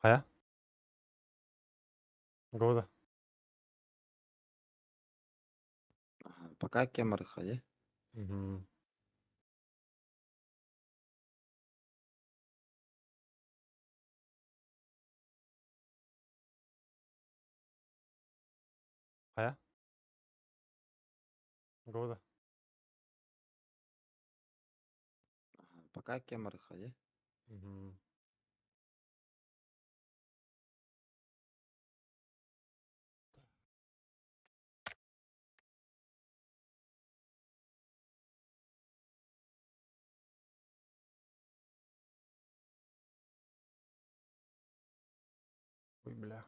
Хайа? Года. Пока кемарха, да? Угу. Хайа? Года. Пока кемарха, да? Угу. Ой, бля.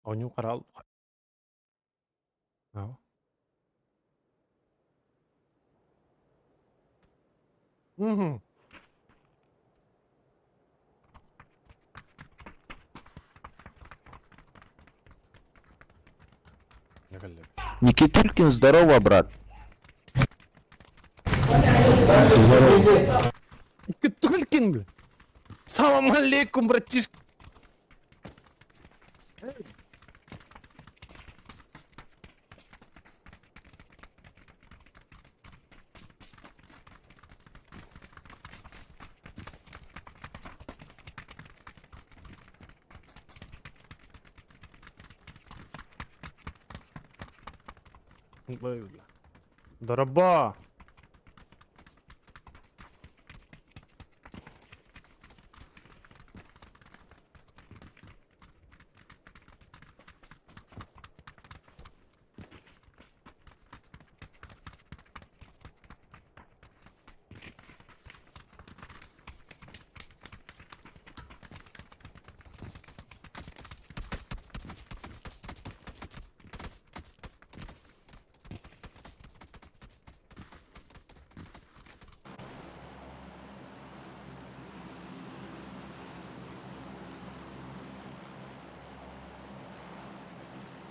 Оонньуу хараал Мгм. Никитулькин, здорово, брат. Никитулькин, бля. Салам алейкум, братишка. Дороба!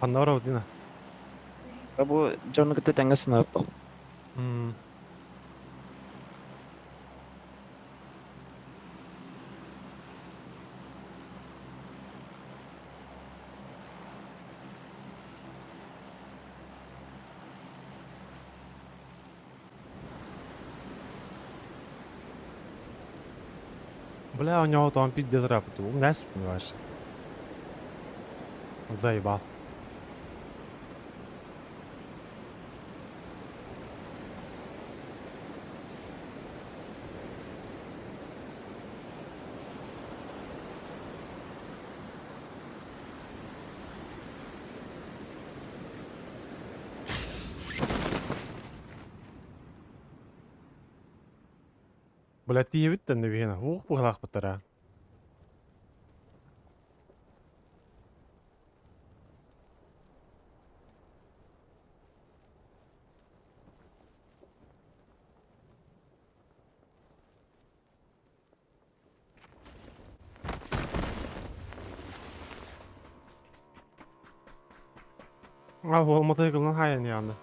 Ханна барабыт Дина? Бу дьону кытта тэҥҥэ сынаппал. Бля, у него там пиздец рэп, ты умный, понимаешь? Заебал. Бля, тиийэбит да нэбиһиэнэ уох быһалаахпыттара. А, ол мотоциклынан хайан яғында.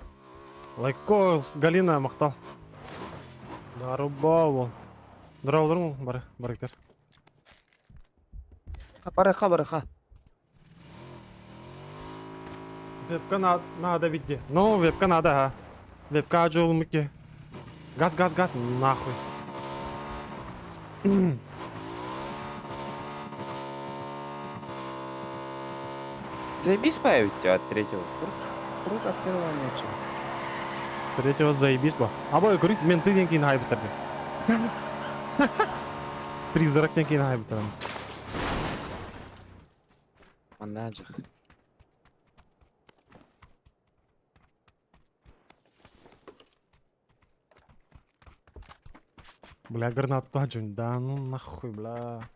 Лайко, Галина, мақтал. Даруба ол. Дұрау бар, барыктар. Барыха, барыха. Вебка надо видде. Ну, вебка надо, а. Вебка жолмыке. Газ, газ, газ, нахуй. Заебись паять от третьего. Круто от первого нечего. Третьего заебись ба. Абай көрейік, мен тыден кейін хайып бітірді. Призрактен кейін хайып бітірдім. Маннаджах. Бля, гранату таджун. Да ну нахуй, бля.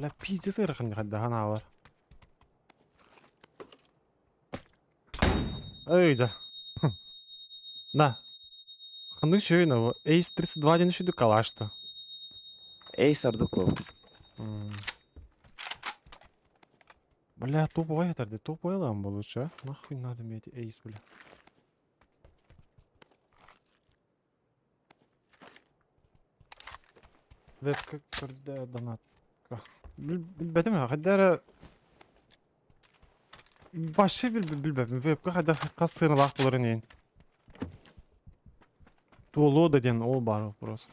Бля, пиздец ыарахан хайда ханаабар. Эй, да. На. Ханнык үчүгэй бу? Ace 32 диэн үчүгэй калаш-то. Эйс ордук буол. Бля, туповай этэрди, туповай ылам лучше, а? Нахуй надо мне эти эйс, бля. Вебка көрдө донат. Билбэтим хайда эрэ вообще билбэппин вебка хайда хас сыаналаах буоларын иһин. Туолуо да диэн ол баар вопрос.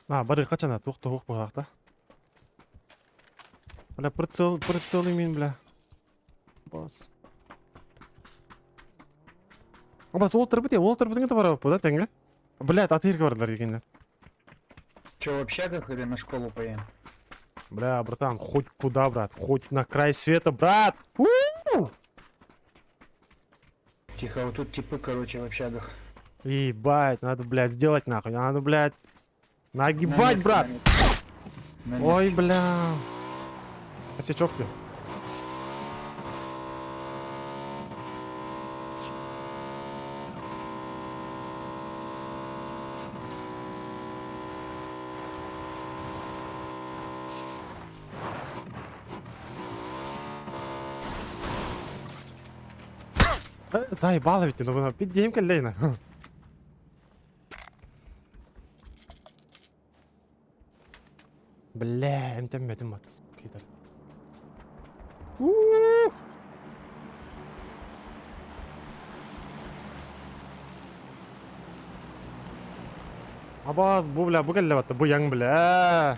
А, бары качана туох туох буолаахта. Бля, прицел, прицел имин, бля. Бас. Бас, ол тұрбыт, ол тұрбытың это бара да, теңге? Блядь, атырга бардылар дегеннер. Че, в общагах или на школу поедем? Бля, братан, хоть куда, брат, хоть на край света, брат! У-у-у! Тихо, вот тут типы, короче, в общагах. Ебать, надо, блядь, сделать нахуй, надо, блядь, нагибать, На метке, брат! на метке. На метке. Ой, бля. Косячок ты. Заебало ведь, ну пидем колено. Бля, эмтэммэтим бата сука Уу! Абаз, бу бля, бу кэллэ батта, бу яң бля.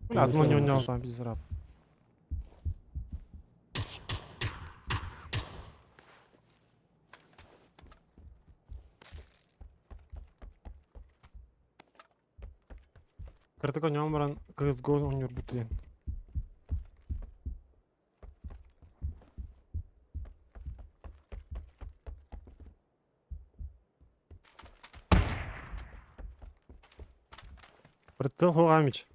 Бля, одно не унял там без раб. Кыртык оҥоон баран кыызга оонньуурбут диэн. Прицел Хуамич.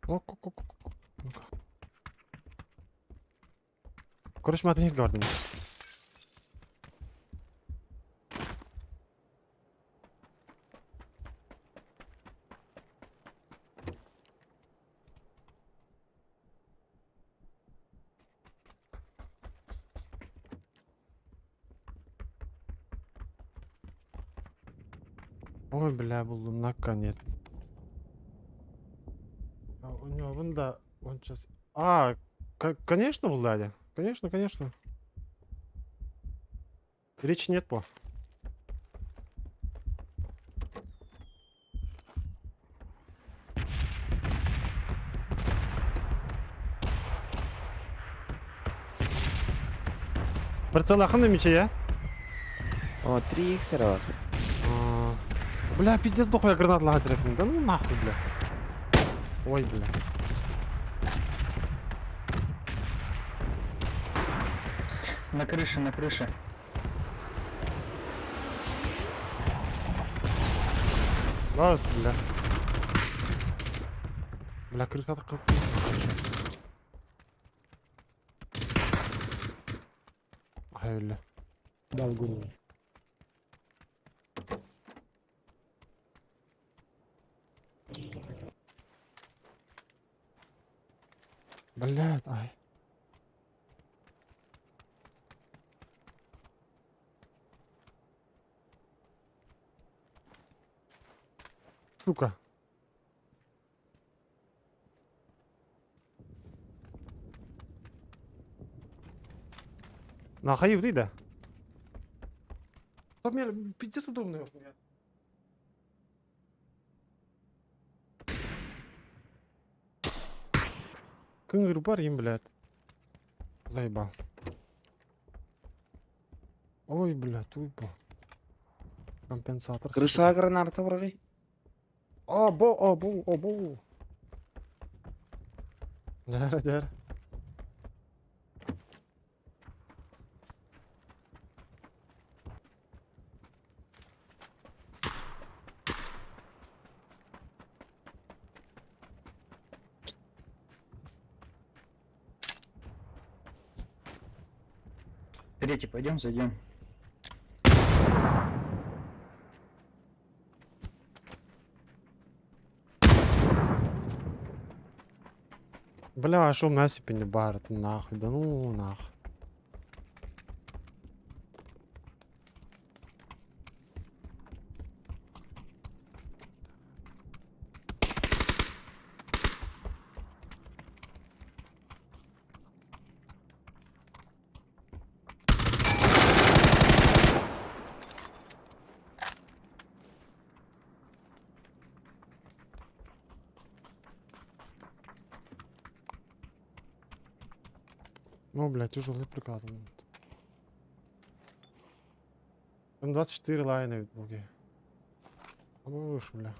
Ок-ок-ок-ок. Ну-ка. Короче, мы от них говорим. Ой, бля, буллум, наконец. А, у него вон да, он сейчас... А, конечно, Владя. Конечно, конечно. Речи нет по. Прицелахын мече, я? О, 3 иксера. А, Бля, пиздец, дохуя гранат лагать рэпнул. Да ну нахуй, бля. Ой, бля. На крыше, на крыше. Раз, бля. Бля, крыша такая. Ай, бля. Дал голову. Блядь, ай. Сука. Нахай да? Стоп, мне пиздец удобно. Кыҥырбар им, блядь. Заебал. Ой, блядь, уйбу. Компенсатор. Крыша граната вроде. Або, або, або. Дэр, дэр. Третий пойдем, зайдем. Бля, а шо насипи не барит, нахуй, да ну нахуй. Ну, бля, тяжелый приклад. М24 лайна ведь буги. А ну уж, бля.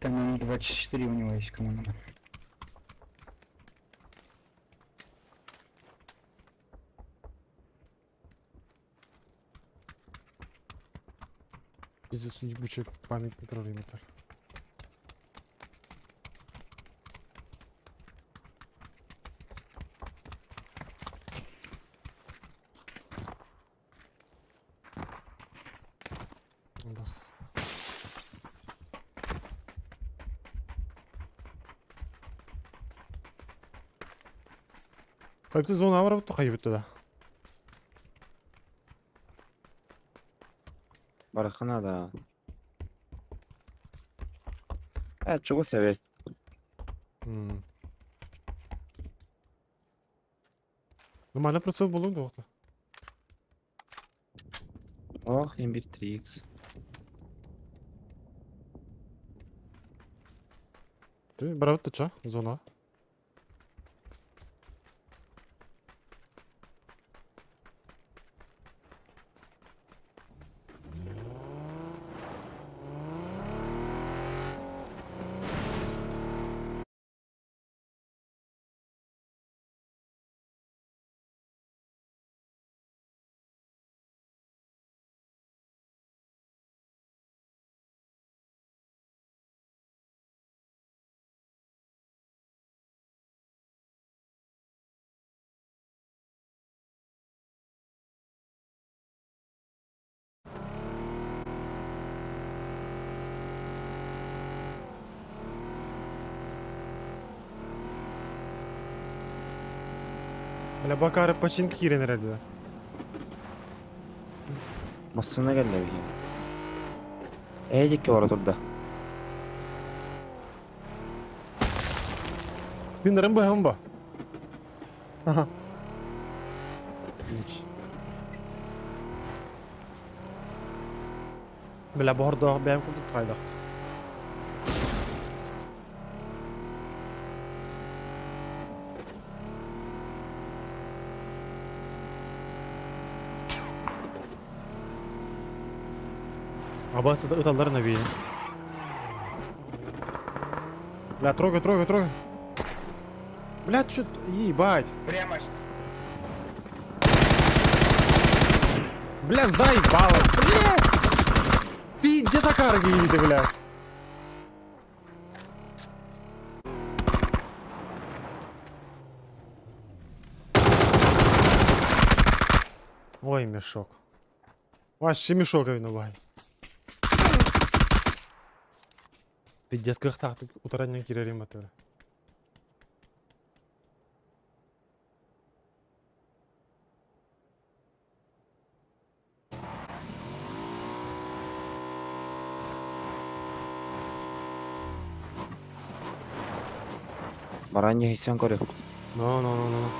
Там М24 у него есть, кому надо. Пиздец, ебучая память контролиметр. Бас. Хайпты зона барып хайбыт да. Барахана да. Чего себе? Нормально прицел был доқты. Ох, имбирь 3х. Ты брат, ты чё? Зона. Бля, бакары почин кирен herhalde. Массына келді бейін. Эдикке бара турда. Тындарым ба ба. Ага. Инч. Бля, бордо бәм кудук кайдакт. Абасы да ыталларына бейін. Бля, трогай, трогай, трогай. Бля, ты что, ебать. Прямо Бля, заебало, бля. Пиздец, Акар гиди, бля. Ой, мешок. Вообще мешок виноват. Пиздец, как так утраня кирерим это. Баранья хисен көрө. No, no, no, no, no.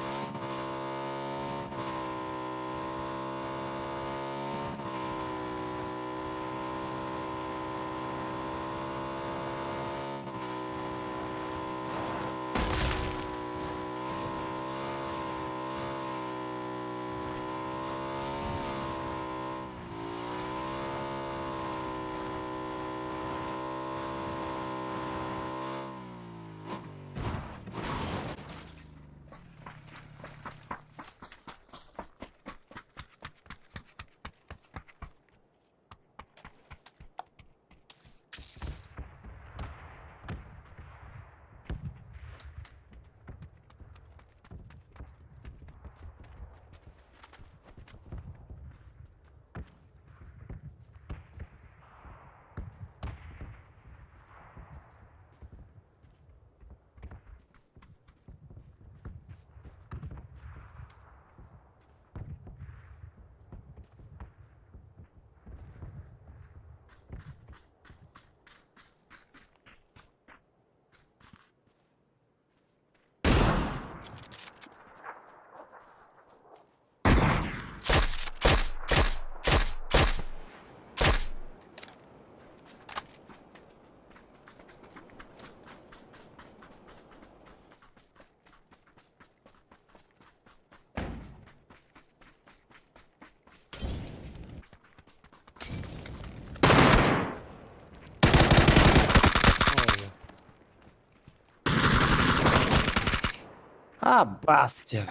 Аббас диэн.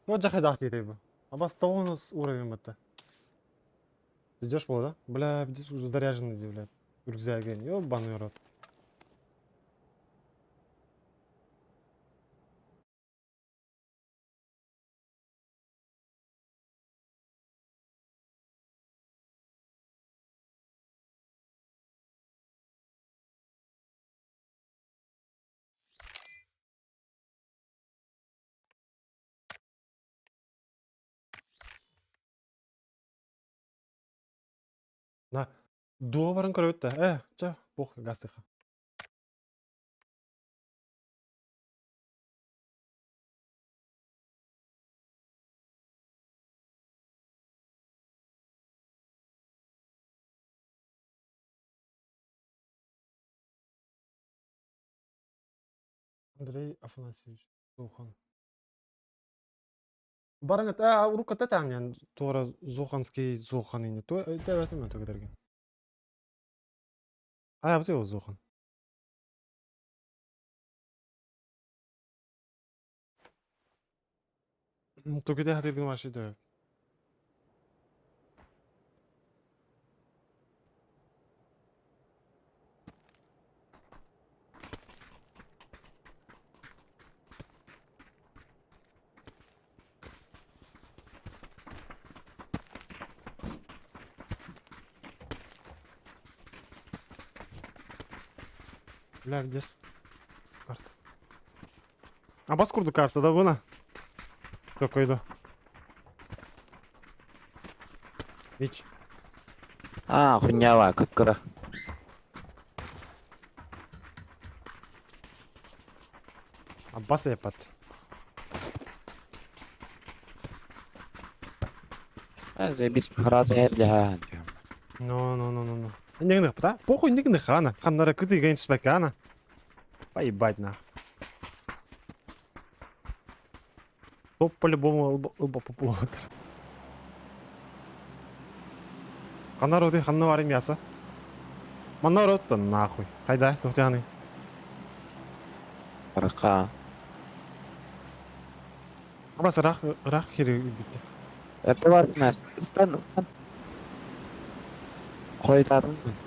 Вот жахайдаах киһи бу. Абас тоҕус уровень бытта. Идешь был, да? Бля, здесь уже заряженный, блядь. Рюкзак, ёбаный рот. На, дуобарын көрөбүт да. Э, чэ, бух, гастыха. Андрей Афанасьевич Зухан. Бараҥыт аа урукката таҥнан туора Зуханский Зухан ини то өйдөөбөтүм мен төгөдөргүн. Хайабыт ол Зухан. Төгөдө хатыргын вообще дөп. Бля, где карта? А бас курду карта да буна? Такой да. Ич. А, хуйняла, кып-кыра. Аббас эпат. А, заебись, махраза эрдиһаан. Ну, ну, ну, ну, ну. Иннигин да? Похуй иннигин хана. Ханнара кыты гейн спекана. Поебать на. Топ по-любому ылба популатыр. Ханна роты, ханна вари мясо. Манна рот нахуй. Хайда, тухтяны. Арка. Абас рах рах хири битте. Эппе бар мәс. Ыстан, ыстан. Қойтадың мын.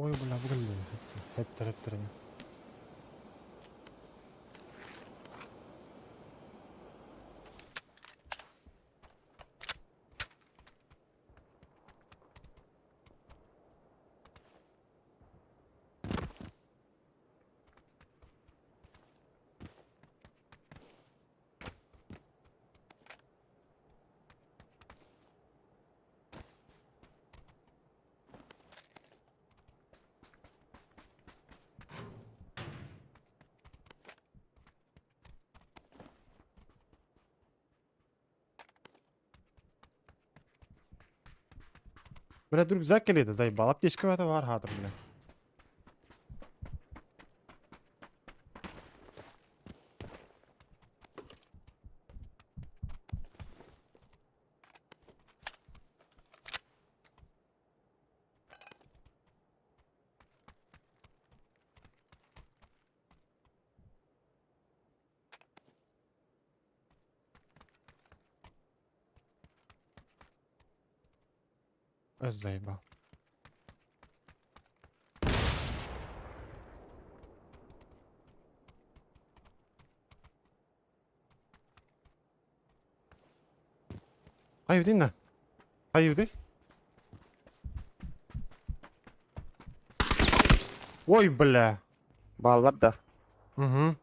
Ой, бля, бүгін Хептер, хептер. Бля, рюкзак келеді, заебал. Аптечка это бар хатыр, бля. Заебал. Хайы на. Хайы Ой, бля. Баллар да. Угу.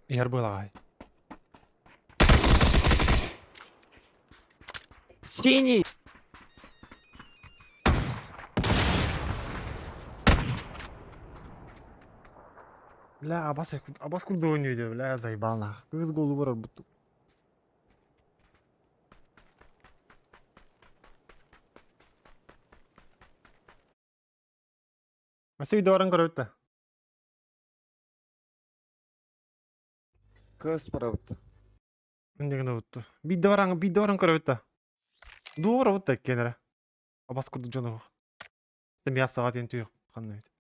Иһэр быалаҕай. Синий! Бля, абас, абас курдук ойнуйду, бля, заебал нах. Кыз голу барар бутту. Асы үйде баран көрөбүт да. Кыз барабыт. Инде гына бутту. Биирдэ баран, биирдэ баран көрөбүт да. Дуу барабыт да иккиэн эрэ. Абас курдук дьону. Мясоҕа диэн түйэх ханна эбит.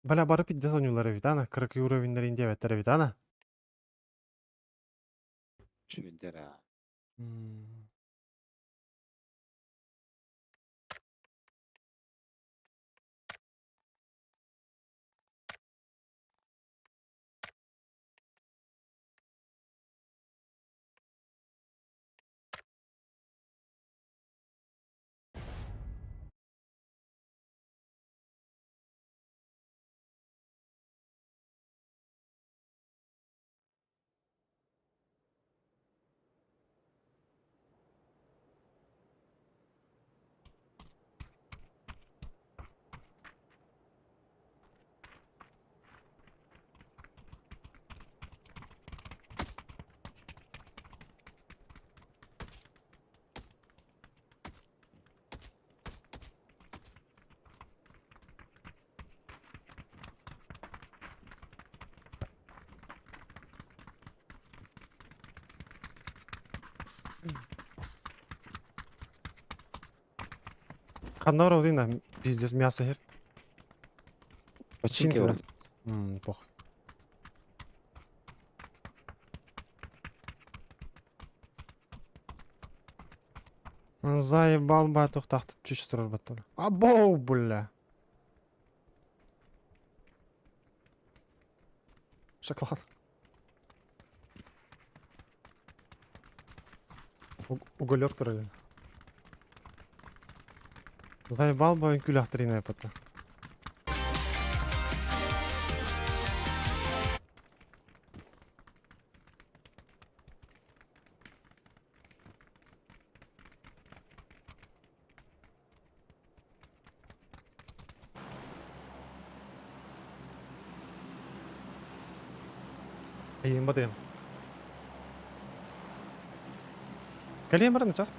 Бля, бары пиздец ойнуулар эбит, ана. Кыракый уровеннэрин диэбэттэр эбит, ана. Чүмүндэр аа. Ханна барабытый пиздец мясо иһэр. Починки Чинки, да? барабыт. Похуй. Заебал ба туохтаахтык чүч турар баттар. Абоу, бля. Шоколад. Уголек турар. Заебал ба үҥкүүлэхтэрин айпата. Эйиин батыйан. Кэлиэм баран час.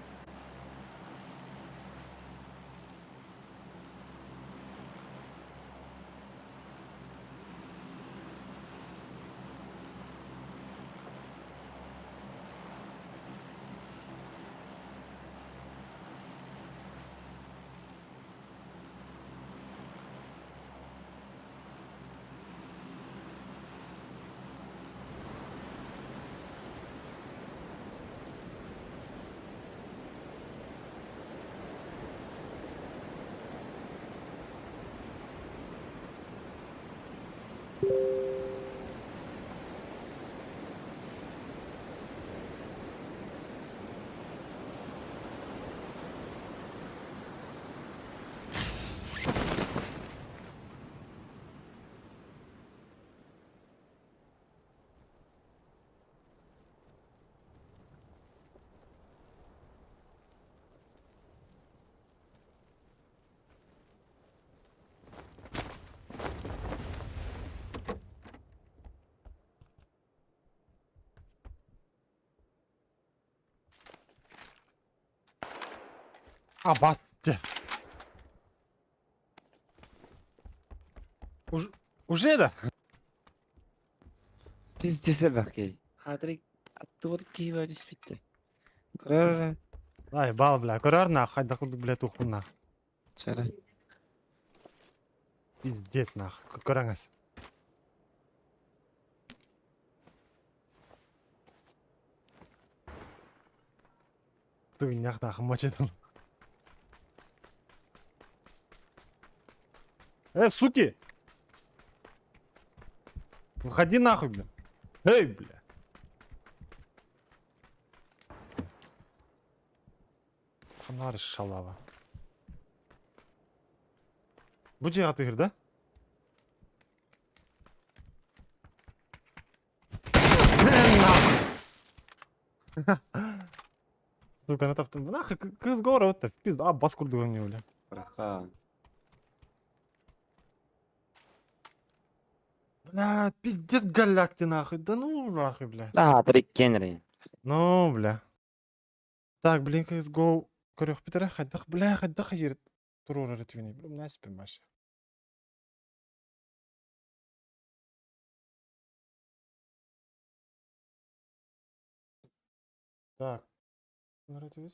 Абас дьэ. Уже да? Пиздец элбэх Хаатырык аттыбыт киһи баа түспүттэ. Көрөр Ай, бал, бля, көрөр нах, хайдах курдук, бля, туохпун нах. Чара. Пиздец нах, көрөҥөс. Тугунньах нах, мочетом. Э, суки! Выходи нахуй, бля. Эй, бля. Фонарь шалава. Бу дьиэҕэ тыһыр да? Сука, на таптым. Нахуй, кыз город в пизду. А, бас курдук не бля. Браха. Бля, пиздец голяк ты нахуй. Да ну нахуй, бля. Да, триккенри. Ну, бля. Так, блин, CSGO көрүөхпүт эрэ хайдах, бля, хайдах хайыр туруорар этибиний, бля, наспин вообще. Так, нарративис.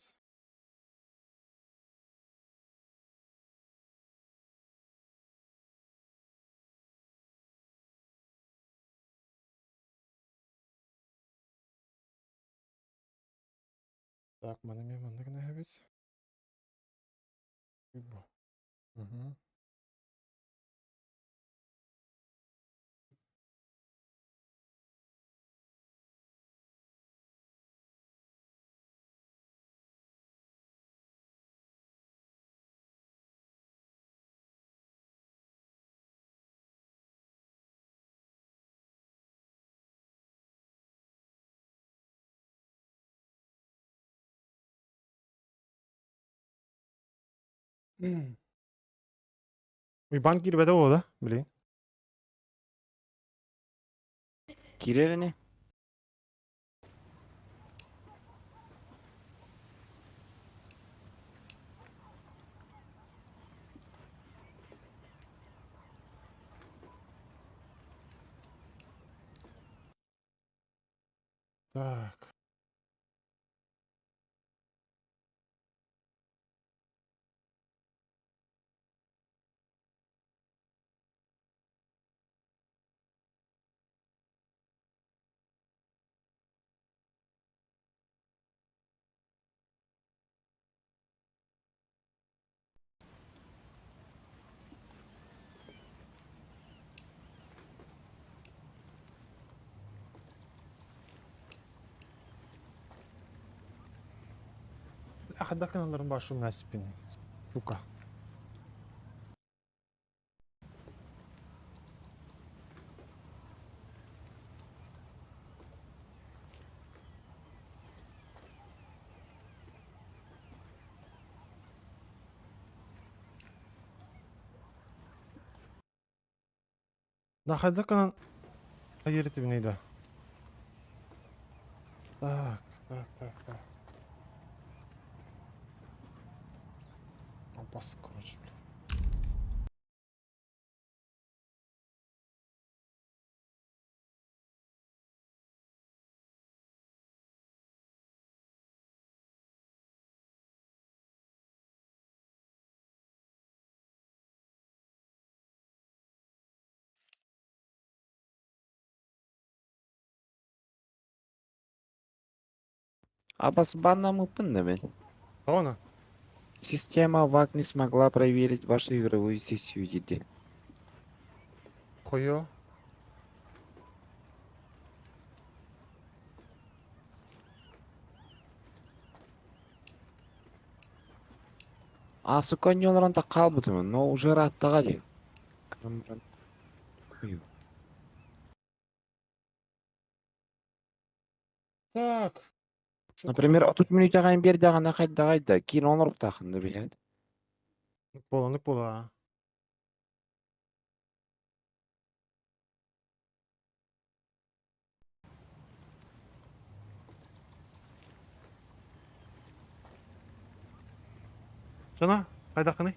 Так, маны эмиэ маннык гына эбит. Угу. Уйбан киирбэтэ буолуо да, блин. Киирэр ини. Так. Бля, хайдах гыналларын баашым наспин. Сука. Да хайдах гынан хайыр этибиний да. Так, так, так, так. Бас, короче, блин. Абас баннамыппын да мин. Тоҕо? Система ВАК не смогла проверить вашу игровую сессию диде. Хойо. А сука не олорон хаалбытым, но уже ырааттаҕа дии. Хую. Так. Сука. Например, 30 мүнүүтэҕин биэрдэҕинэ хайдаҕай да, киин оҥоруохтааххын да билээт. Буола, оннук буола. Жана, хайдаххыный?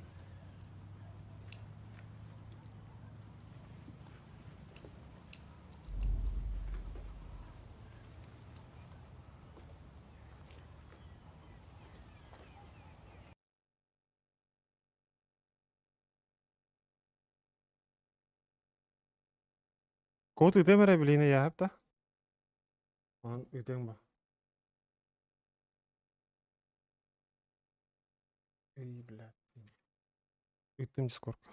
Код ыытыам эрэ билиини яһап да? Онон ыытыаҥ ба? Эй, блядь. Ыыттым дискордка.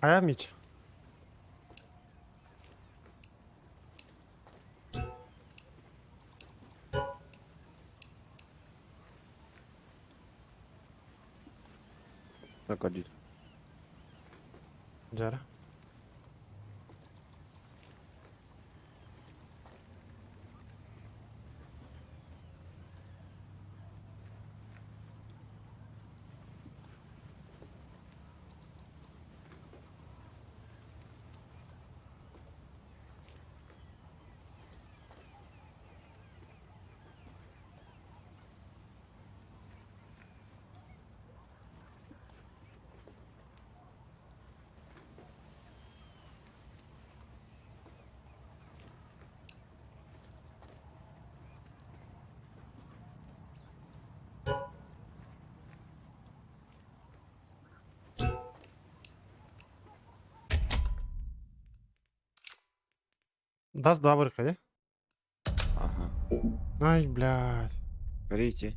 Хайа Мич? Погоди. Дьара. Даст два вырка, Ага. Ай, блядь. Көрейте.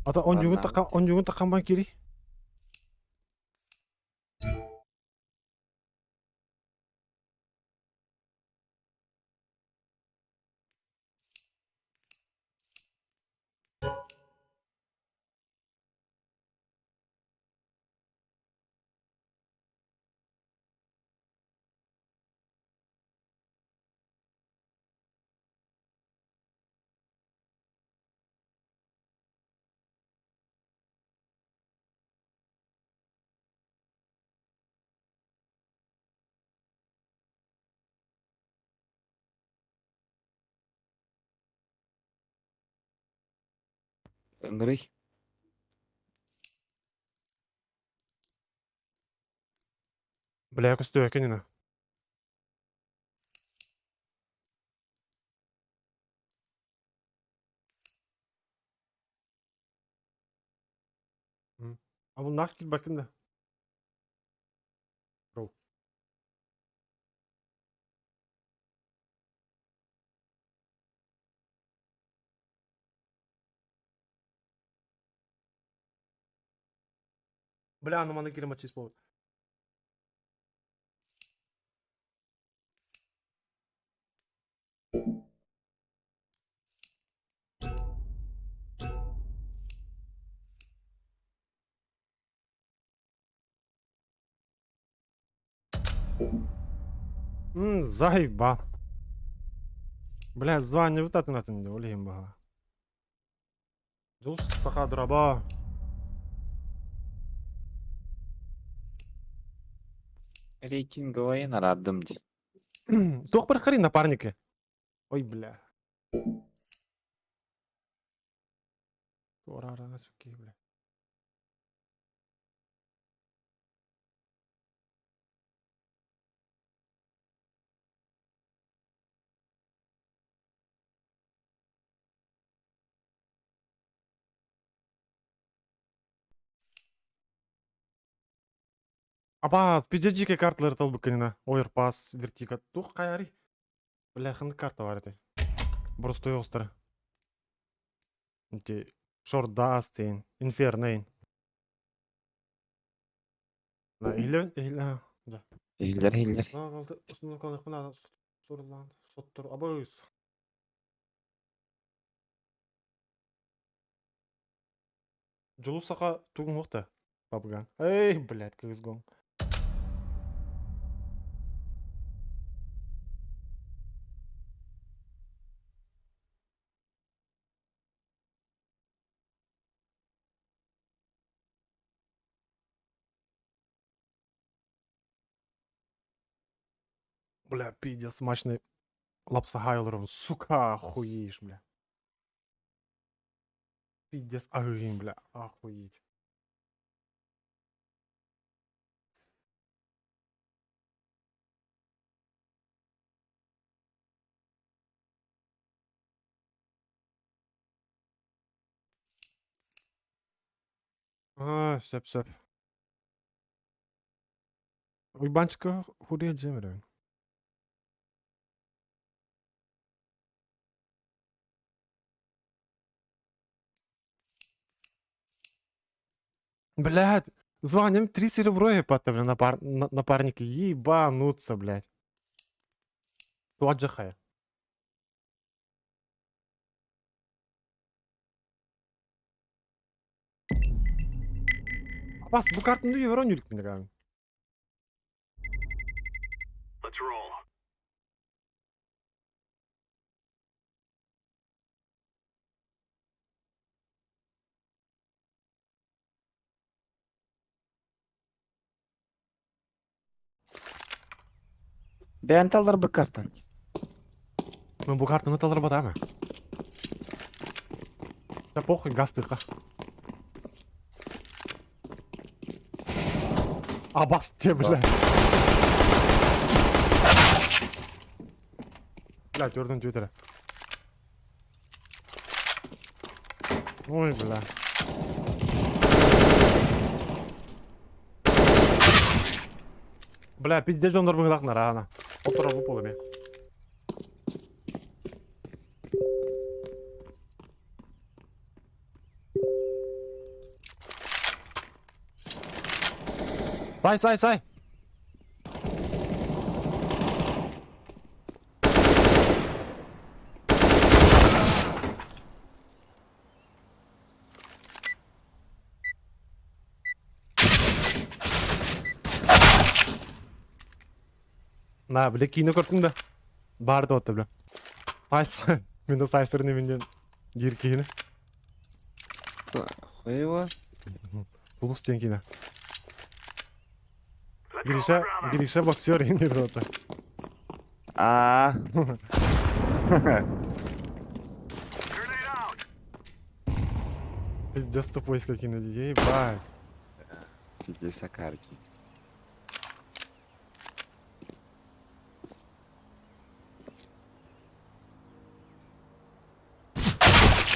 Ата он жүгін таққан, он жүгін таққан бан кири. Ыҥырый. Бля, көстүбэккин ина. А бұл нақ килбэккин да. Бро. Бля, ну маны кире мачис повод. Заеба. Бля, звание вот это на ол иһин баһа. Дьулус саха драба. Рейтинговайын араардым дии. Туох бараххарый напарники? Ой, бля. Туора суки, бля. Абаас, пиздец карталары талбыкканина. Оверпас, вертика. Тух хайарый. Бля, ханнык карта бар этэй. Боростуой оҕустара. Ити Шордас диэн, Инферно диэн. Иһиллэбин, иһиллэ, да. Иһиллэр иһиллэр. Суруллаан соттор абыс. Дьулус саха тугун уохта папыган. Эй, блядь, кыыс гон. Бля, пиздец, смачный лапса олоробун, сука, охуеешь, бля. Пиздец, аһыыгын, бля, охуеть. Аа, сөп сөп. Уйбаанчыка хуруйа дьиэм эрэбин. Блядь! Званием три серебро ебать, бля, напарники ебануться, блядь. Туаджахая. Абас, бу картаны үйе өрөн үрік міне. Бэйэн талларбыт картан. Мен бу картаны таларбатама. Да похуй, газ тыка. Абас те, бля. Бля, төрдөн түөтэрэ. Ой, бля. Бля, пиздец дьоннор быһылаах нараана. Отторо бу полыме. Сай, сай, сай! На, бля, киинэ көрдүҥ да? Баар да бля. Сайс, мин да сайсырны минден диир киһини. Хуево. Улус диэн киинэ. Гриша, Гриша боксер иһин рота. Аа. Пиздец тупой киинэ дии, ебать. Пиздец акарки.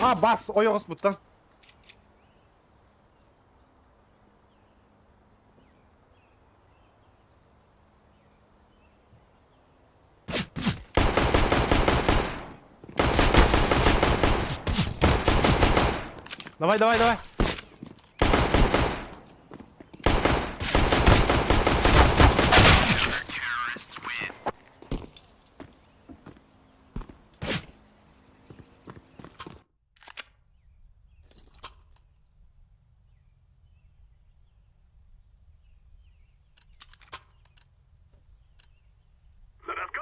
А, бас, ойоҕос буттан. Давай, давай, давай.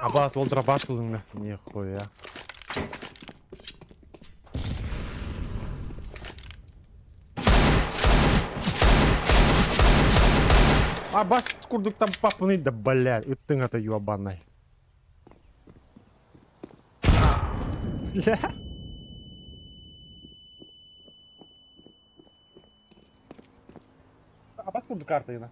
Абат, ол дробаш ылыҥна. Нихуя. А бас курдук там папыный да блядь, ыттыҥ ата ёбаный. Бля. Абас курдук карта ина.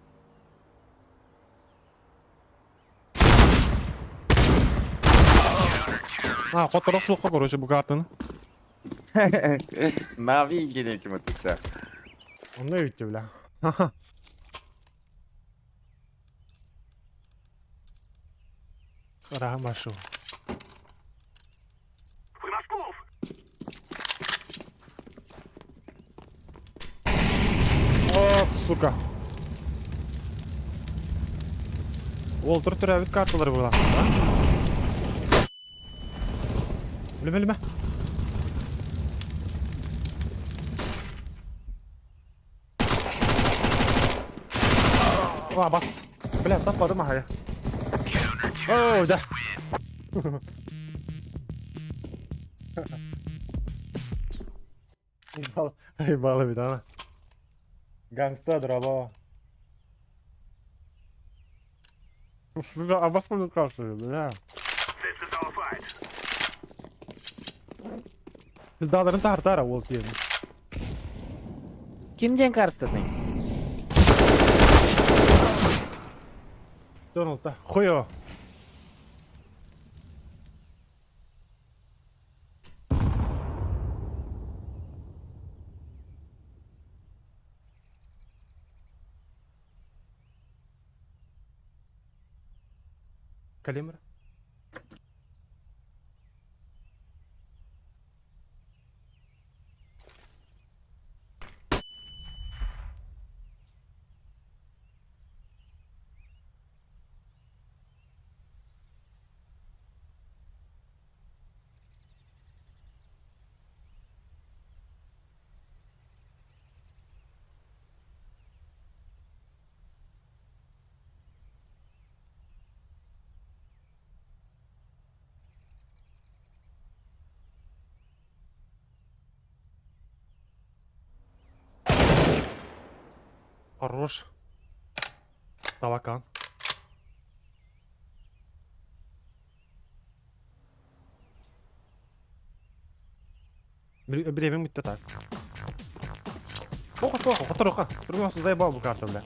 А, хоторох суохха короче бу картаны. Нави генеки матыкса. Онно өйтті бля. Рамашу. О, сука. Ол тұр түрәбіт карталар была. Білме, білме. А, бас. Бля, таппадым ахая. О, да. Ебало видана. Ганста дроба. Сука, а вас можно кашу, бля. Пиздаларын тартара ол киен. Ким диэн картаный? Дональд, хуё. Калимра. Хорош. Табакан. Бириэмэм бүттэ так. Тоха, тоха, хотороха. Другой заебал бу карта, бля.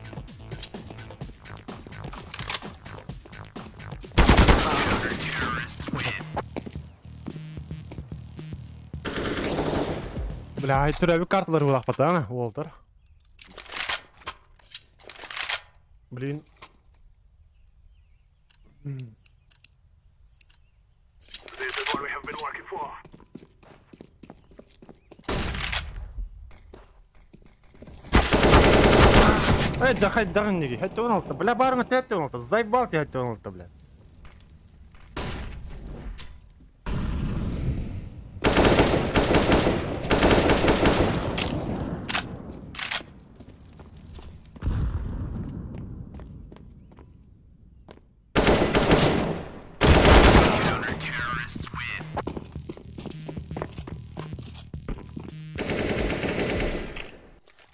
Бля, төрөбүт карталары булахпата, уолтар. Блин. Эй, жахай дагын неге? Хәтті 16. Бля, барыңа тәтті 16. Заебал ти хәтті 16, бля.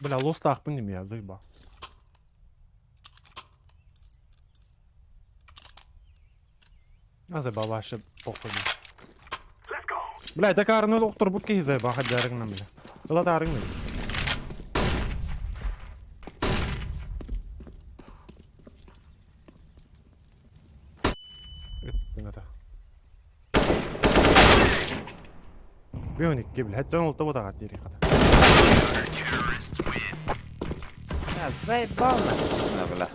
Бля, лостаахпын дим я, заебал. А заебал вообще похуй. Бля, такарны охторбут киһи заебал хадьарыҥна бля. Ыла таарыҥ Ыттыҥата. Бион икки бля, хэттэн олта ботаҕат дири хата. А, заебал нахуй, бля.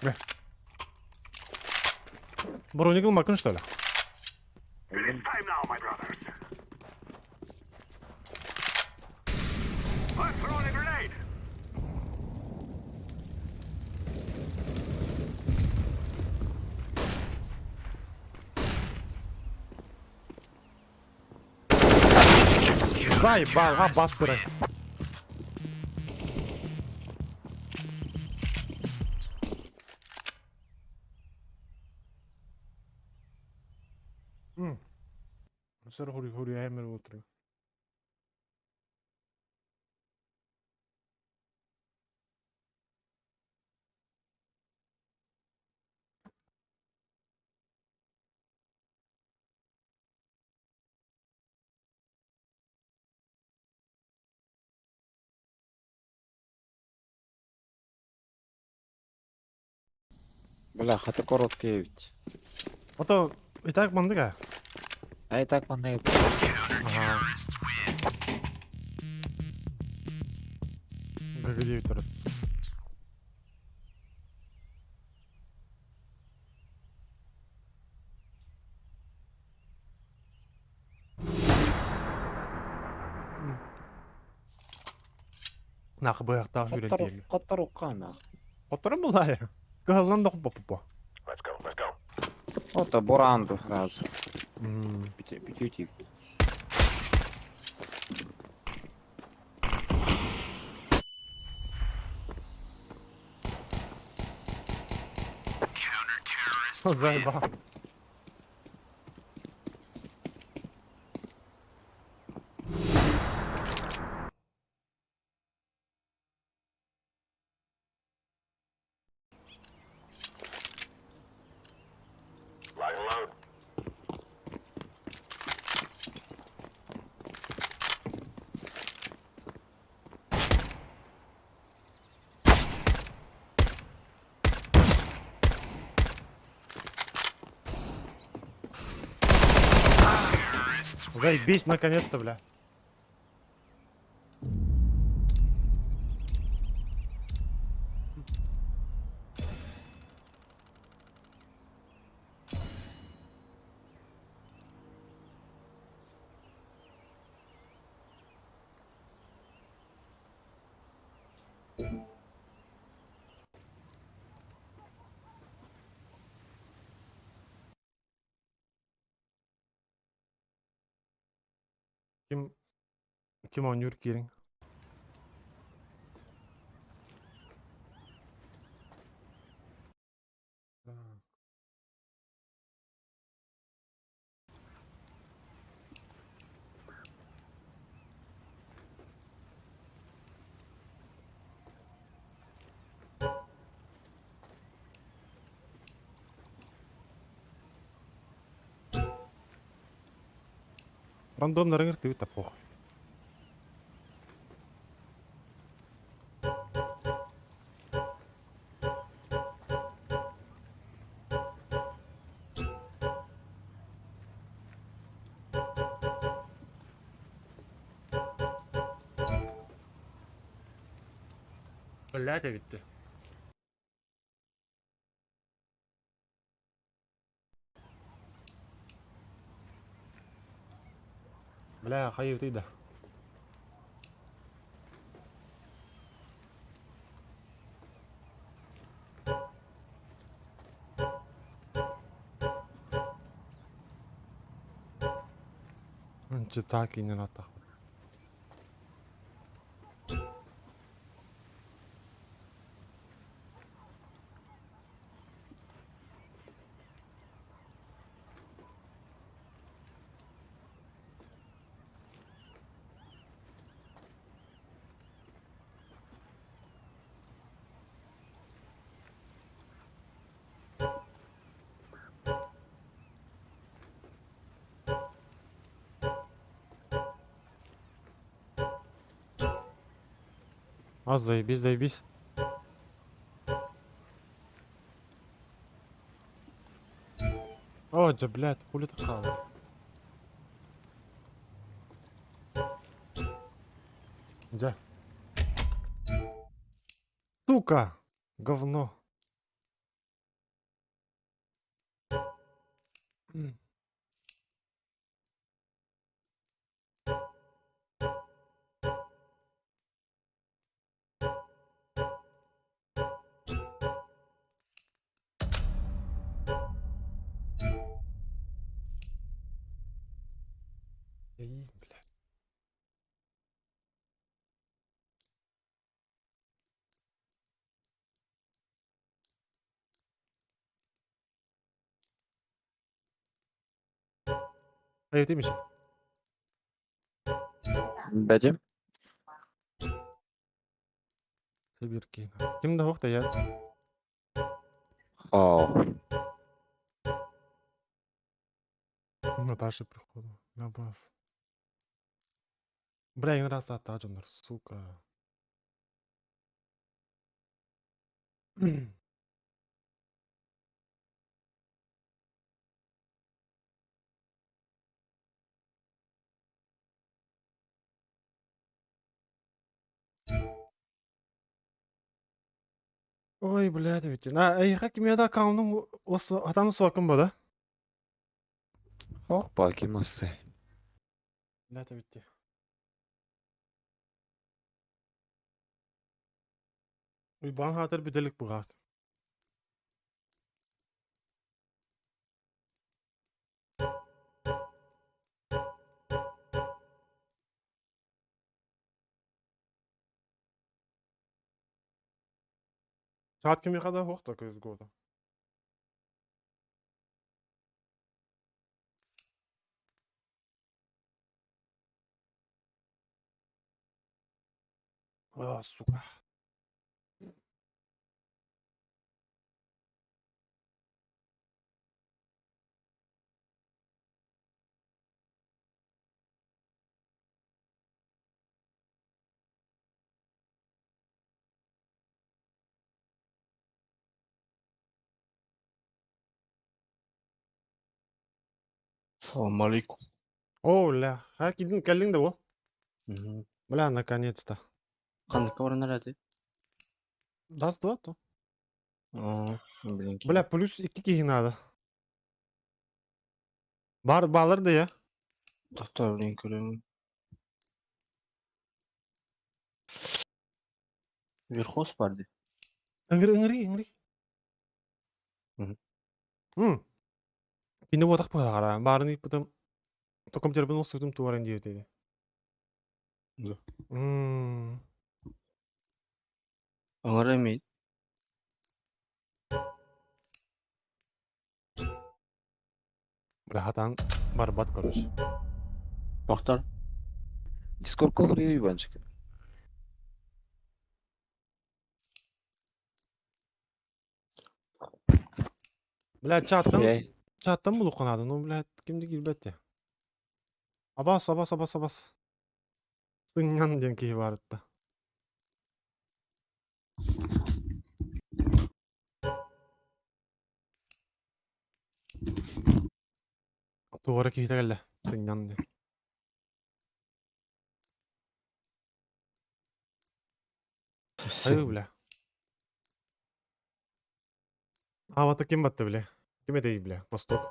Бля. Броник ылмакын что ли? Заебал, а бастыры. Сэр хури хури аймер утро. Бля, хата короткий ведь. А то и так мандыга. А и так маннык. Ага. ГГ торатс. Нахы быяктаах хүрэн тиэмэ. Хотторукка нах. Хотторун булай. Кыһыллан да хоппоппо. Ото буранду сразу. Бүтүтик. Заебал. Заебись, наконец-то, бля. Ким ким оонньуур киириҥ. Рандомнарыҥ ыртыбыт да похуй. Блядь, эбитти. Бля, хайыы да. Читаки не натах. Аз заебись, заебись. О, да, блядь, хули ты хавал? Где? Сука! Говно. Эй, бля. Hayır değil mi? Бәдем. Сибирки. Ким да хохта я. О, Наташа приходу. На вас. Бля, я раз атаджанар, сука. Ой, блядь, ведь. На, эй, как мне да каунун ос атаны суакын ба да? ох, бакимасы. Блядь, ведь. Уйбан хатыр бүделик бугат. Saat kimi kadar hoxta көз года. А, сука. Салам алейкум. О, ля, ха кидин кэллиҥ да ол? Бля, наконец-то. Ханнык баран эрэ Даст два то. Аа, блин. Бля, плюс 2 киһи надо. Бар балыр да я. Доктор, блин, көрөмүн. Верхоз бар ди. Ыҥыры, ыҥыры, ыҥыры. Мгм. М. Кини буотах быһаара. Баарын ыйыппытым. То компьютербин олсубутум туаран диэбит Да. М. Ыҥыра эмиэ. Бля, хатан барбат, короче. Доктор. Дискорд ковры Иванчик. Бля, чаттан, Эй, чаттан булукканады. Ну, бля, кимди килбетти. Абас, абас, абас, абас. Сынньан диэн киһи баарытта. Туора киһитэ кэллэ. Сынньан диэн. Айыы бля. Аабата ким батта бля? Ким этэй бля? Восток.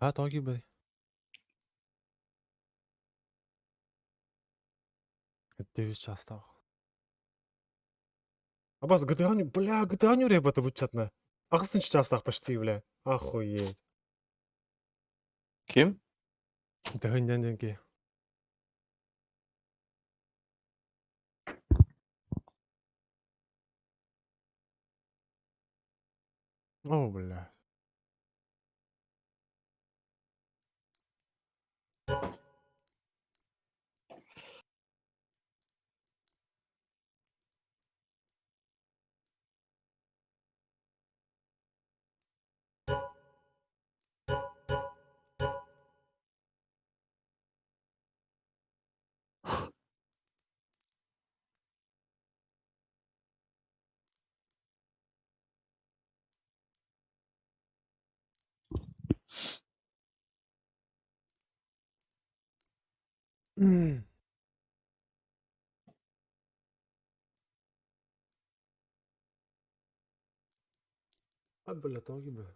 А, тоҕо киирбэтэй? Үс чаастаах. Абас GTA не, бля, GTA не ребята бучатна. Аҕыс чаастаах почти, бля. Охуеть. Ким? Тыһын диэн киһи. О, бля. А, бля, тоҕо киирбэтэ?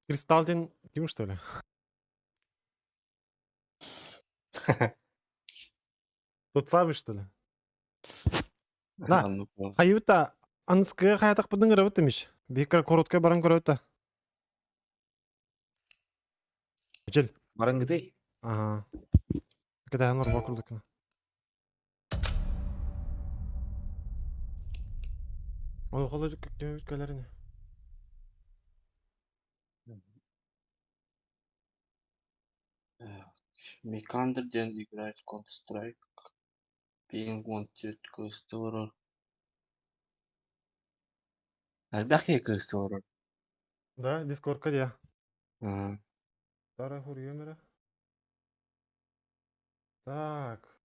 Кристалл диэн ким что ли? Тот самый что ли? На. Хайыбыта аныскыга хайатахпытын ырабыт имиш. Биһикка короткай баран көрөбүт Чел. Барыҥҥытый? Ага. Кэтэһэн орбо курдук. Ол холодик кэлэр ини. Микандр диэн играет в Counter-Strike. Being wanted кыыс олорор. Элбэх киһи кыыс олорор. Да, Дискордка дия. Аа. Тара хуруйум эрэ. Так.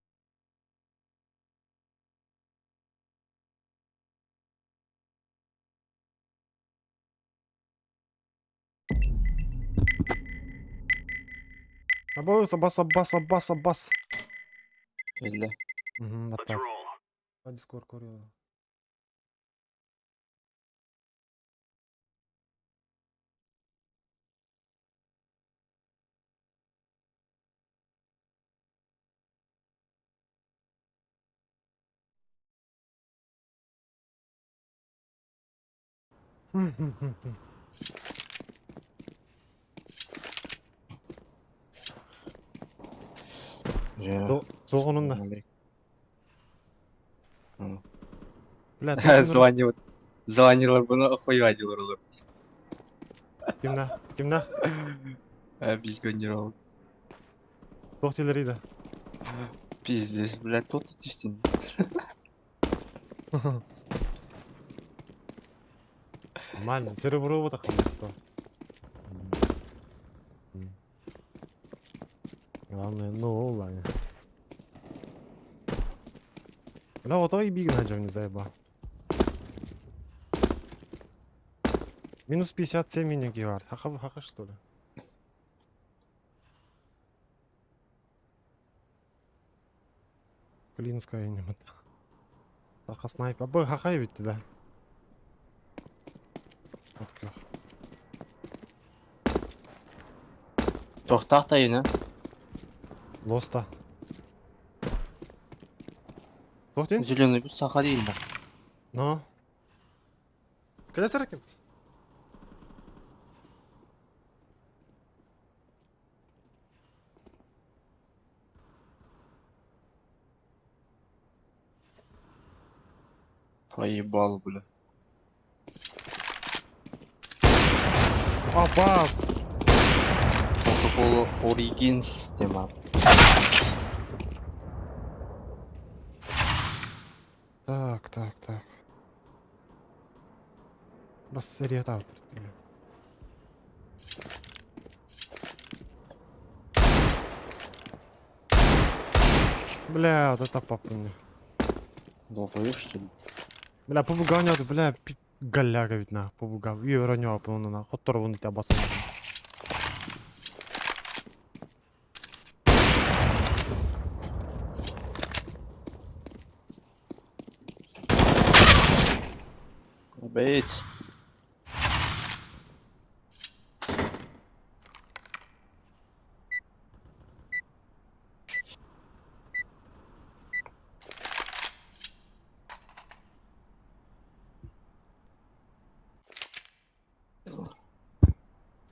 Абас, абас, абас, абас, абас. Кэллэ. Угу, баттаат. Дискорд көрүө. Дьэ. Тоҕонун да. Бля, Звонил. Звонилар буну охуевадилар олор. Кимнэ? Кимнэ? Бильгонировал. Туох дииллэрий да? Пиздец, блядь, тут түстүн. Нормально, серебро вот что. Главное, ну, ладно. Бля, вот и биг на не заеба. Минус 57 мини-гевард. Хаха, хаха, что ли? Клинская не Хаха снайпер. Абы хаха ведь да. Вот как. Тохтаах тайына. Лоста. Туох диэн? Зеленый бу саха диин да. Но. Кэлэ саракин. Поебал, бля. Абас! Coca-Cola Origins тема. Так, так, так. Бас серия там. Бля, вот это папа мне. Долбоёб, что ли? Бля, побугал, бля, пи... Голяга ведь на, побугал. И уронил, по-моему, на. Хотор вон тебя басал. Бейт.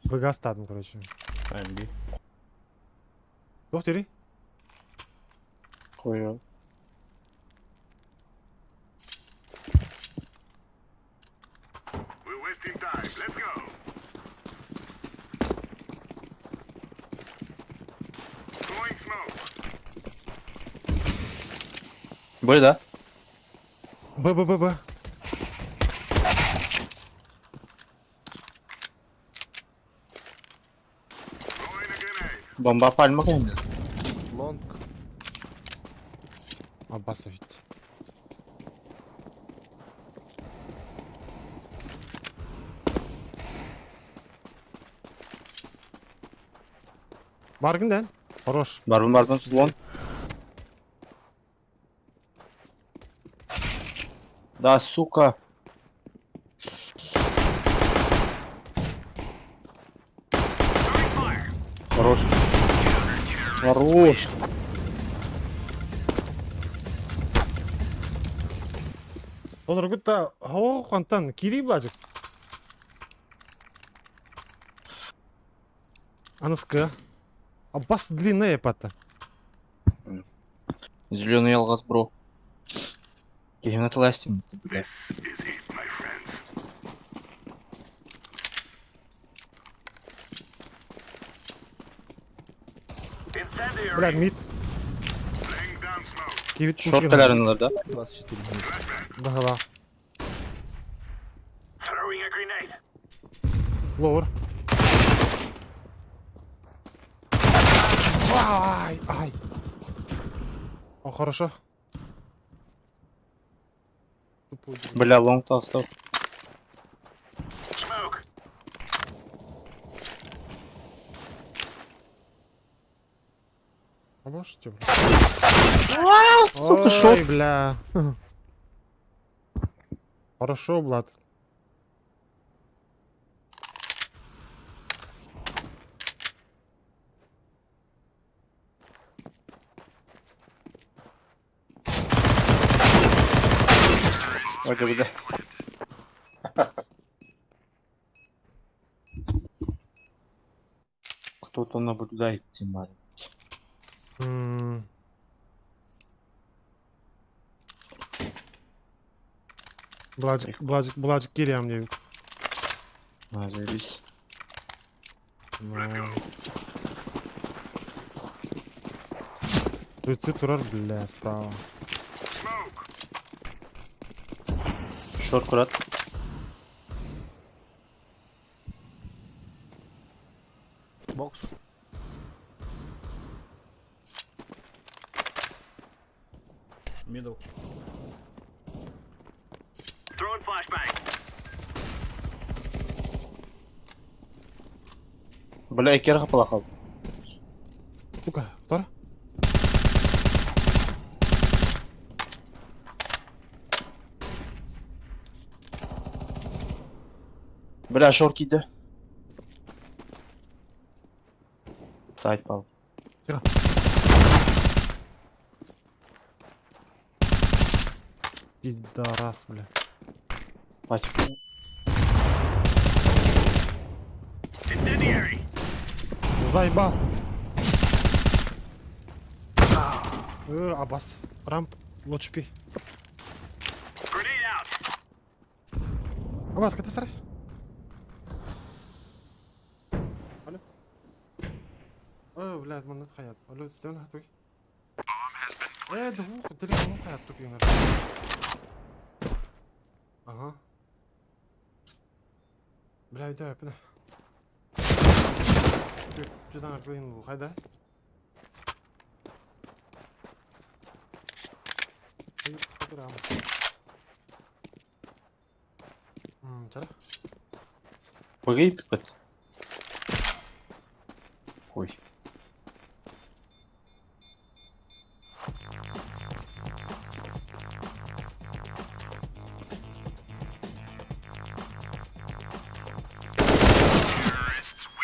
Быгастадым, короче. АМБ. Туох дири? Хуя. Б, да? Б, Б, Б, Б. Бомба пальма конечно. Long. Аббасов ведь. Баргын да? Хорош. Барбын барбын long. Да, сука. Хорош. Хорош. Олар хоо хантан кири бажык. Аныскы. Аббас длинная пата. Зеленый алгаз, бро. Кихимна таластим, бля. Бля, мид. Кивит Шорт калярынлар, да? 24 Да, да. Лор. Ай, ай. О, хорошо. Бля, лонг толстов. А можете, бля? Сука, Ой, шорт. бля. Хорошо, Влад. Ой, бля. Кто-то наблюдает, Тимар. Бладик, Бладик, Бладик, кирям мне. А, заебись. Суицид турар, бля, справа. Шорт курат. Бокс. Middle. Бля, керха плохо. Сука, втора? Бля, шорт киди. Сайт пал. Тихо. Пидорас, бля. Пачка. Заебал. Абас. Рамп. Лучше пи. Абас, ката Алло. О, блядь, манна хаят. Алло, стен хатуй. Двух, телефон хаят тупи. Ага. Бля, да, пина. Чудан арбын хайда. Чара. Погоди, пипет. Ой.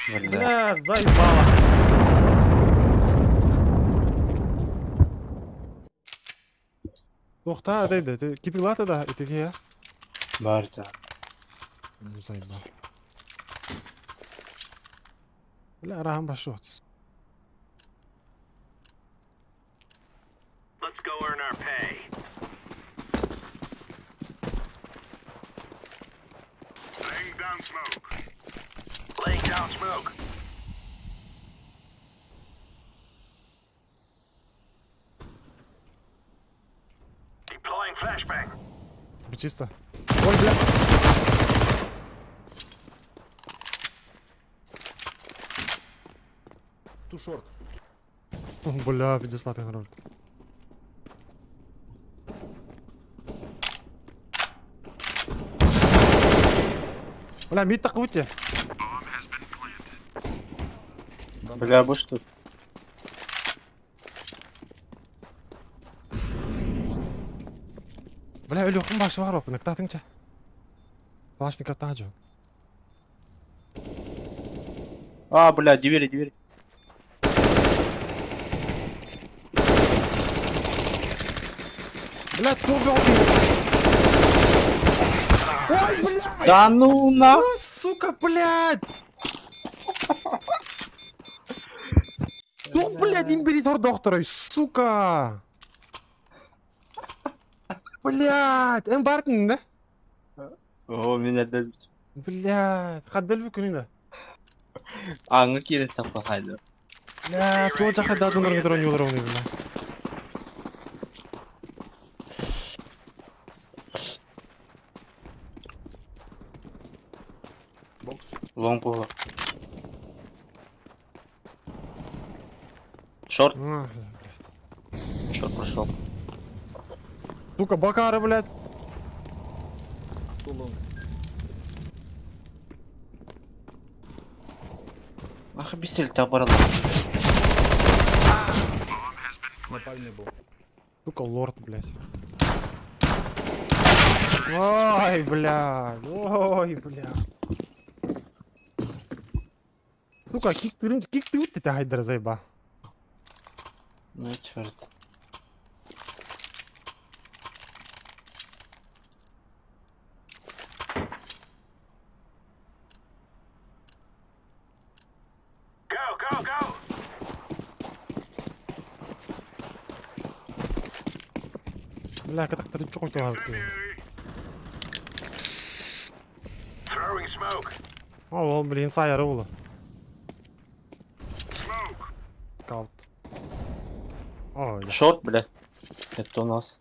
Бля. Бля, заебало. Тоқта, дейді, кипилата да, итеге я. Барда. Ну, заебал. Бля, рахам башы. Let's go earn our pay. Laying down smoke. Laying down smoke. Deploying flashbang. Чисто. Ой, бля. Too short. Бля, пиздец, патый народ. Бля, мид так выйти. Бля, бу что? Бля, өлі башы бар опын, ктатыңча. Калашников тажу. А, бля, двери, двери. Бля, кто убил? Ой, бля! Да ну на! Ой, сука, блядь! Кто, блядь, император доктора, сука! Блядь, эн бартын, да? О, меня добить. Блядь, хаддал бүкүн да. Аңы кире тапа хайда. Бля, кто жака да жонор метро не ударил, бля. Box. Long было. Шорт, А, шорт прошел. Сука, бакары, блядь. Too long. Ах, объяснили, так барал. На пальме был. Сука, лорд, блядь. Ой, блядь. Ой, блядь. Сука, кик ты, кик ты, ты хайдер заеба. Ну, черт. Go, go, go! Бля, как так чокой Throwing smoke. О, блин, сайры было. Smoke. Каут. Ой, Шорт, бля. Это у нас.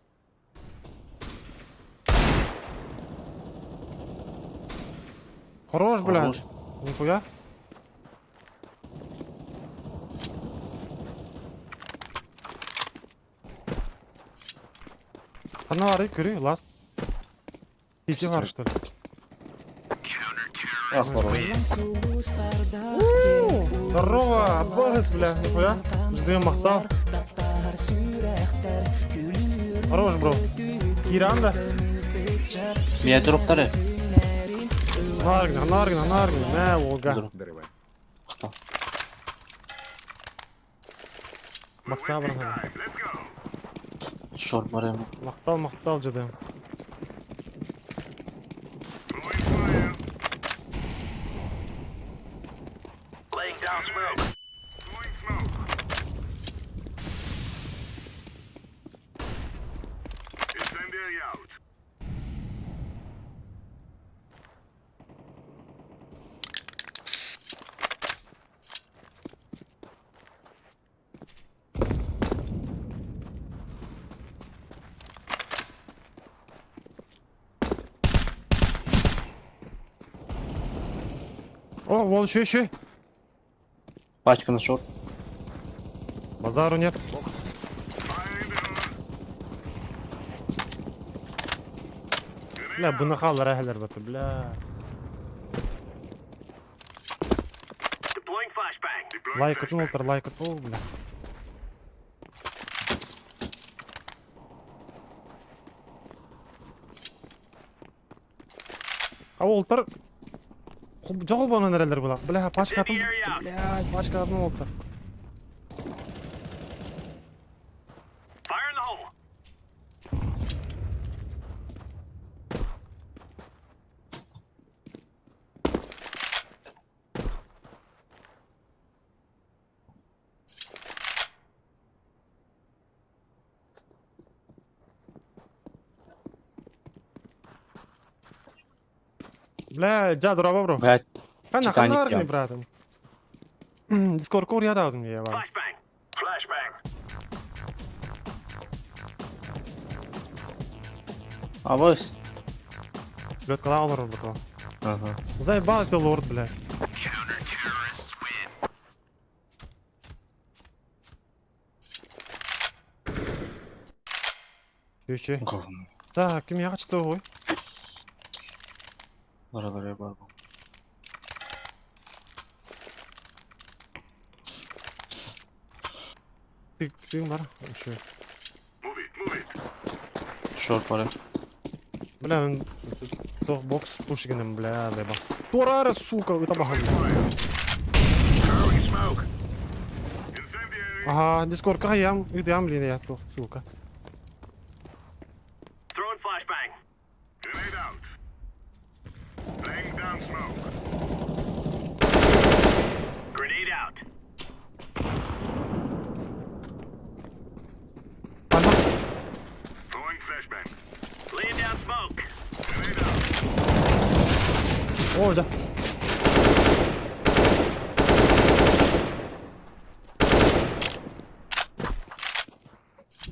Хорош, бля. Хорош. Нихуя. Ана ары көрі, ласт. Ити бар, что ли? А, хорош. Здорово, Аббас, бля, нихуя. Ждем мақтал. Хорош, бро. Киран да? Меня дроптары. Наргин, наргин, наргин, мә, олга. Что? Макса брат. Let's go. Шорт барайм. Мақтал, мақтал жедем. О, вон еще, еще. Пачка на short. Базару нет. Бля, бынахаллар әһелер баты, бля. Deploying flashbang. Лайкытын олтыр, лайкыт. О, бля. А олтыр. Жоғыл болан әрелер бұла. Бля, пачка атын. Бля, пачка атын олтыр. Fire in the hole. Бля, жа дроба бро. Блять. Қана, Титаник қана аргыны, я. братым. Дискорд кор ядадым я вам. Flashbang. Flashbang. Абыс. Блядь, кала алыр братва. Ага. Заебал ты лорд, бля. Еще. Говно. Так, ким я что ой? Бара бара бар. Ты ты бар. Еще. Short бара. Бля, мен тох бокс пушигинем, бля, леба. Турара, сука, это бахан. Throwing smoke. Ага, Дискорд каям, идям ли я то, сука. Throwing flashbang. Grenade out. Laying down smoke. Grenade out. Ана. Throwing flashbang. Laying down smoke. Grenade out. О, да.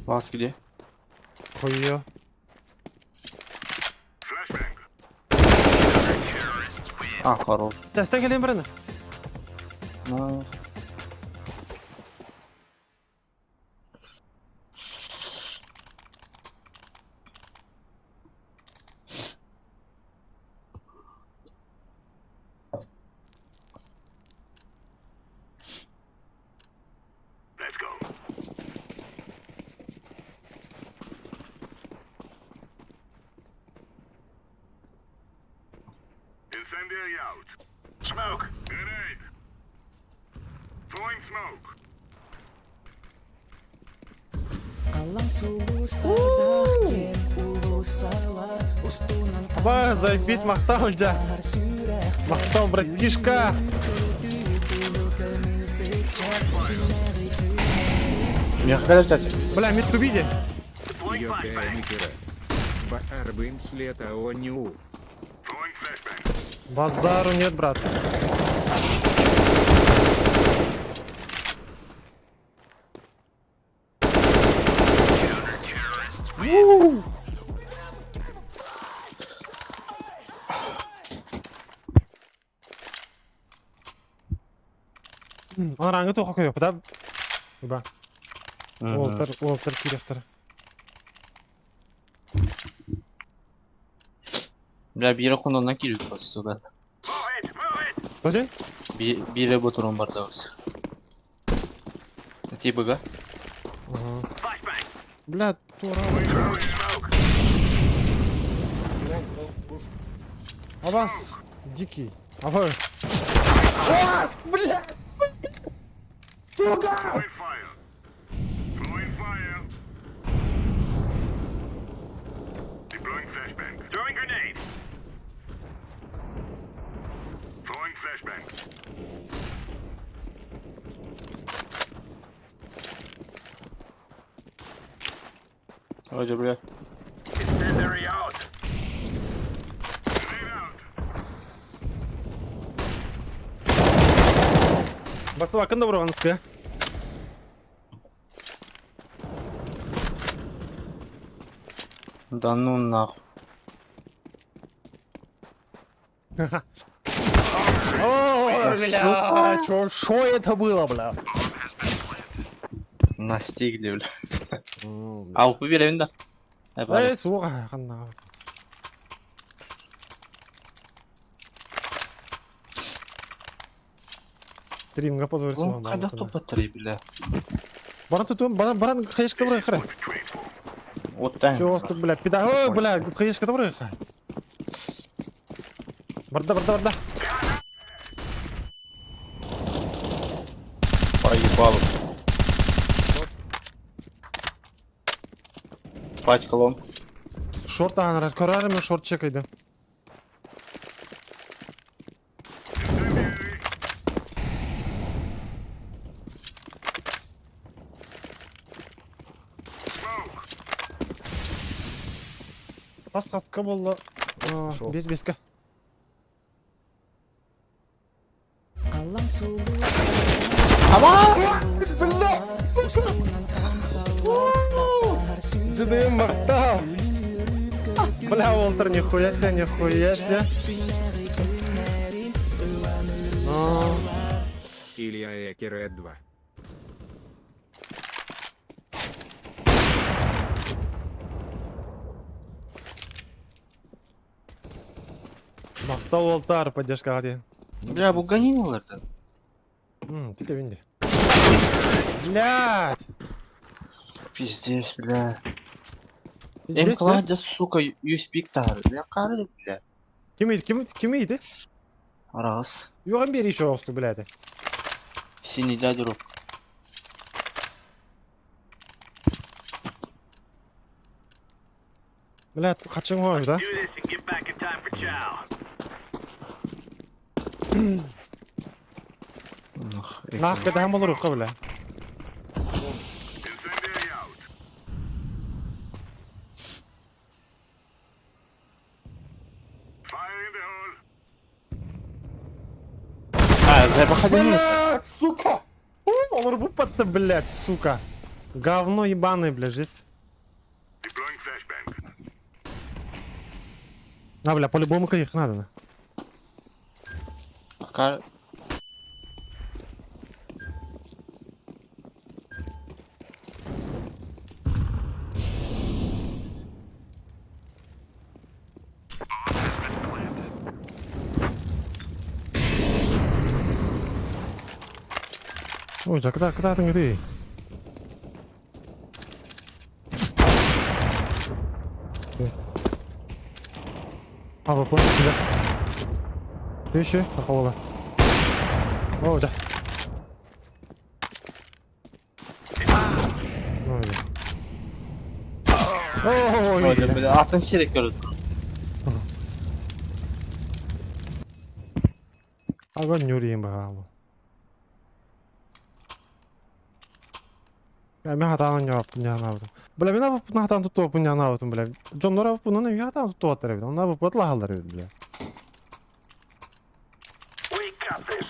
Ласт где? Хуя. Flashbang. А, хорош. Тестен келем біріні. На. Let's go. Incendiary out. Smoke. Grenade. Throwing smoke. Ба, заебись, мақтал, жа. Мақтал, братишка. Меня хотят Бля, мид тубиди. Deploying Ёпта flashbang. нихера. Баарбым след АОНЮ. Throwing flashbang. Базару нет, брат. Ана раңы тоқа көйіп, да? Ба. Олтыр, олтыр, керектір. Бля, бире кононнан кирик бас, сука. Move it. Move it. Өзен? Бире ботурун бар дагыс. Тибага. Flashbang. Бля, тура. Throwing smoke. Long, long, push. Абас, дикий. Абай. Throwing fire. Throwing fire. Deploying flashbang. Throwing grenade. Throwing flashbang. Вроде, бля. Incendiary out. Grenade out. Басты акын да бұрған үске. Да ну нахуй. О! Ой, бля, чё, шо это было, бля? Настигли, бля. М, бля. А, убили, да? Эй, сука, ханна. Стримга позор суға. Хайда топ-3, бля. Баран тутум, баран баран хаешка бар хара. Вот так. Чё у вас тут, бля, педа, ой, бля, хаешка бар ха. Барда, барда, барда. Поебал. Пачка лом. Шорт анар, көрәрім шорт чекайды. Тас қасқа болды. Бес беске. GDM мақтау. Бля, Уолтер, нихуя себе, нихуя себе. Ну, Илья Экерет 2. Мақтау Уолтер, поддержка дейін. Бля, бу гонилар-то. Ты те винди. Блядь! Пиздец, бля. Пиздец, М-кладя, сука, USB тары. Бля, кары, бля. Ким ейді, ким, ким ейді? Раз. Юған бері еще осты, блядь. Синий дядя Блядь, қачың ғой, да? Do this and get back in time for chow. Нах, кәдәм болыр ұққа, бля. Incendiary out. Fire in the hole. А, за походи. Блядь, сука! Олар бұппатты, блядь, сука. Говно ебаное, бля, жесть. Deploying flashbang. А, бля, по-любому их надо. На. Пока. Ой, да куда, куда ты, ты? А, вы поняли, да? Ты еще? Ахолова. О, да. Ой, Ой, Ой, бля. бля, атын серик көрді. Огонь не баға. Я мен хатаан жауап пуняна. Бля, мен авып хатаан тутту пуняна авытым, бля. Жоннор авып пунаны я хатаан тутту аттар бит. Онна авып батла халдар бит, бля. We got this.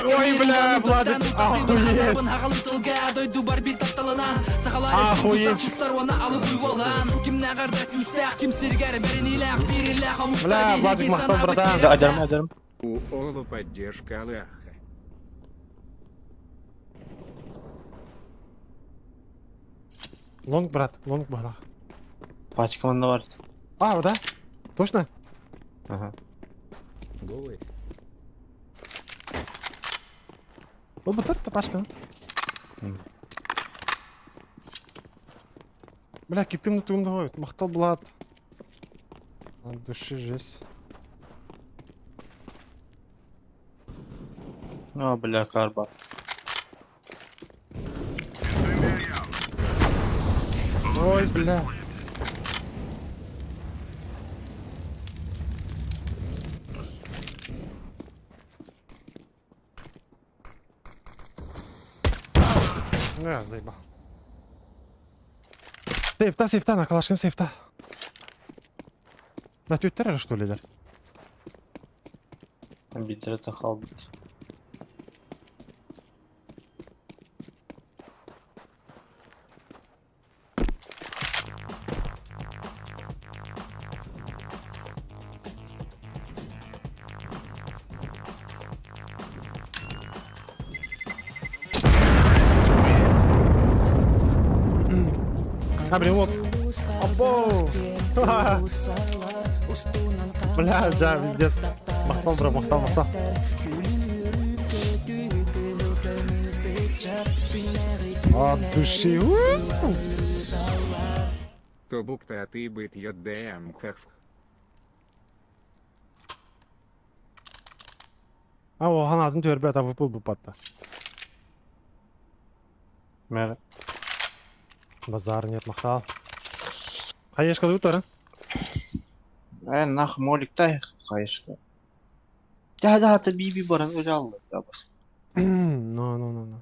Ой, бля, Владик, охуеть. Охуеть. Бля, Владик мақтау, братан. Да, айдарым, айдарым. У Олу поддержка Аллаха. Лонг, брат, лонг бала. Пачка манда бар. А, да? Точно? Ага. Голый. Ол бітір, пашка. Бля, китымды туымды ғой. Мақтал Блад. От души жесть. О, бля, карба. Ой, бля. Я заебал. Сейфта, сейфта, на калашкин сейфта. На тюттер что ли, дер? Битер халбит. А, блин, вот. Або! Бля, да, пиздец. Махтал, бро, махтал, махтал. От души. У! Тобукта ты быт ЙДМ хф. А, о, ханатын төрбе ата выпыл bu patта. Мэр. Базар нет, махтал. Хаешка дутара. Э, нах молик тай хаешка. Да, да, это биби баран öyle aldı. Ya bas. Ну, ну, ну, ну.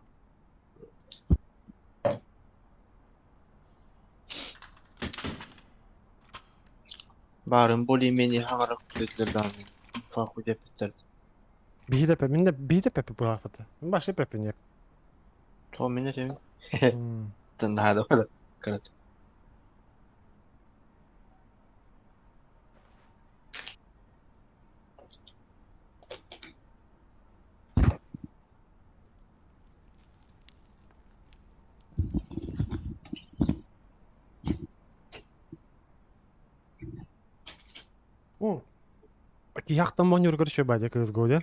Барын более-менее хаңарак күлетлерден фаху деп биттерди. Биһи пепе, мин биһи пепе буһафата. Мин башли пепе нек. То мен этем. Тыннада бара. Карат. О. Яхтан монюр короче бадя КСГО, да?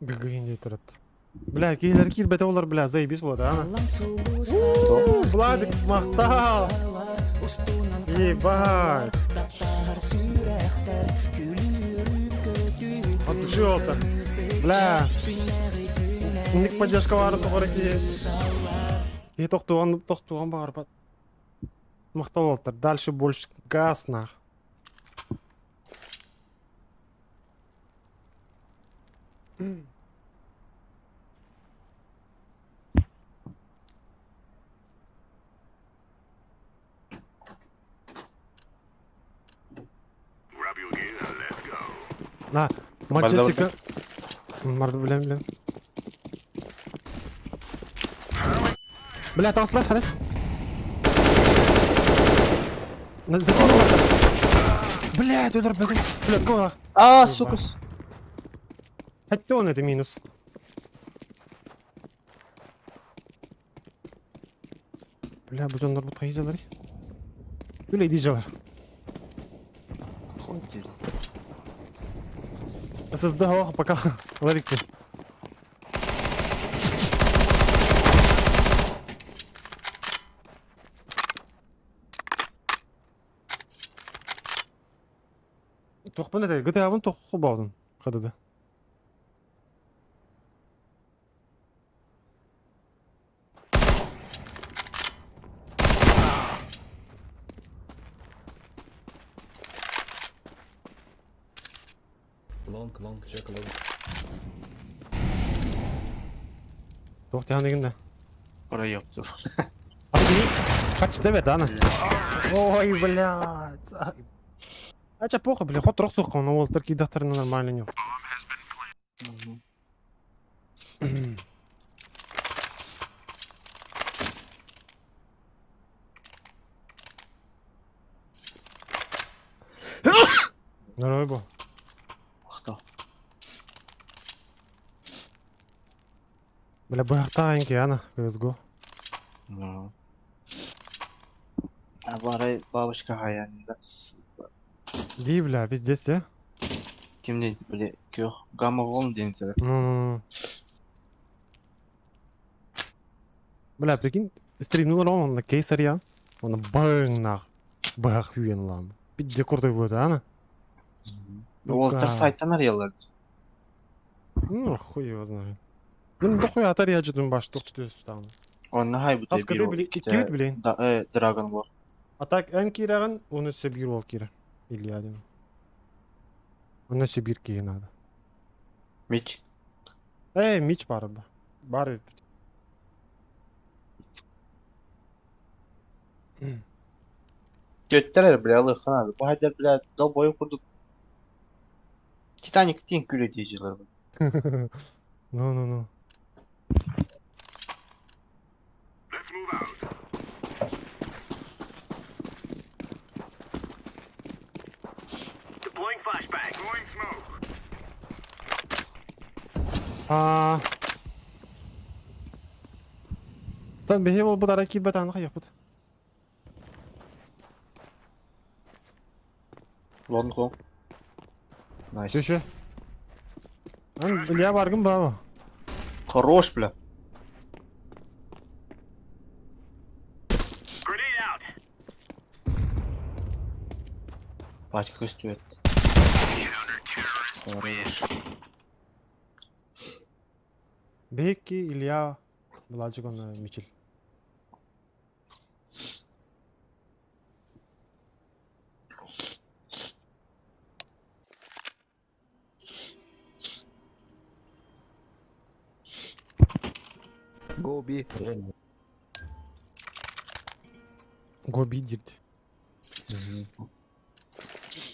ГГ турат. Бля, кейлер килбете олар, бля, заебись вот, а? Владик, махтал! Ебать! От души олта. Бля. Ник поддержка бар тоғыр ки. И тоқтуған, тоқтуған бар бат. Мақтау олтар. Дальше больше газ нах. Grab your gear and let's go. На, Манчестика. Марды, бля, бля. Бля, таслар, хали. Бля, удар, бля, бля, кого? А, сука. Хотя он это минус. Бля, бу дьоннор бут хайдалар. Үле дижалар. ССД пока. Ларикти. Тохпын это, GTA-бын тох холбаудын. Қадыды. Long, long, check long. Тох тян дегенде. Ора yaptı. Kaç evet ana. Ой, блядь. Ача похуй, бля, хот рок сука, но Уолтер кидахтар нормально не. Здорово, бо. Ахта. Бля, бахтаенький, ана, CSGO. Ну. А бара бабушка хаянында. Ди, бля, пиздец, я. Кимне, бля, кё, гамма волн дейін Ну, Бля, прикинь, стримнула он на кейсаря. Он бang нах. Бах юен лам. Пизде крутой будет, а? Уолтер сайттан арыялар. Ну, хуй его знает. Ну, да хуй атар я ждун баш, тух түс там. Онна хай бу Аскады били, иккибит билин. Да, Dragon Lore. А так эн кираган, оны сөбир ол кира. Илья дим. Оны сөбир кии надо. Мич. Эй, мич бар ба. Бар. Götler бля, алыхана. Бу хайдар бля, долбою курдук. Титаник дейін күлі дейжілер. Ну, ну, ну. Let's move out. Deploying flashbang. Throwing smoke. Аа. Тан биһи буолбут ара киирбэт ааны хайыахпыт. Long long. Nice. Шеше. Ан Илья баргын баба. Хорош, бля. Grenade out. Пачка көстүбэт. Хорош. Биһикки Илья Былаадьык уонна Мичил. Go B. Гоби диирди.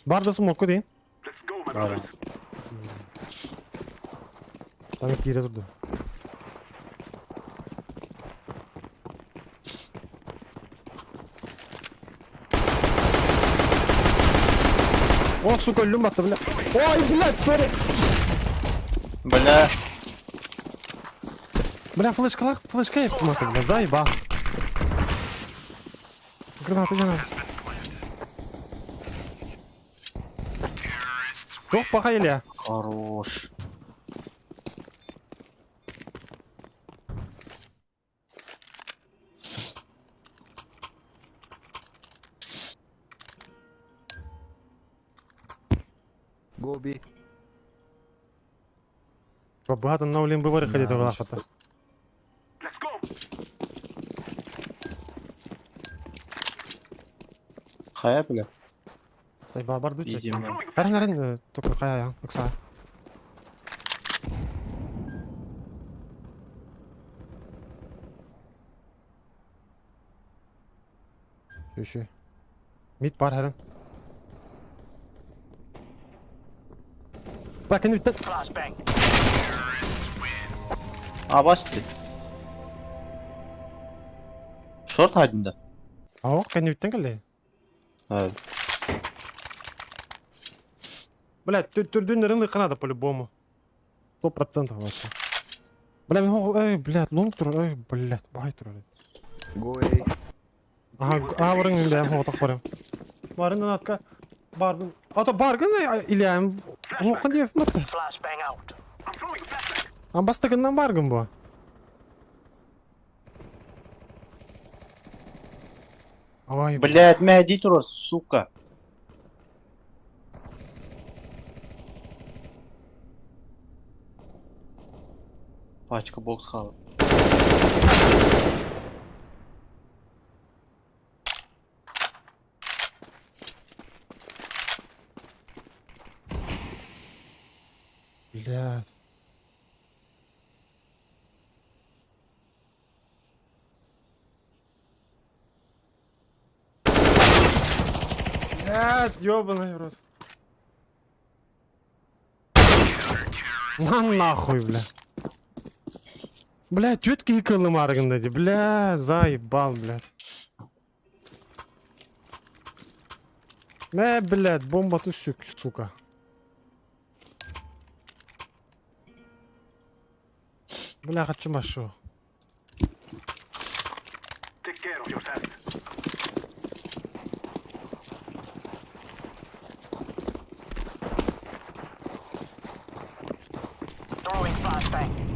Бар да смокку дейин. Let's go, my brothers. Там киирэ турду. О, сука, өллүм батта, бля. Ой, блядь, сори. Бля. Бля, флешкалах, флешка я маты, бля, заеба. Граната не надо. Туох паха Илья? Хорош. Go B. Бабата на Олимп выборы ходит в лахата. Let's go. Хайа, бля. Бабар дуча. Идем. Арен арен только хая окса. Еще. Мид бар харин. Бак энэ бит. Flashbang. А, басты. Short хайдында. Аа, кэнниттэн кэллэ. А, Блядь, түрдүн рынок надо по-любому. 100% вообще. Бля, мен эй, блядь, long тур, эй, блядь, бай тур. Go A. Ага, а барың Илья, хотох барым. Барын атка. Бардым. Ата баргын Илья, хохан дип матты. Flashbang out. I'm throwing a flashbang. Амбастыгыннан баргын бу. Ой, Блядь, мә тур, сука. Пачка бокс хавал. Блядь. Блядь, ёбаный в рот. На нахуй, бля. Бля, тетки икылым аргында ди. Бля, заебал, блядь. Мә, блядь, бомба түсік, сука. Бля, хочу машу. Take care of yourself. Throwing flashbang.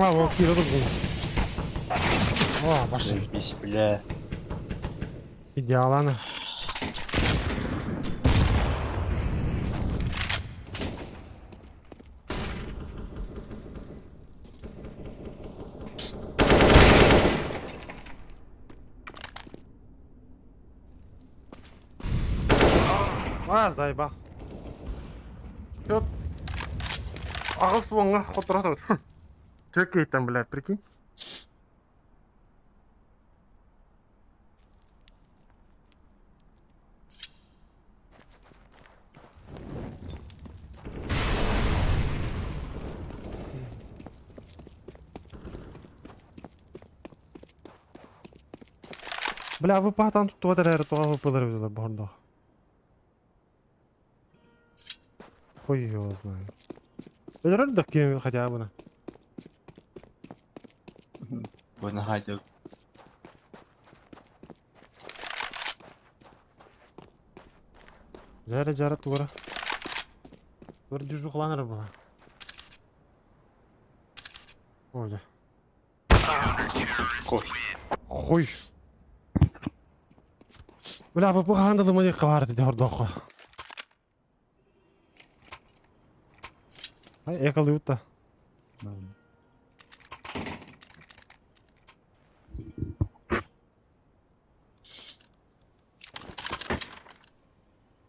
А, вот кире турдум. О, баш. Заебись, бля. Идеаланы. А, заебал. Чё? Ағыс оңға отырады. Чекай там, блядь, прикинь. Бля, вы патан тут туа дәрі туа выпылыр бұрында. Хуй его знает. Өлөрөр да ким хотя бы на. Бу наһаа дьыл. Жара жара туора. Туора дьужухланар була. Ой, да. Хуй. Хуй. Бля, бу хаһан да лымани хабар дии хордоххо. Ай, экалыыбыт да.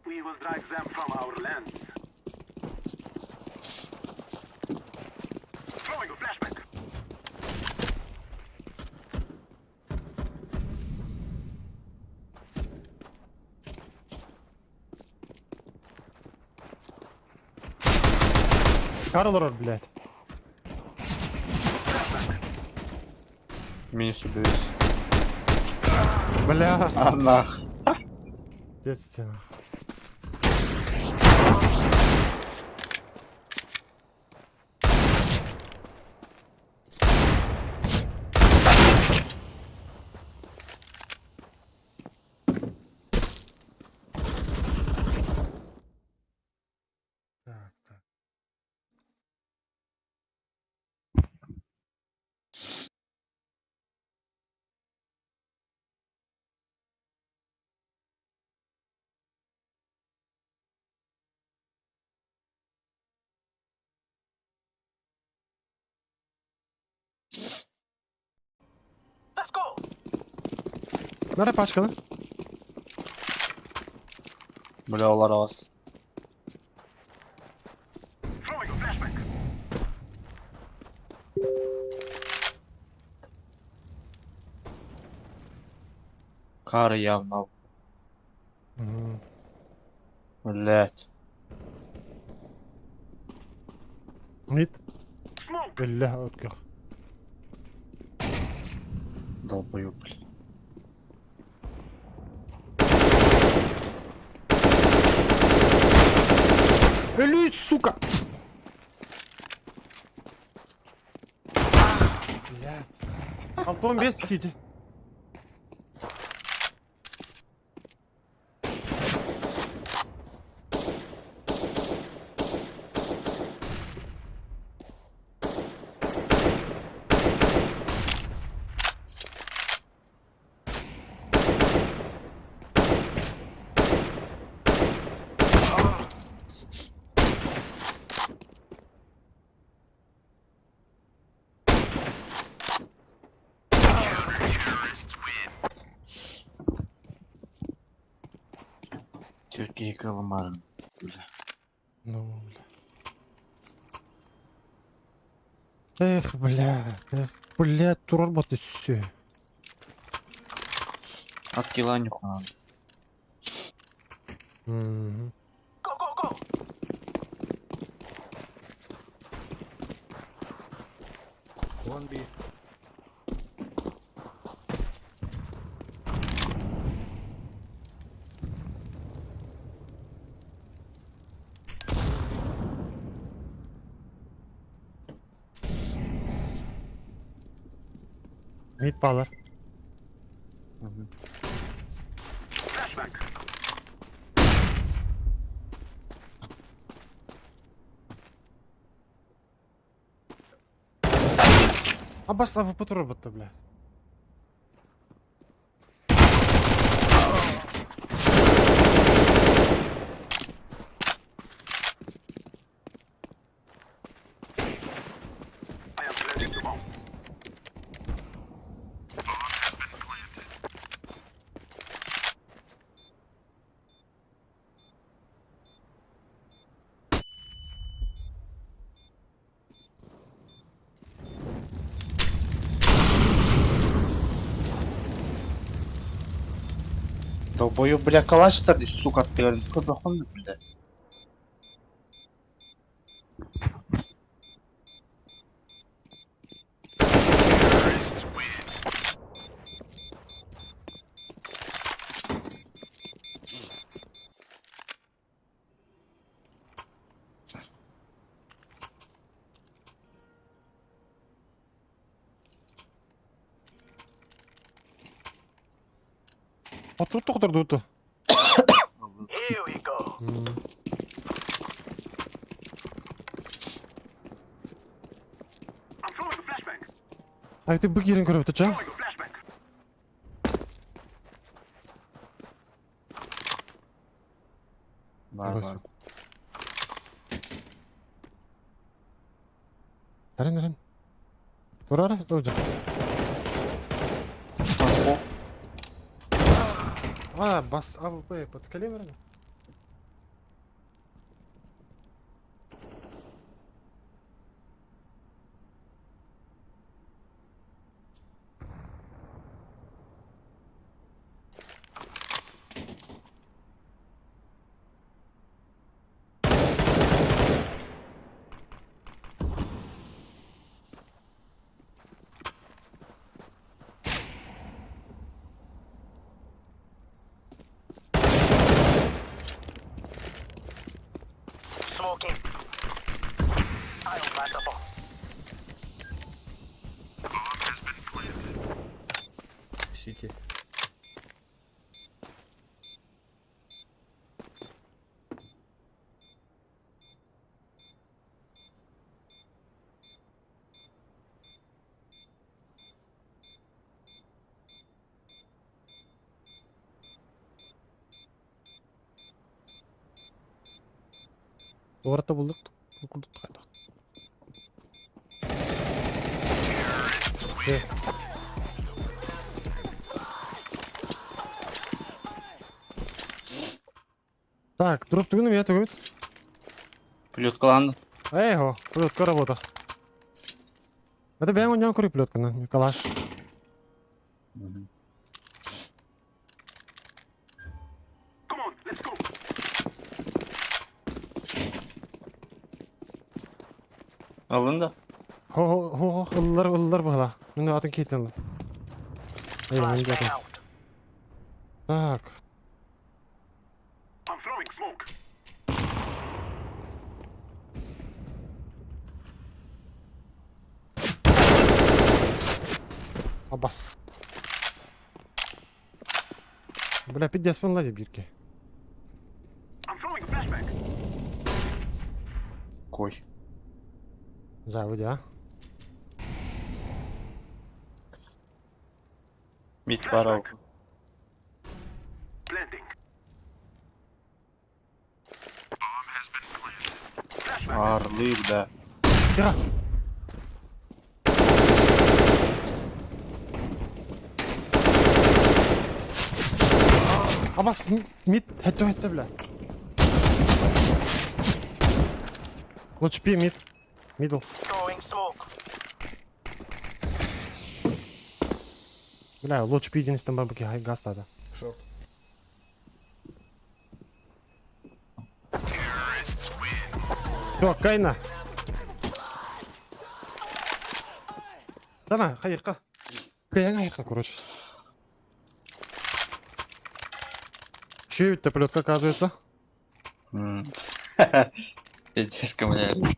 We will drive them from our lands. Throwing a flashbang. Хара олорор, блядь. Минус убиваюсь. Бля. А нах. Естественно. Так, так. Let's go. Нара пачканы. Бля, олар аз. Throwing a flashbang. Кары явно. Блять. Мид. Smoke. Биллэ өткөх. Долбоёб, блядь. Өлүй, сука! Блядь. Алтон бес сити. Türkiye каламарын. Бля. Ну, бля. Эх, бля, эх, бля, турар бот все. От кила нюху надо. Мгм. Go, go, go. One B. Mid bağlar. Flashbang. Абас АВП турар ботта, бля. I am planting the bomb. Долбоёб, бля, калаш здесь, сука, ты көбө бля. Хоту тохтордууту. Here we go. I'm throwing a flashbang. Айты бу киирэн көрөбүт ча. Throwing a flashbang. Бар бар. Эрэн эрэн. Турар тоже. А, бас АВП под калибрами. Smoking. I'll plant the bomb. Сити. Уората булдук. Так, дроп түгүнүм я түгүбүт. Плеткаланды. Эй, хо, плетка работа. Это бэйэн оñоон көрү плетканы, калаш. Come on, let's go. Алын да. Хо хо хо ыллар ыллар быһла. Мин атын кейтен. Эй, мин Flashbang дьэ. out. Так. I'm throwing smoke. Абас. Бля, пиздец, лади бирки. I'm throwing a flashbang. Кой. За, выйди, а. Мид бар ау. Planting. Арлы, бля. Тихо. Абас, мид, хэтэ хэтэ, бля. Лучше пи, мид. Мидл. Throwing smoke. Бля, лучше пи единственный бабки газ тогда. Шорт. Все, Кайна. Дана, хайырка. Каяң айырка, короче. Че ведь плетка, оказывается? Пиздец, бля.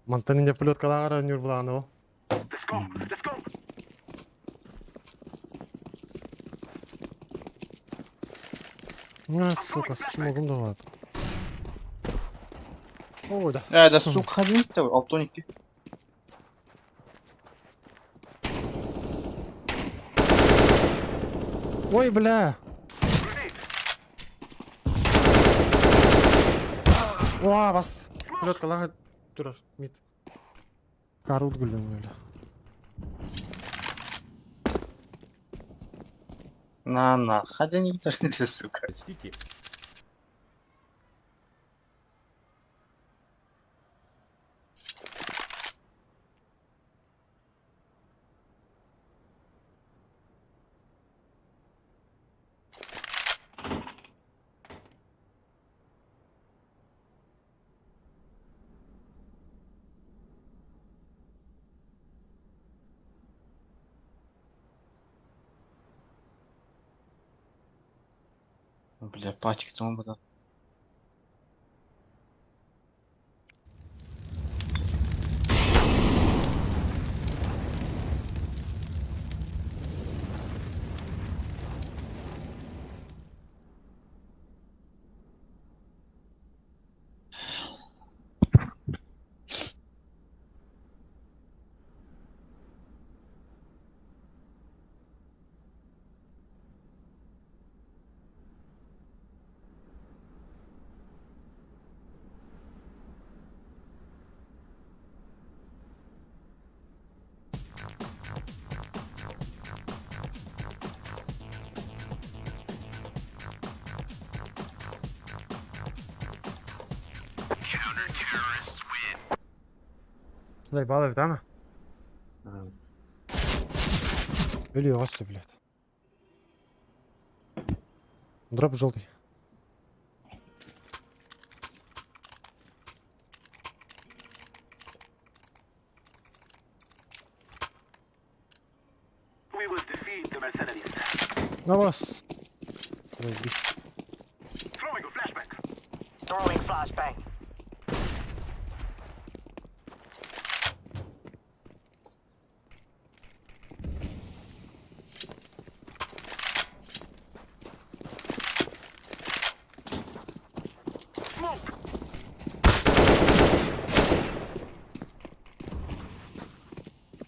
Мантан плетка лағара нүр булағаны ол. Let's go. Let's go. А, сука, смогом давай. О, да. Э, да сука, один алтоники. Ой, бля. Grenade. Уа, бас. Плетка лаға турар, мид. Карут гүлден, бля. На, на, хотя не ты, сука. Сити. Бля, пачки тому буду. Заебало ведь, ана? Или осы, блядь. Дроп желтый. We will defeat the mercenaries. На вас. Заебись. Throwing a flashbang. Throwing flashbang. Smoke.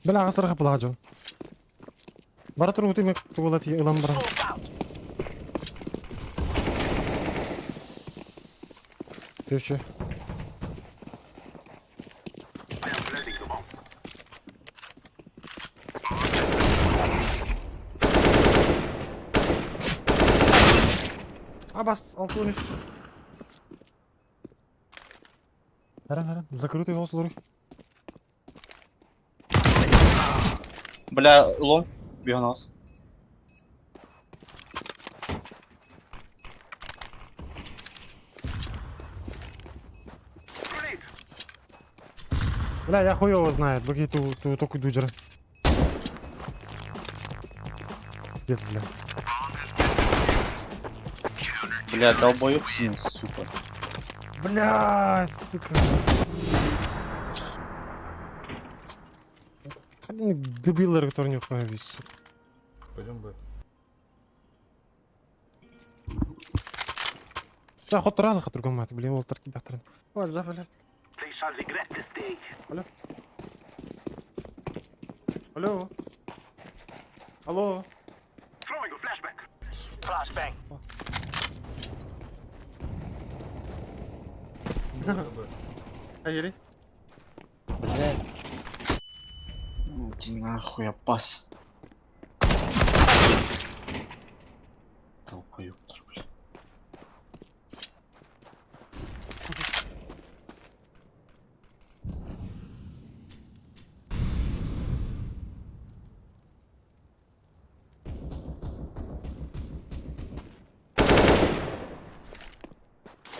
Бля, ағастарға бұлға жол. Бара тұру өтеме туғыла тие ылан бара. Smoke out. Көрші. I am planting the bomb. Абас, 6-13. Аран, аран, закрытый голос лоры. Бля, лом. Бегонос. Grenade. Бля, я хуй его знает, быки ту ту только дуджера. Где бля? Бля, долбоёб с ним, сука. Бля, сука. Один дебилер, который не уходит, сука. Пойдем Б. Да, хоть рано, хоть другому, это, блин, вот тарки дохтрен. Ой, да, блядь. They shall regret this day. Алло. Алло. Throwing a flashbang. Flashbang. Б, Б. Айри. Бля. Иди нахуй, я пас. Долбоёб, бля.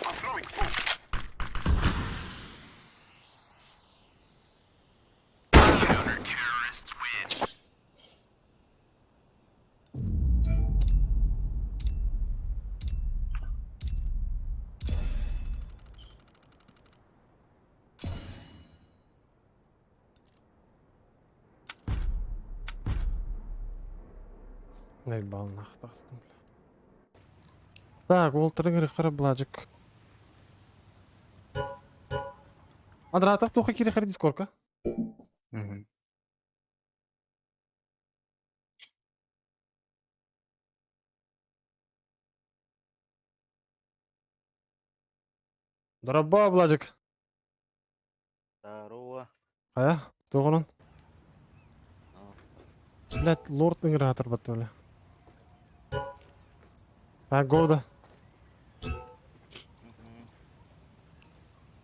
I'm throwing smoke. Наебал нахуй, тастым, бля. Так, Уолтер Игорь Харабладжик. Андратов, тухай кири хари дискорка. Мгм. Дороба, Бладжик. Здорово. А, тоғырын. Блядь, лорд игратор баттыли. А, года.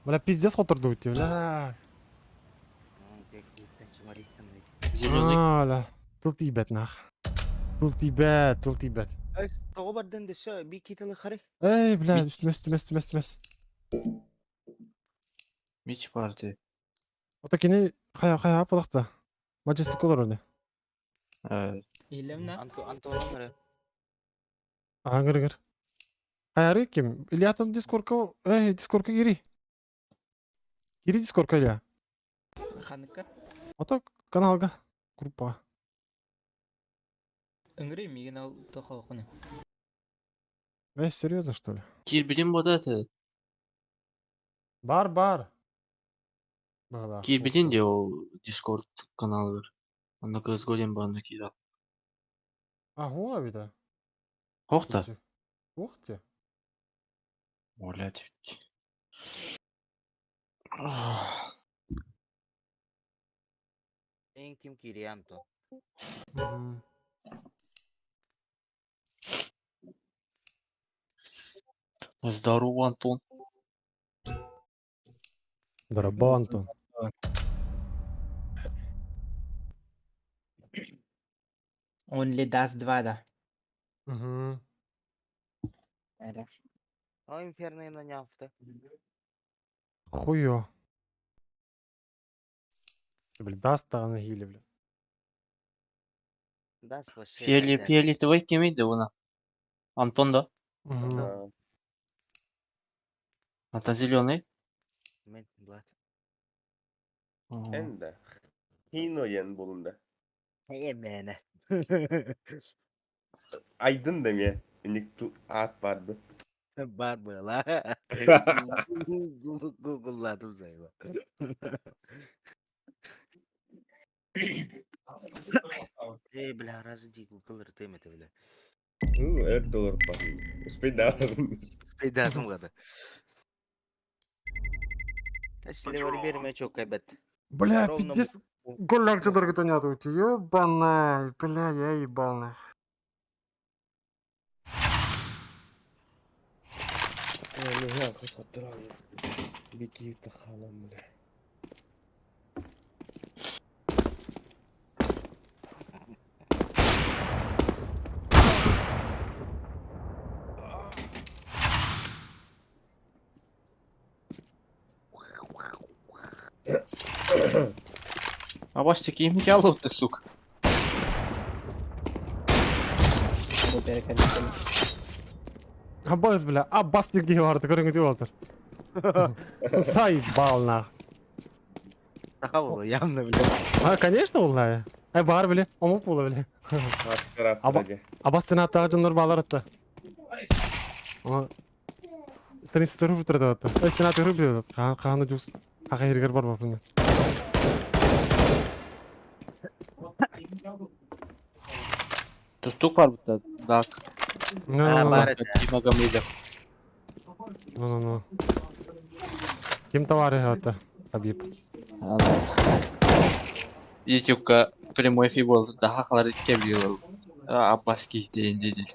Бля, пиздец хотырды өте, бля. Зеленый. А, бля. Тыл тибет, нах. Тыл тибет, тыл тибет. Тоҕо бардын дөссө би китили хары. Эй, бля, үстіме, үстіме, үстіме, үстіме. Мич парти. Отакини хая хая апалақта. Majestic olur öyle. Илемне. Анто Антон Аңгыр гыр. Хайары ким? Илья там дискордка, эй, дискордка кири. Кири дискордка Илья. Ханыкка. Ото каналга, группа. Ыҥырый миигин ал тохолохуну. Эй, серьезно что ли? Кирбидин бода это. Бар, бар. Бала. Кирбидин де ол Discord каналыгар. Онно кыз голем банна киира. А, хуа вида. Хохта. Ух ты. Блять. Эн ким кири Антон. Мгм. Здорово, Антон. Здорово, Антон. Only Dust 2 да. Угу. Эрэ. О, инферно нанявты. Хуё. Бля, даст даҕаны хиилэ, бля. Даст вообще. Фиоли, фиолетовый кимий да уна? Антон да? Угу. Да. Это зеленый? Мен, Влад. Энда. Хино ен булунда. Эмене. Айдын да ме. Ник ту ат барды. Бар была. Гугулладым зайба. Эй, бля, разди Google ртем это, бля. Ну, эр доллар бар. Успей да. Спейдатым гада. Силе берме çok кайбет. Бля, Ровно пиздец. Голяк дорого то не отуйти. Ёбаный, бля, я ебал нах. А вас такие ты, сука. Бу бэрэ Аббас, бля, Аббас нигде барды, көрүңү деп отыр. Заебал нах. Саха явно, бля. А, конечно, ол Ай, бар, бля, омук була, бля. Аббас сенаттағы жоннор балар атты. Страница руб турда атты. Ой, сенат руб деп атты. Каны жус. Ага ергер бар бар. Тустук бар бу да. Ну, бар это. Магомедов. Ну, ну, ну. Ким товары атты? Хабиб. Ютубка прямой эфир болды. Да хақлар итке билер. Аббас кейтейін дейді.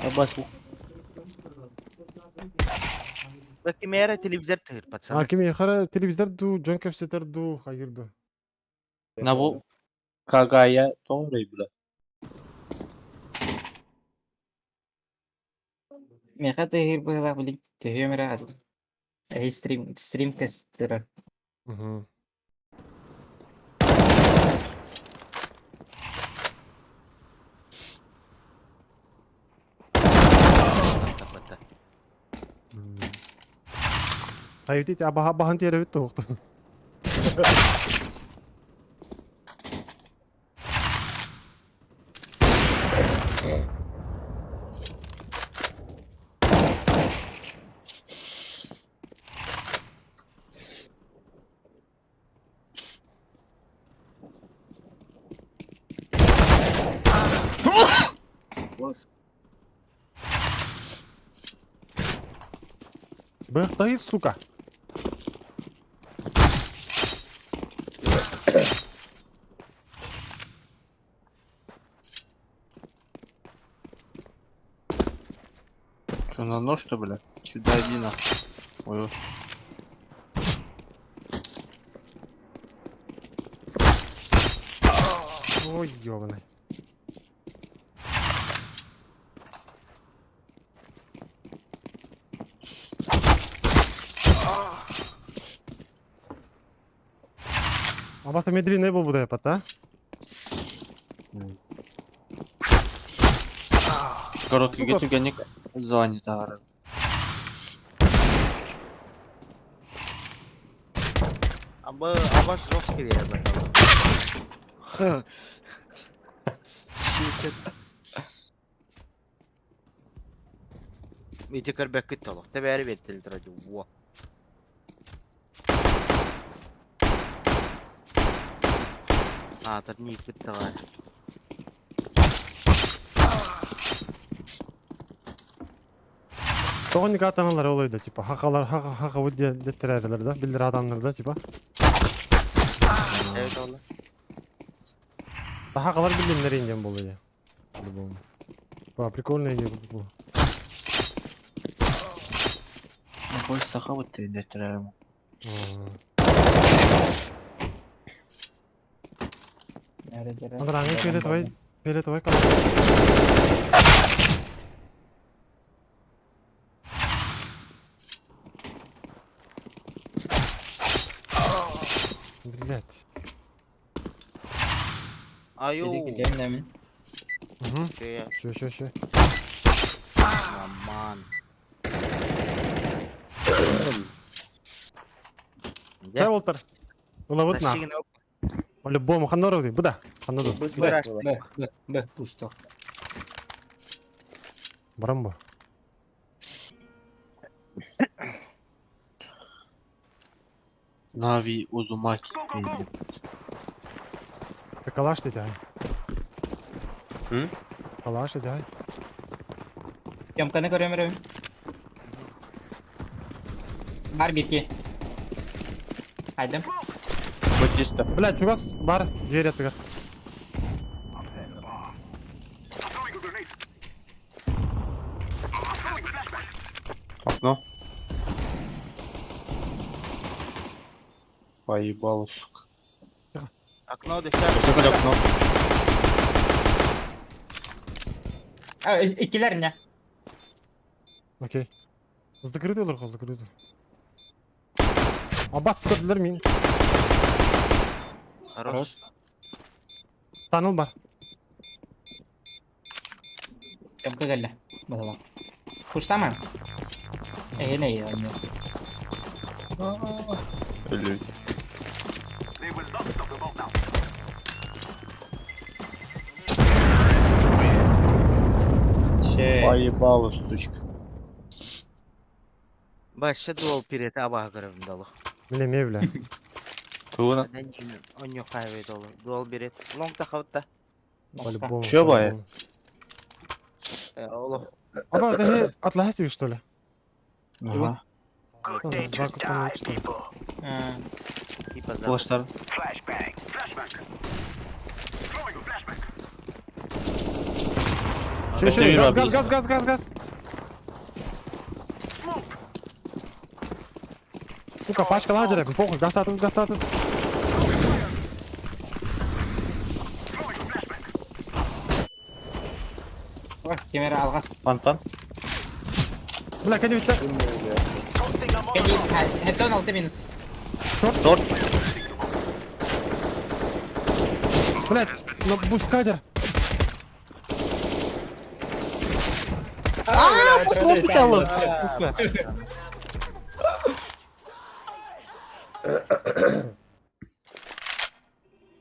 Аббас Бакимера телевизор тыр, пацаны. А ким хара телевизор ду, жон кепсетер ду, хайыр ду. На бу Кагая тоңрой бля. Меха тыгыр быһылаах билин төһүөм эрэ атын. Эһи стрим стрим кэстэрэ. Угу. Тапата. Хайыр аба бахан тере бит тоқты. Бэхтай, сука. Что, на нож что, бля? Сюда иди на. Ой, ой. Ой, ёбаный. Абаста медленный был буду я а? Короткий гетюгенник занят, ары. Аба, аба жесткий верно. Ити көрбөккүт толук. Тебәри беттил турады. Во. Аатыр нииппит тавар. Тоғын атаналар олойду, типа, хақалар, хақа, хақа өте деттерәрлер да, билдер адамдар да, типа. Evet oğlum. Хақалар билдер инден болду я. По-любому. Ба, прикольная идея была. Больше саха вот ты деттерәрим. Андраңы фиолетовый, фиолетовый калаш. Блять. Аю. Угу. Че? Еще, еще, еще. Аман. Чай Волтер. Уловыт на. По-любому, ханору буда. Ханоду. Б, Б, Б, Б, пусто. Барамбо. Нави Узумаки. Go, go, go. Ты калаш ты дай. М? Калаш ты дай. Ямканы көрөм өрөм. Бар бирки. Айдым. Батиста. Блять, у вас бар, дверь от I'm throwing a grenade. I'm throwing a flashbang. Окно. Поебало, сука. Окно десятый. Только окно. А, иккилэр не? Окей. Закрытый олар, закрытый. Абас көрдүлөр мин. Хорош. Таныл бар. Ямка кэллэ. Баһыла. Куштама. Эһине я. Өлүү. They will not stop the bomb now. Че. Поебало, сучка. Башы дуол пирете абаға көрөм далы. Миле ме бля. Туына. Оньо хайвей долу. Дуол бирет. Лонг та хавта. По-любому. Чё, бая? по-любому. Олох. Аба, ты отластишь, что ли? Ага. Там два капкана, что ли? Типа за. Флаштар. Flashbang. Flashbang. Throwing a flashbang. Еще, еще, газ, газ, газ, газ, газ, газ. Smoke. Сука, пачка ладера, похуй, газ тут, газ тут. Throwing a flashbang. Ой, кемер алгас. Фонтан. Бля, кәне битті. Tossing a Кеди, molotov. хеттон алты минус. Торт. Блядь, ну бускадер. А, пошел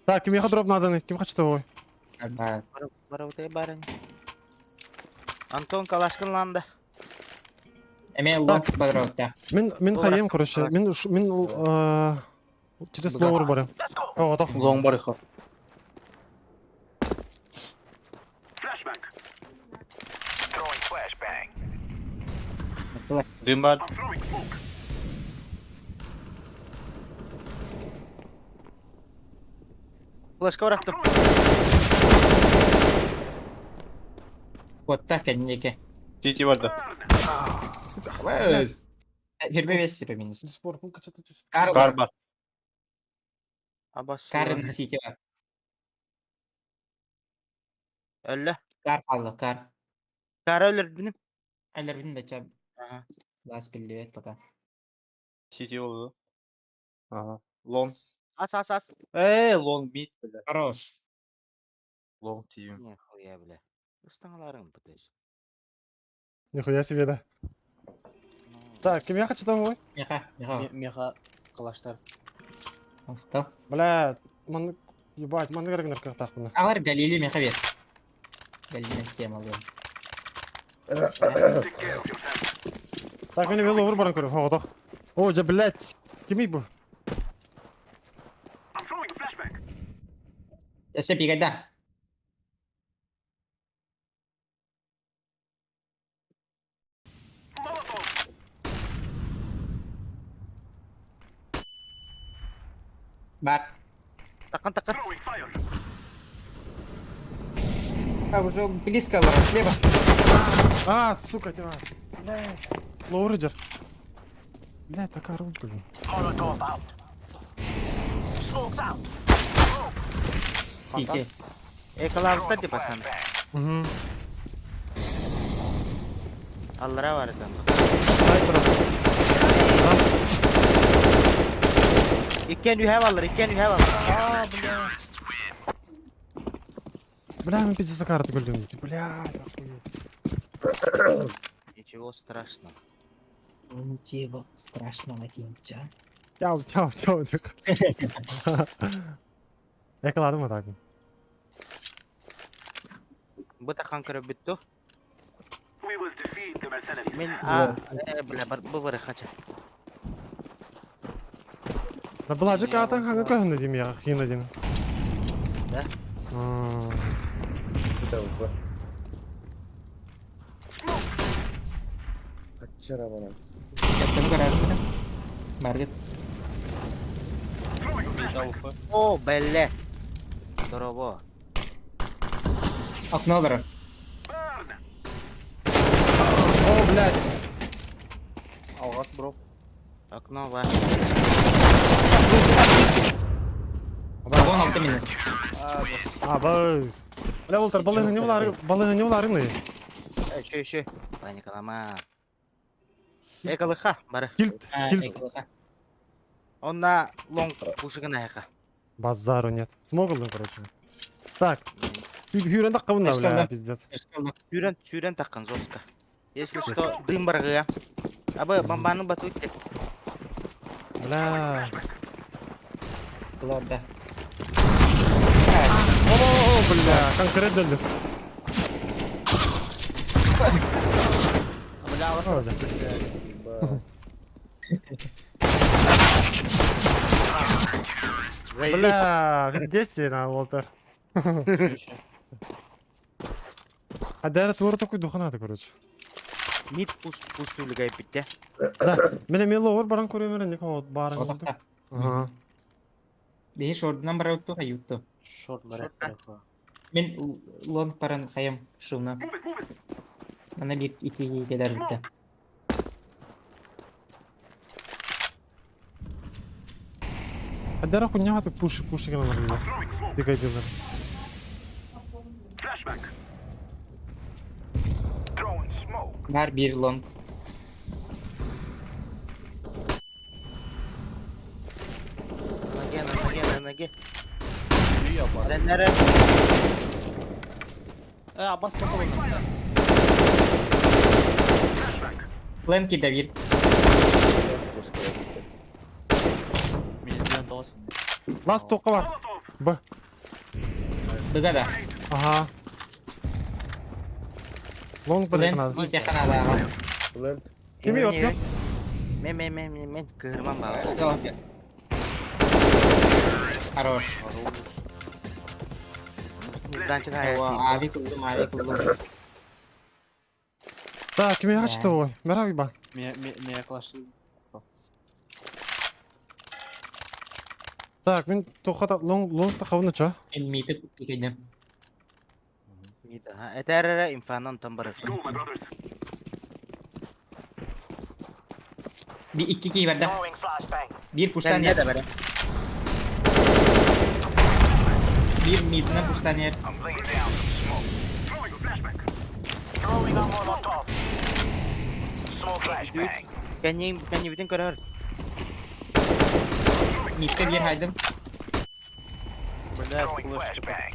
Так, ким ехать дроп надо, ким хочет его? Да. Бар барын. Антон Калашкин ланда. Эме лонг барота. Мин, мин Добра. хаем, короче, мин, мин, через ловер барым. О, готов. Лонг барыха. Flashbang. Throwing flashbang. Дым бар. I'm throwing smoke. Флешка барахтым. Вот так кеннеке. Тити бар да. Хирбе бес хирбе минус. Спор, ну кача тут. Кар Кар бар. Абас. Кар сити бар. Өллө. Кар алды, кар. Кара өлөр биним. Әлер бин дә чаб. Ага. Лас билет пока. Сити болду. Ага. Лонг. Ас ас ас. Эй, лонг мид, бля. Хорош. Лонг тием. Нихуя, бля. Устаңаларың бутыш. Нихуя себе, да. Так, ким я хочу того? Меха, меха. Меха калаштар. Авто. Бля, ман, ебать, ман керек так мына. Алар Галили меха бер. Галили тема алды. Take care of your family. Так, мин веловер барым көрөм, о, готов. О, жа, блядь, ким бу? I'm throwing a flashbang. Ясе бигәдә. Molotov. Бар. Такан такан. Throwing fire. А уже близко алар, слева. А, сука, тема. Бля, лоурджер. Бля, такая руль, блин. Molotov out. Smoke's out. Сити. Эколабыттар деп асан. Угу. Аллара бар экен. Снайпер. Иккен үһэ баллар, иккен үһэ баллар. Аа, бля. Бля, мен пиздец карты көрдүм дейді. Бля, охуеть. Ничего страшного. Ничего страшного деймча. Чао, чао, чао. деп. Эколадым а так. Бу тахан көрө бүттү. We will defeat the mercenaries. Мен а э, бля, бар бу бар хача. Да была же катан хаңы көһүнді дейм я, хина дейм. Да? М, Это В. Очарована. Кәттен көрәрмін. Баргыт. О, белле. Дорово. Окно олар. О, блядь. Алғат бро. Окно бар. 16 минус. А, быз. Бля, Волтер, балыгы не улары, балыгы не улары мы? Э, Еще, еще. Паникалама. Эколыха, бары. Тильт, тильт. Онна лонг пушыгына яка. Базару нет. Смог он, короче. Так, хүрен таққабын да, бля, пиздец. Сүүрэн, сүүрэн таққан жестко. Если что, дым баргыга. Абы бомбаны батут. Бля. Бұларда. О, бля, конкретно. Бля, О, да. Бля, где сена, Волтер? А дәрі тура такой духанады, короче. Мид пуш пуш түлгәй битте. Да, мене мело ор баран көрөмөр, нико баран. Отақта. Ага. Бейш ордынан бара өтту хаютту. Шорт бар. Мен лонг баран хаям шуна. Move it, move it. Мана бир ити кедер битті. А дәрі хуйня ты пуш пуш деген алар. Throwing smoke. Дигай дилер. Flashbang. Throwing smoke. Бар бир лонг. Ноге, на ноге, на ноге. Нәре? Э, Аббас попал. Ленки да бир. Лас тоққа бар. Б. Быга да. Ага. Лонг бір Ленки канал. ите ханада. Лэнд. Кими отты? Мен мен мен мен мен кырман бар. Хорош. Миддан чыга. Ави кылдым, ави кылдым. Так, кими ачты ой. Мерак ба. Меня класс. Так, мен тоққа лонг лонг та хавны ча. Мен миті күткенем. Этәрәрә инфанан тамбарыс. Go, my brothers. Bir iki key verdi. Throwing flashbang. Bir puştan Бәлле yer. дә бәрә. Bir midine puştan yer. I'm laying down some smoke. Throwing a flashbang. Throwing a molotov. Smoke flashbang. Кәнең кәне битен көрөр. Midte bir haydım. Бля, Throwing флешка. flashbang.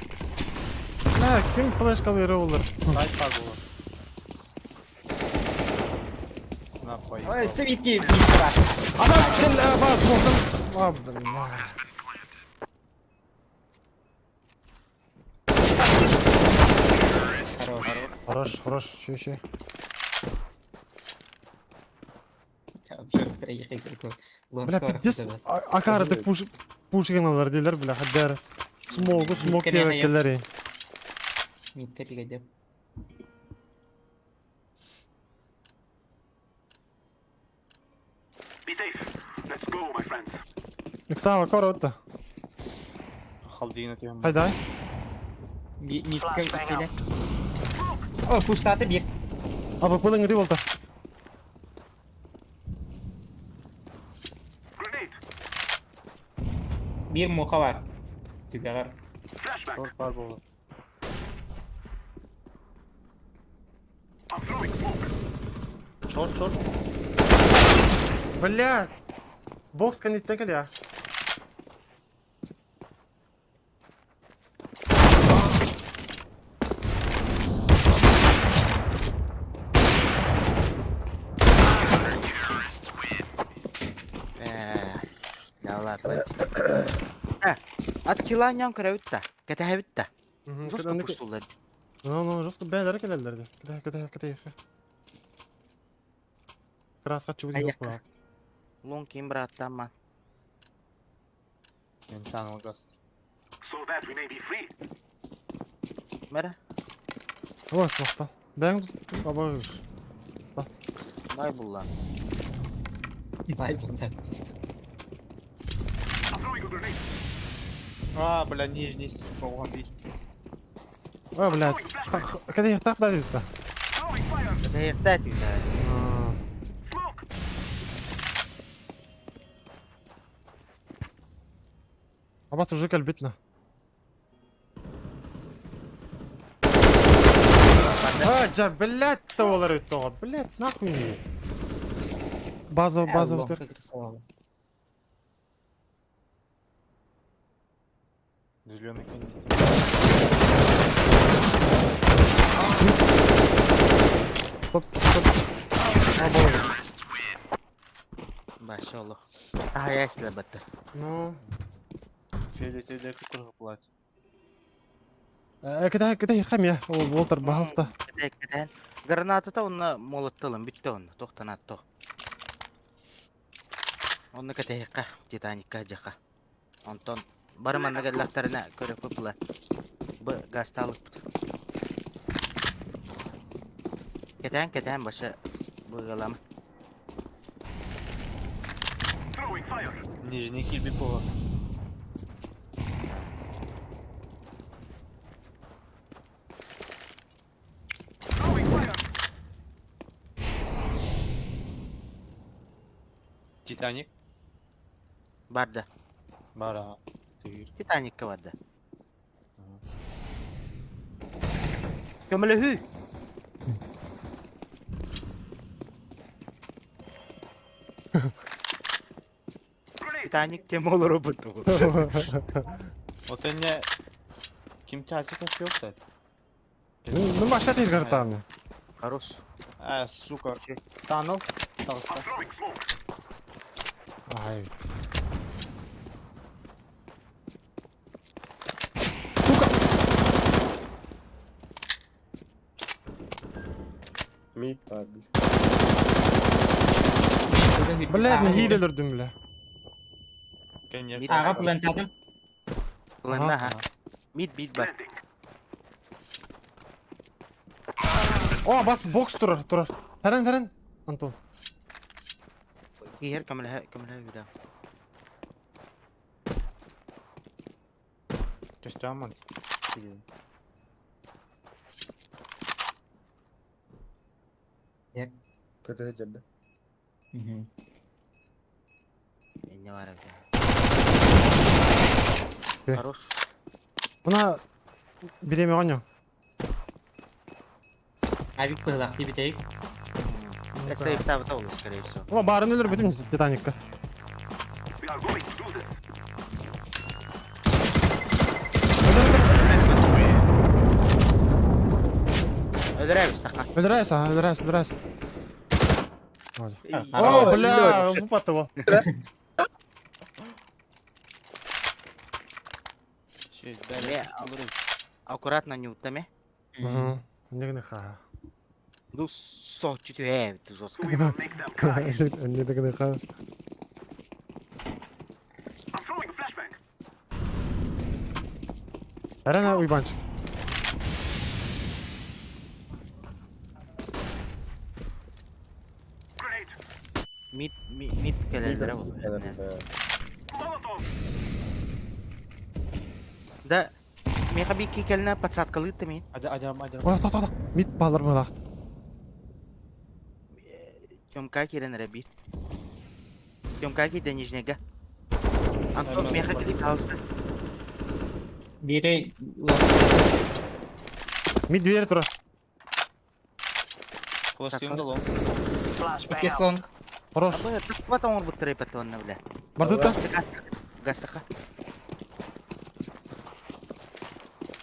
Бля, ким флешка бере олар? Сайт бар было. Нахуй. Ой, Свитки midte var. Ана кел ба смоктан. А, бля. Хорош. Хорош, хорош, еще, еще. Бля, пиздец, акарды пуш пуш геналар дилер, бля, хаддерс. Смогу, смог Митке мен келери. Midte bir haydım. Be safe. Let's go, my friends. Иксава, коротта. Халдина тем. Хайдай. Bir midte ikili. O puştatı bir. Абы пылың иди болта. Grenade. Bir muha var. Tüge var. Flashbang. flashbang. Шорт бар буолар. I'm throwing smoke. Шорт, шорт. Бля! Бокс кэнниттэн кэлиэ. Э, Да ладно. Э, от кила нян көрөбүт да. Кэтэһэбит да. Жестко пуштулар. Ну, ну, жестко бээлere келелер де. Кэтэһэ, кэтэһэ, кэтэһэ. Краска чугу Айакка. yok bu. Лон ким браттаман. Мен алгас. So that we may be free. Мэрэ, Ой, махтал. Бэң баба. бай буллан. Бай булда. I'm throwing a grenade. А, бля, нижний, сука, бить. Ой, блядь. Кэтэһэ так да дейді. Throwing fire. Кэтэһиэхтээ түүнэ. Smoke. Абас уже кэлбит на. А, жа, блядь, олар өтті ғой. Блядь, нахуй. База, база өтер. Зеленый конец. Стоп, стоп. Абай. Башы олох. А, я баттар. Ну. Фиолетовый курга платит. Кэтэһэ, кэтэһэ хам я. Ол Уолтер, пожалуйста. Кэтэһ, кэтэһэн. Граната онно молоттылым бүттэ онно. Тохтанатто. Онно кэтэһиэххэ, Титаникка дьаха. Онтон бары манна кэллэхтэринэ көрөппүт була. Бу гасталыкпыт. Кэтээн, кэтээн башы быгалама. Throwing fire. Нижний кирби пола. Throwing fire. Титаник. Барда. Бара. Тыгыр. Титаникка барда. Көмөлөһүү. Grenade. Титаник кем олоро бут. Вот не... Ким часиков ёпта? Ну, машина тез там. Хорош. А, сука. Танул. I'm throwing smoke. Ай. Мид бар. Блядь, нэһиилэ өлөрдүм, бля. Конечно. Аға плантадым. Ылынна ха. Мид бит бар. Landing. О, бас бокс турар, турар. Тэрэн, тэрэн. Антон. Киһер көмөлөһө көмөлөһө үдэ. Төстө аман. Кэтэһэ дьэрдэ. Энне бар эбит. Э. Хорош. Мына биреме оонньоо. Авик быһылаах дибитейик. Сейфтабыта ол, скорее всего. О, барын өлөрбүтүм Титаникка. We are going to do this. Өлөрөбүз тақа. Өлөрөөс, а, өлөрөөс, өлөрөөс. О, О, бля, упаты ол. Ме, аккуратно не утаме. Угу. Не ха. Ну, со, чуть ты жестко. We will make them cry. Не ха. I'm throwing a flashbang. Арена уйбанчик. Grenade. Мид, мид, мид кэлэллэрэ ол. Molotov. Да, меха би кикелне подсадкалыты мин. Адя, адя, адя. О, то, то, то. Мид балар була. Тёмка кирен рәби. Тёмка киде нижнеге. Антон меха киди калысты. Биири Мид двери тура. Холостуйум да лонг. Икки слонг. Хорош. Абы туппат оҥорбуттар эпэт уонна бля. Бардыта. Гастака.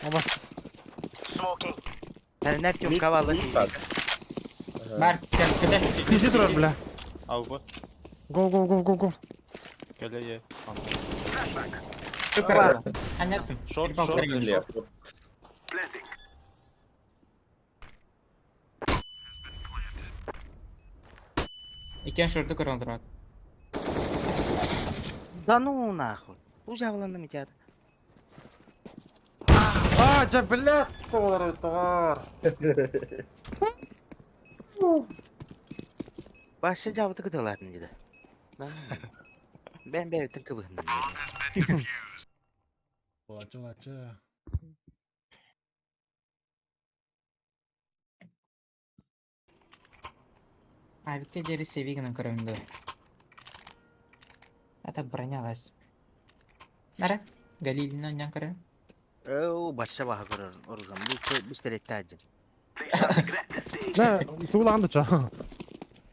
Абас. Smoking. Тэрнэр тюмка балы. Бар, кэл, кэтэ. Иди турар, бля. Албы. Го, го, го, го, го. Кэлэ е. Супер. Анятым. Шорт, шорт. Planting. Иккен шорты көрөн турар. Да ну нахуй. Ужавланным метят. А, дьэ, бля, тоҕор, тоҕор. Башы жабыты кытылатын деді. Бен бәбіттің кыбыһын. Лачы, лачы. Авикте дери севигинен көрөмдү. Ата бронялась. Нара, Галилина нян көрөм. Оу, башы баха көрөр оргам. Бу пистолет тажы. They shall regret this day. Не, тугулаан да ча.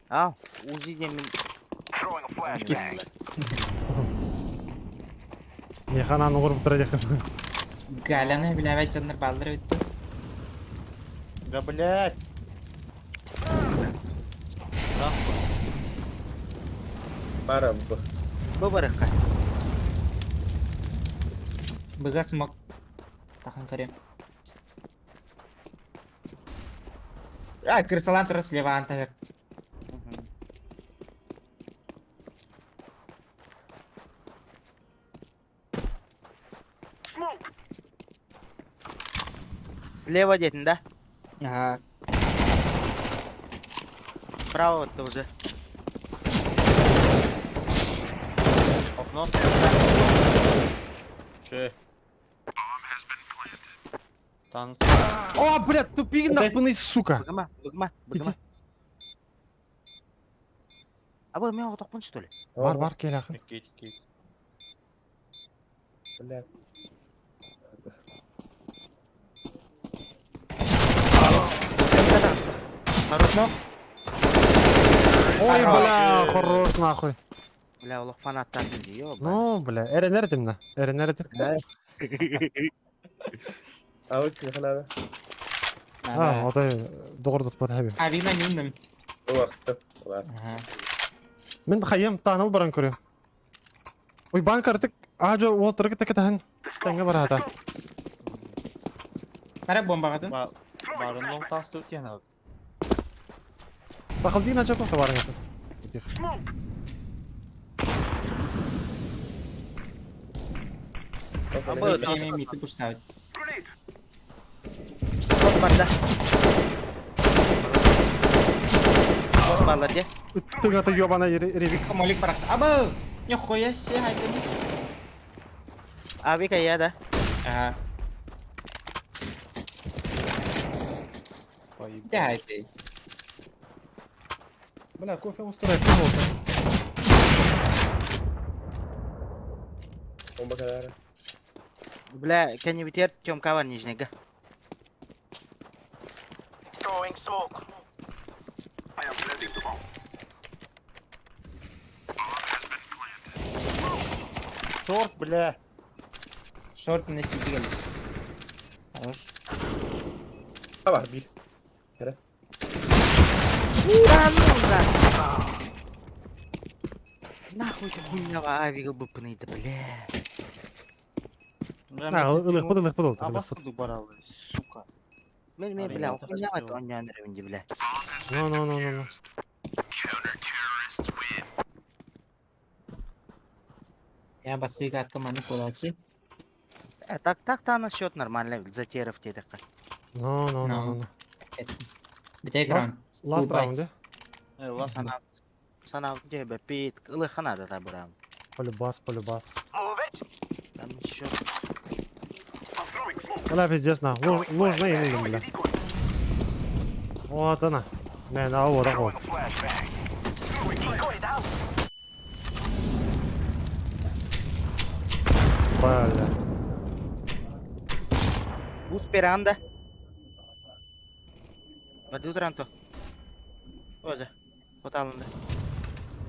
Ау, узи демен. Throwing a flashbang. Не ханан угуруп тура дехин. Галяны билебет жаннар балдыр битти. Да блять. Пара Б. Бу барыққа. Быга смок. Тахан көрөм. А, кырсалан тура слева антагыр. Smoke. Слева детін, да? Ага. Право тоже. Окно. Че? Танк. О, бля, тупик нахуй, сука. Быгыма, быгыма, быгыма. Абы, мен оғытақпын, что ли? Бар, бар, кел ақын. Кит, кит. Бля. Хорош. Ой, бля, хорош, нахуй. Бля, олох фанаттар дейді, ё. Ну, бля, эренер на, эренер этим. А вот не надо. А, вот доғыр тұтпады хәбим. Авима миндим. Уақыты. Ладно. Ага. Мен хайым тааныл баран көрөм. Ой, банк артык ажо уолтыргы текетаһын. Таңга барата. Нара бомбагатын. Барын лонг тас тут яна. Бахалдин ажо кофе баран это. Smoke. Абы, Мен мити пуштабыт. Grenade. Шот бар да. Шот балар де. Ыттыгата ёбана ревик. Молик барак. Абы! Нихуя себе, хайда. Авика я да. Ага. Дядя. Бля, кофе устроит. Бомба кадара. Бля, кәне битер, Тёмка бар нижнега. Throwing smoke. I am planting the bomb. Шорт, бля. Шорт на сити гали. Хорош. А, бар, бир. Да ну да. Нахуй ты хуйня авига быпныйды, бля. А, ылых под, ылых под, А ылых под. баскуду баралы, сука. Мен мен бля, хуйня это оньян ревенди, бля. Ну, ну, ну, ну, ну. Я басыга команду подачи. Так, так та на счет нормально, затеров те така. Ну, ну, ну, ну, ну. Бите экран. Last round, да? Ласт. Санав, санав тебе пит, ылыхана да та бурам. Полюбас, полюбас. Move it. Там счет. I'm throwing smoke. Бля, пиздец, на. Ложно им, бля. Вот она. Не, на, вот, вот. Flashbang. Throwing flash. Decoy down. Бля. Бус беранда. Барды утаранто. Оза. Хоталында.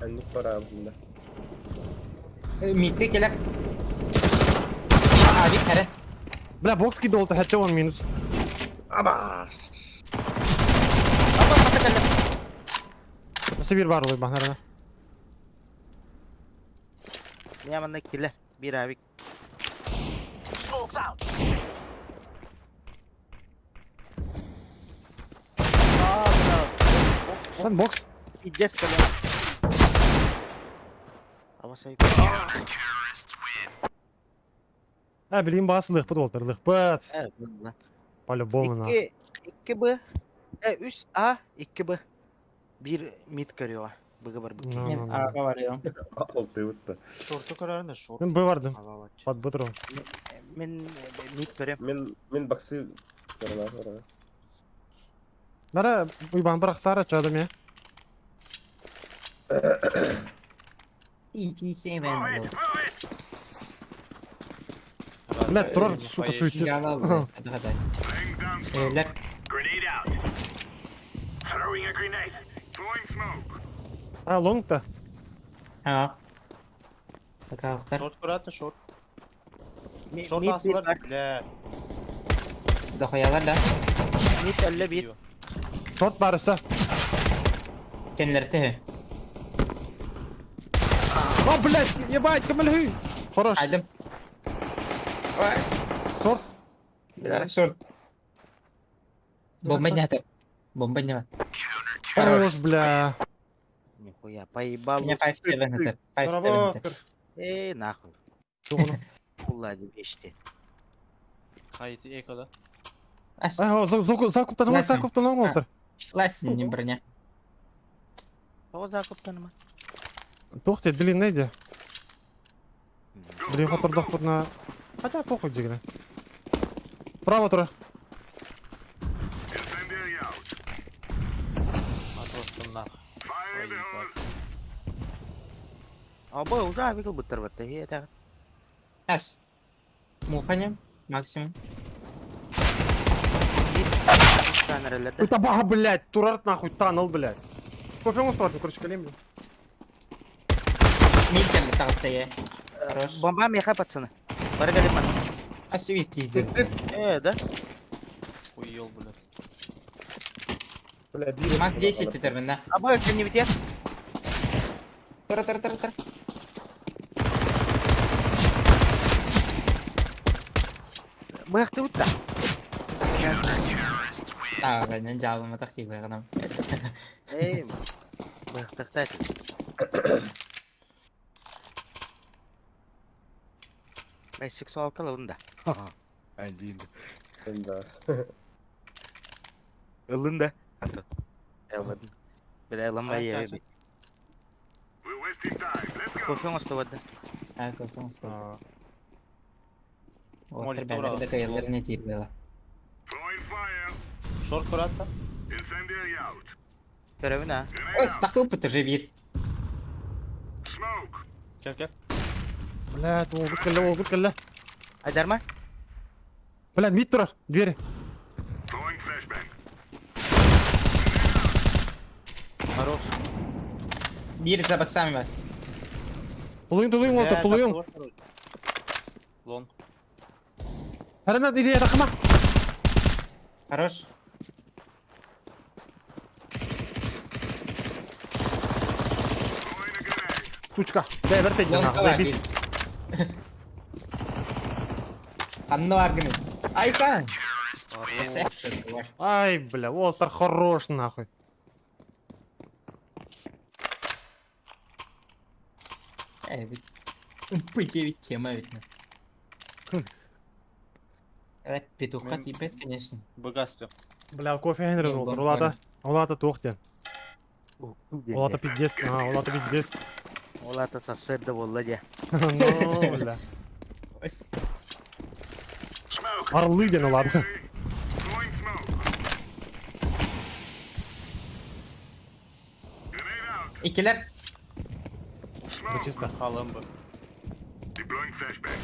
Анник барабында. Митке келер. Abi kere. Бля, бокс кидол хотя он минус. Аба! Аба мата кэллэ. Сибир бар олай бахнарына. Мия манна киллер. Бир авик. Smoke's out. Аа, бля. Там бокс. Пиздец, бля. Аба сай. А, блин, бас лыхпыт олтыр, лыхпыт. Э, бля. По-любому на. 2 2 Б. Э, 3 А, 2 Б. Бир мид көрүө. Быгы бар бык. Ну, Мен ну, ну. аға барıyorum. Алты бутта. Шорту көрөрүн шорт. Мен Б бардым. Алалач. Под Б туру. Мен мид көрөм. Мен мен баксы барана барана. Нара, уйбан бірақ сара чады ме. İyi ben. Move it, move it. Бля, турар, сука, суицид. Hadi hadi. Laying down smoke. Evler. Grenade out. Throwing a grenade. Throwing smoke. А, лонг-то. Ha. Bakalım. Шорт көрөтүн шорт. Мид Шорт бир асылар. бар. Бля. Дохуялар да. Мид әлле бир. Шорт барысы. Kendileri tehe. О, блядь, ебать, кемелхүй. Хорош. Aydım. Шорт. Бля, шорт. Bomba ne atar? Bomba ne var? Хорош, бля. Нихуя, поебал. Ne 5-7 atar. 5-7 atar. Э, нахуй. Кулла бешти. Хайты экода. Ас. А, закуптан оң, закуптан оң олтыр. Ласин не броня. О, закуптан ма. Тохте, длинный де. Блин, хотордох тут на... Хотя похуй дигне. Право тура. Incendiary out. Атостым нах. Fire in the hole. Аба, уже авик буттар батта. Э, это. Ас. Муханя. Максимум. Камераларда. Ой, табага, блядь, турарт нахуй, таныл, блядь. Кофе он короче, колем, блядь. Мид geldi tavsiye. Хорош. Бомба меха, пацаны. Баргалиман. Ас вид иди. Э, да? Хуёл, блядь. Бля, бир. Мак 10 тетербин да. Аба, это не где? Тура тура тура тура. Быхты утта. А, ben cevabımı takip edemem. Эй, быхтыкта. Бай сексуалка лында. Один. Да. Ылында. Ато. Элладын. Бир эламай ебе. We're wasting time. Let's go. Кофе оставады. Ha, korktum usta. Отыр Молик бәлер тура. де кайылар не тип бела. Throwing fire. Шорт көрөтүн. Incendiary out. Көрөбүн а. Grenade Ой, out. takı pıtır bir. Smoke. Кел кел. Блядь, ол келле, ол келле. Айдарма? Блядь, мид турар, двери. Throwing flashbang. Хорош. Bir zabat sami var. Тулуйун, тулуйун, олтыр, тулуйун. Лонг. Харана, или рахма. Хорош. Throwing a grenade. Сучка. Дай, вертай, Лонг нахуй, var заебись. bir. Анны var гыны. Айка. Ай, бля, Уолтер хорош, нахуй. Эй, бит. Пы-9 тема ведь. Это петуха типет, конечно. Богатство. Бля, кофе Хенри Мен Уолтер. бомб Улата, улата туохтен. Улата пиздец, а, улата пиздец. Олата сасырды болла де. Ну, бля. Ой, Smoke. Орлы ден улата. Throwing smoke. Grenade out. İkiler. Да Smoke. чисто. Халым бу. Deploying flashbang.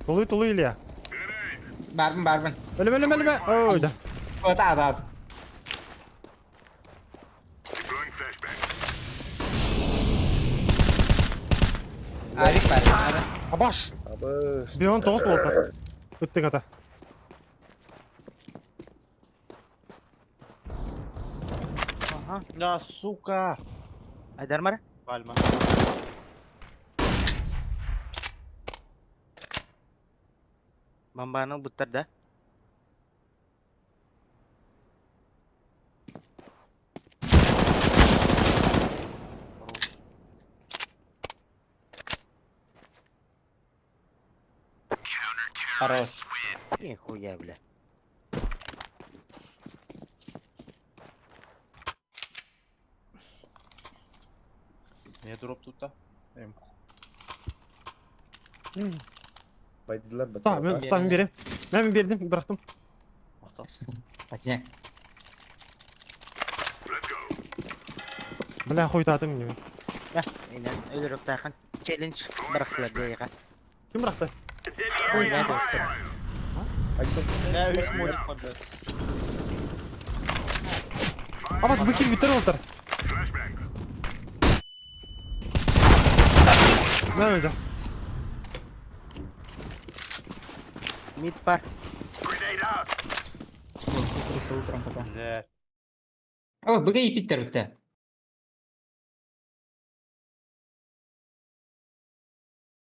Тулуй, тулуй, Илья. Grenade. Барбын, барбын. Өлүмэ, өлүмэ, өлүмэ. Ой, да. Ата, ата, ата. Deploying flashbang. Авик бар. Ара. Абаш. Абыш. Бион тоғыз болды. Ыттың ата. Ага. Да, сука. Айдар мара. Пальма. Бомбаны буттар да. Хорош. Нихуя, бля. Не дроп тут а? Эм. Байдылар Tamam, ben, tamam vereyim. Ben verdim, bıraktım. Мақтал. Пацан. Let's go. Бля, хуйтатым не. Ya, инен өлөрөк тайхан. Челлендж бырахтылар дейга. Ким bıraktı? Ой, dostum. Бля, үш молик бар, бля. Абас, bu kill biter oldu. Flashbang. Ne öyle? Мид бар. Grenade out. Крыса утром пока. Бля. О, быга и Питер бітті.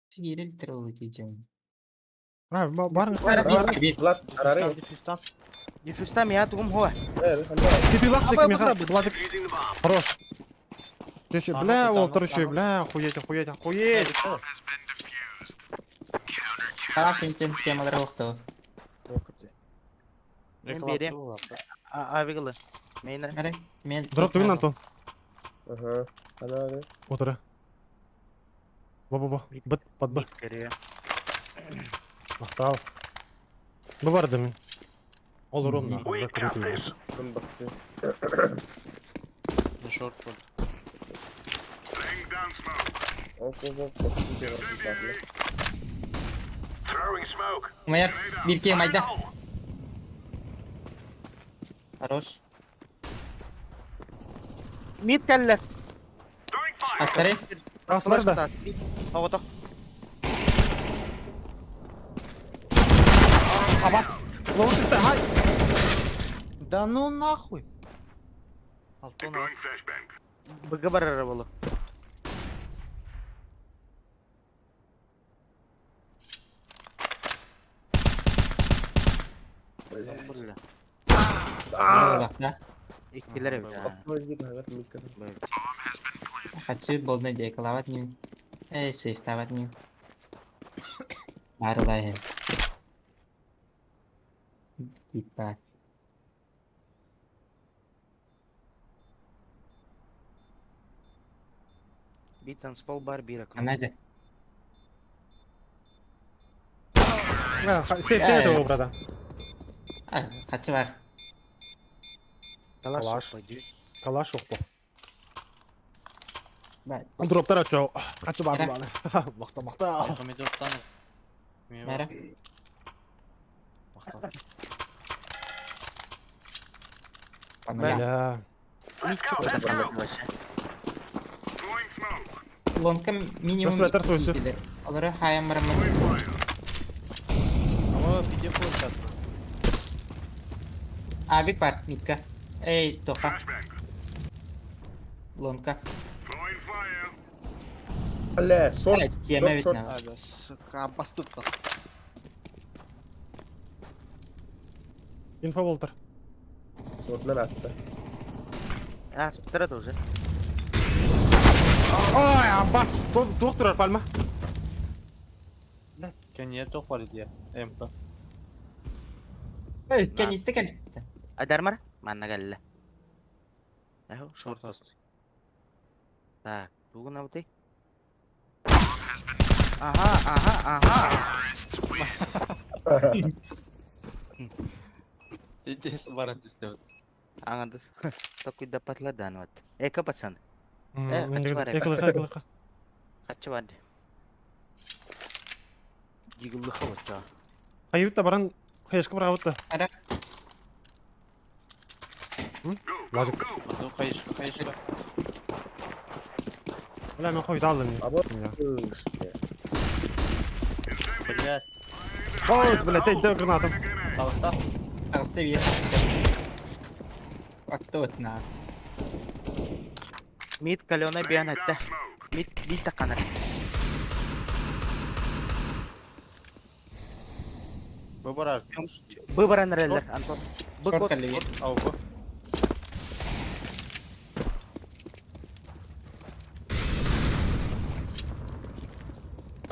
Сигирел ол етем. Ha, барың. Влад, арары. Диффюстан. Диффюстам я тугум хуа. Теперь ластик, Миха, Владик. Using the bomb. Хорош. Ты еще, бля, Уолтер еще, бля, охуеть, охуеть, охуеть. Калаш интен темалар оқты. Мен берем. Авиглы. Мейнер. Әрі, мен... Дроп түгін, Антон. Ага. Ана ары. Отыры. Бо-бо-бо. Быт, под б. Мақтал. Бу барды мен. Ол урон нахуй, We got закрутил. this. Кім бақсы. Шорт болды. Laying down smoke. Оп, оп, оп. Бақсы деп бақсы. Throwing smoke. Моя бирке майда. Fire in the hole. Хорош. Мид кәллә. Throwing fire. Астары. Аслар да. Тоғытық. Абас. Лоушикті, хай. Да ну нахуй. Алтон Deploying flashbang. Быгы барар болу. Бля. Да. Иккилер эбит. Хачыт болды де калават не. Эй, сейфтават не. Барлай. Типа. Бир танцпол бар, бир окно. Она же. Сейфте это брата. А, хачы бар. Калаш. Калаш. Калаш оқты. Ба. Дроптар ачау. Качы барды баны. Мақта, мақта. Бәрі. Бля. Мид чук вообще. Throwing smoke. Ломка минимум. Просто это Олары хаямырмын. Ава, видео қойып Абик бар, митка. Эй, тоқа. Flashbang. Ломка. Throwing fire. Бля, шорт. Эй, тема шорт, ведь на. Ага, сука, бастып Инфа Уолтер. Шортынан асыпты. А, спитырады уже. Ой, Аббас. Тоқ тұрар, пальма. Кенне тоқ бар еді, МП. Эй, кенетті кел. Айдар мара? Манна кәллә. Әһ, шорт. Шорт асты. Так, тугын абытай. Ага, ага, ага. Идес бар десте. Аңадыз. Такой да патладан вот. Эка пацан. Качы бар, эка. Экіліқа, экіліқа. Качы бар. Дигыллыха вот та. Хайыбыт та баран. Хаешка бырабытта. Ара. Лажик. Антон хаешка, хаешка. Бля, мен хойда алдым. Аба. Я. Блядь. Ой, бля, ты дай гранату. Талта. Таҕыста биир. Атты на. Мид каленый биан этте. Мид бит таканар. Бу барар. Б баран реллер, Антон. Б Шорт код. кэллиги. Ау бу.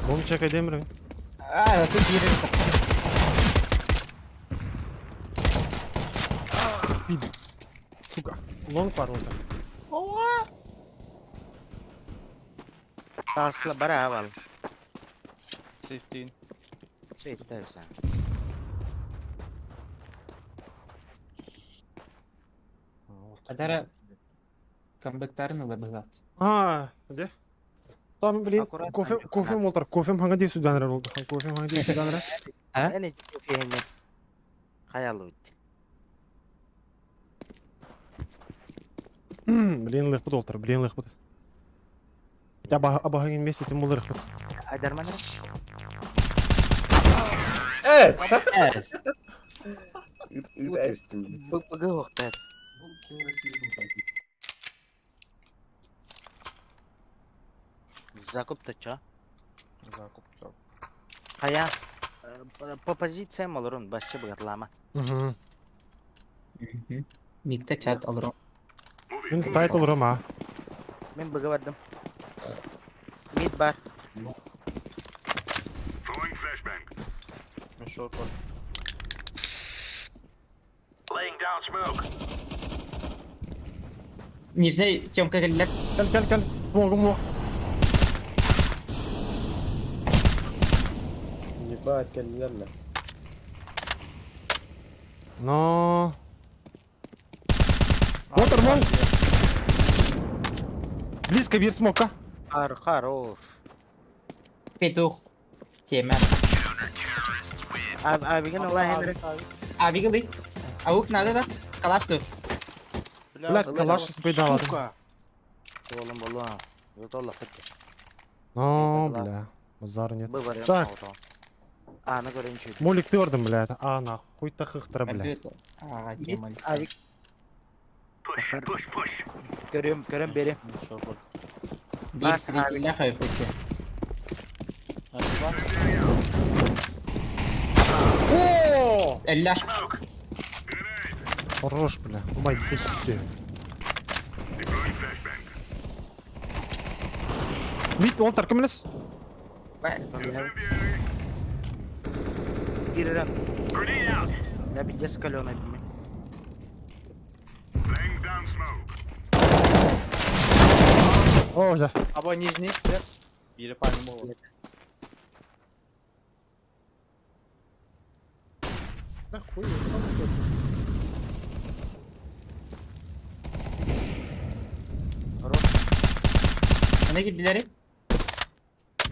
Бом чекай демір. А, тут биир. Сука. Лонг бар онда. Таасла бара авал. Safety. Сейттәвсә. Адара камбэктарын ыла быһаат. А, где? Там, блин, Аккуратно, кофе, Андрюха, кофе надо. молтар, кофем ханга дей суданыр болды. Кофем ханга дей суданыр. А? Әне кофе Хаялы үтті. Блин, лых бут олтар, блин, лых бут. Аба аба вместе тем булыр бут. Айдарман. Э! Эс. Үтәйбістің. Б б охтар. Закуп то чо? Закуп. Закуп. Хая. По позициям олорун башчы быгатлама. Угу. Мидте чат алырым. Мен сайт олырым, а. Мен быга бардым. Мид бар. Throwing flashbang. Мен шорт бар. Laying down smoke. Нижний Тёмка кэллэр. Кел, кел, кел. Смогум мог. Ебать, кэллерме. Но. Мотор, мон. Близко бир смока. Хар, хорош. Петух. Тема. Абиген Алла Хенри. Абигы Аук надо да? Калаш ду. Блядь, калаш спайдала. Сука. Болом болом. Ютолла хытты. Но, бля. Базар нет. Б вариант. Так. А, на көрінші. Молик ты орден, бля. А, нахуй тахыхтара, бля. А, тема. Авик. Push, push, push. Көрөм, көрөм бери. Шорт бар. Бир сирекиле хайп эти. О! Элла. Хорош, бля. Умай, ты все. Deploying flashbang. Мид, он таркамлес? Incendiary. Кирирен. Grenade out. Я пиздец каленый. Laying down smoke. О, да. Аба нижний. Бири пальм болот. Да хуй. Ана кирдилери.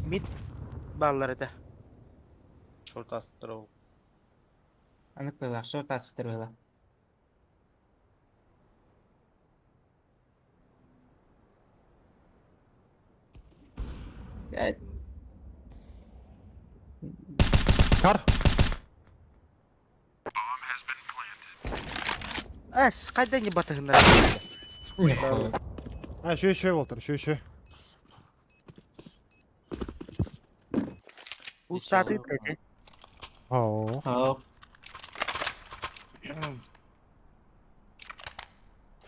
Мид баллар это. Шорт астыр ол. Аны кыла, шорт асыптыр была. Кар. Әс, қайда не батығындар? А, еще, еще, Волтер, еще, еще. Устаты эти. О. Хоп.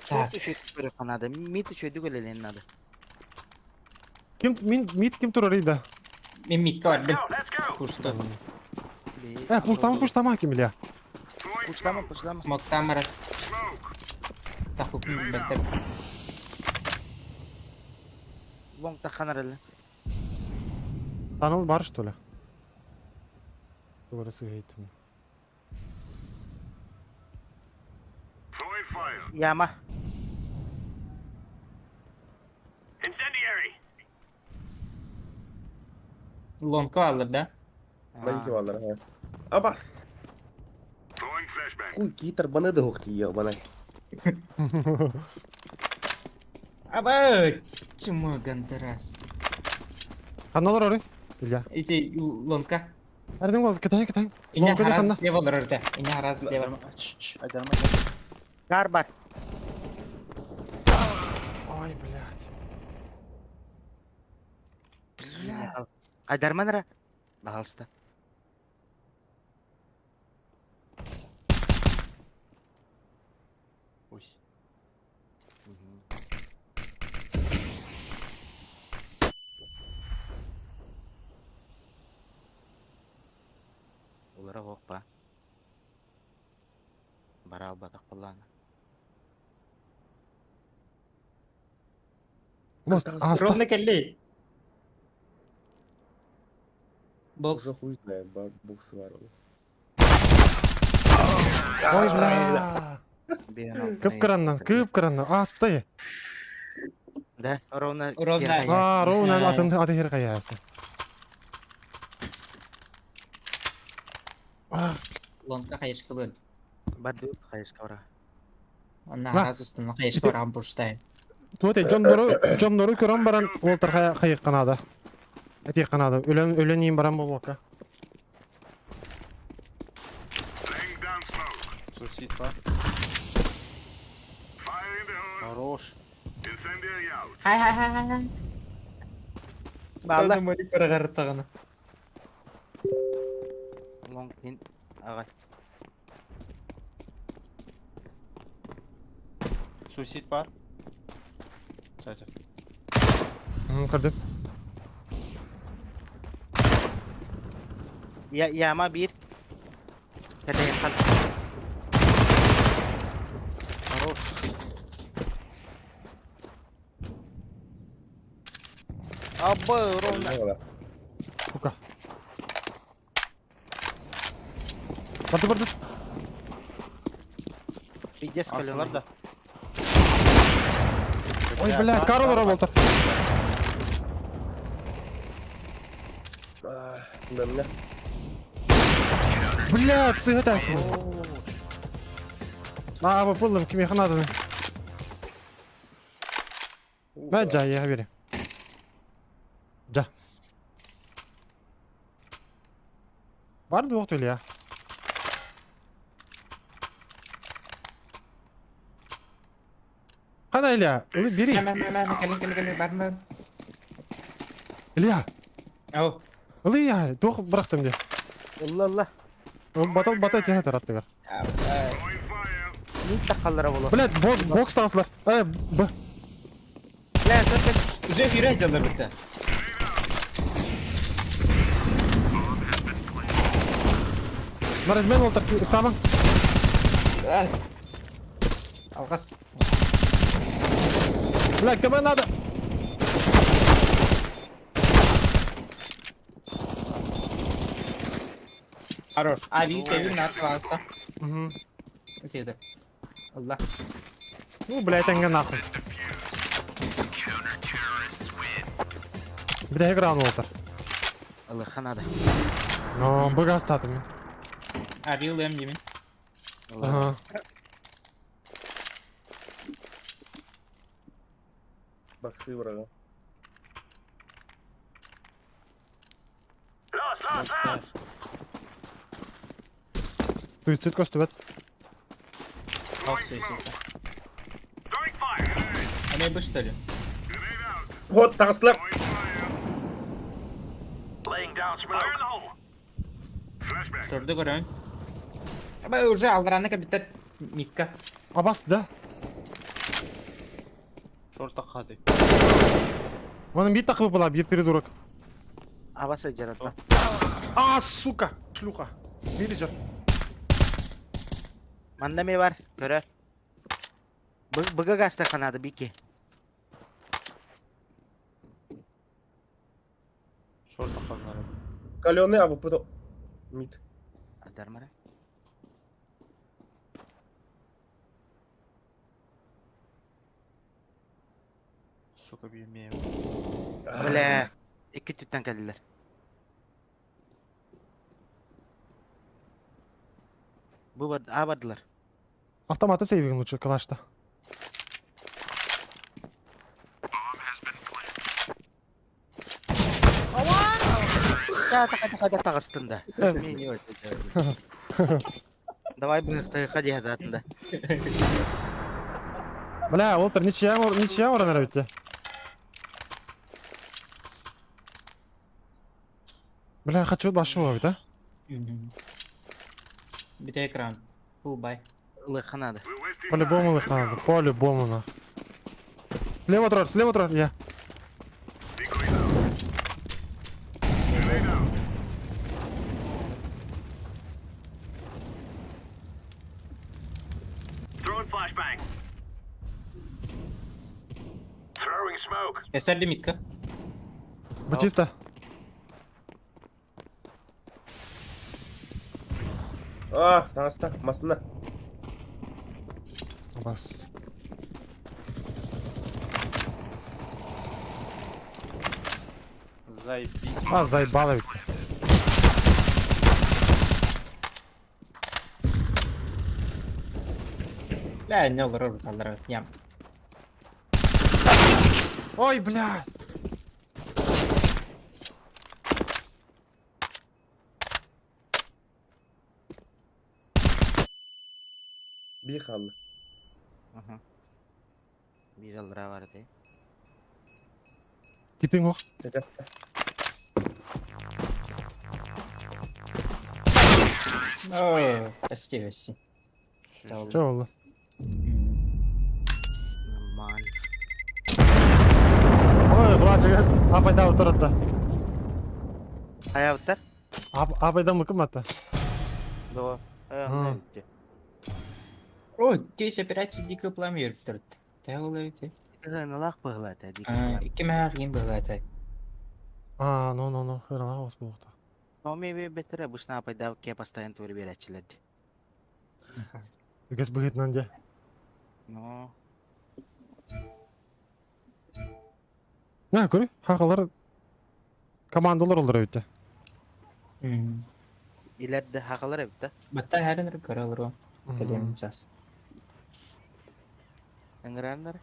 Шорт еще көрөккө надо. Мид еще дүгөлелен надо. Ким, мин, мид ким турар ида? Мен мидке бардым. Go, let's go. Пушта. Э, пуштама, пуштама ким, бля. Throwing Пуштама, пуштама. Смоктан бара. smoke. Тахукун бәстер. Лонг таханар эле. Таныл бар, что ли? Тугары сыгайтым. Throwing fire. Яма. Incendiary. Лонка алыр да. Маленький валлар, ха. Абас. Хуй киһи тарбаны да уох тиийиэх банай. Абай! Чему гандарас? Ханна олорор Илья. Ити лонка. Эрдин ол кэтэһин кэтэһин. Ине Лонка ханна? хараз слева олорор да. Ине хараз слева. Айдарма. Кар бар. Ой, блядь. Бля. Айдарман ра. Пожалуйста. Ой. Улара хоппа. Бара албатах буллаана. Мост аста. Ровно келли. Бокс. Уже хуй знает, бокс бар ол. Ой, бля. Кып кыраннан, кып кыраннан. Аспытай. Да, ровно. Ровно. А, ровно атын аты хер каясты. Лонка хайышка был. Бардут хайышка бара. Анна Ма. хараз устуна хайышка бар амбурштайн. Туоте дьоннору дьоннору көрөн баран уолтар хайыкканаада. Этиэкканаада. Өлөн өлөн иин баран болуокка. Laying down smoke. Суицид бар. Fire in the hole. Хорош. Incendiary out. Хай хай хай хай хай. Балла. Молик барагарыттагына. Лонг мин агай. Суицид бар. Кстати. Көрдүм. Я яма бир. Кәтәйхан. Хорош. Абы ровно. Сука. Барды барды. Пиздец Астылар калёный. да. Ой, бля, кар олорор болтар. Мына. Бля, сыга тастым. А, бу булдum кими ханадын. Мен жа я берем. Жа. Барды оқты Илья. Қана Илья, Или бери. Мә мә мә кэлин кэлин кэлин бар бар. Илья, Ау. Илья, туох бырахтым де. Алла алла. Батал бата тиһэ тараттыгар. Throwing fire. Мин таққаллара болу. Блядь, бокс тағысылар. Э, б. Бля, только Уже юрэ жалдар битте. Маразмен олтар, сабан. Алгас. Бля, кому надо? Хорош. А ви севин на пожалуйста. Угу. Өтеді. Алла. Ну, блядь, тенге нахуй. Бля, играл олтар. Алла ханада. Но, быга астатым. А ви лэм демен. Ага. Боксы врага. Los, los, los. Суицид көстүбэт. Ах, все, все. Throwing fire. Grenade. Ане бы что ли? Grenade out. Вот, тағыстылар. Throwing fire. Laying down smoke. Fire in the hole. Flashbang. Сорды көрөм. Аба уже алдараны кабитет митка. Абас, да? Шорта хады. Оның бит тақып была, бит придурок. Абасы жаратма. А, сука! Шлюха. Бити жар. Манда ме бар, көрөр. Быга гаста ханада бики. Шорта хады. Каленый, а вот Мид. Адармара. Сука, бимеем. Бля, икки түттен келдилер. Бу бар а бардылар. Автоматы сейвигин лучше калашта. Таҕыстын да. Давай быһыктыха диһэ да. Бля, Уолтер, ничья, ничья оранар эбитте. Бля, хочу башу эбит, а? Бүтэ экран. Full buy. Ылыха надо. По-любому их надо, по-любому на. Слева тролль, слева тролль, я. Throwing flashbang. Throwing smoke. Эсэр лимитка. Бачиста. А, таҥаста, массыына. Бас. Заебись. А, заебало ведь. Бля, не олорор аллара. Ям. Ой, блядь. Биир хаалла. Биир аллара бар этэ. Китин ох. Тэтэхтэ. Оо, Почти, почти. Че oldu? Нормально. Ой, блядь, апайда отыратта. Хайабыттар? Апайда мыкым атта. До. М. О, кейс операция дикого пламя өрүп Тэ олар ити. Налах быһыла этэ. Икки мэһэр ким быһыла этэ. А, ну, ну, ну, хырала ос буохта. Оми беттере бушна апайда ке постоянно тури беречилерди. Үгэс быһытынан дьэ. Но. На, көрү, хахалар командалар олор эбит. Илерде хакалар эбит да. Батта хэрэн өрүп көрө олору. Кэлиэм сас. Ыңыраннар.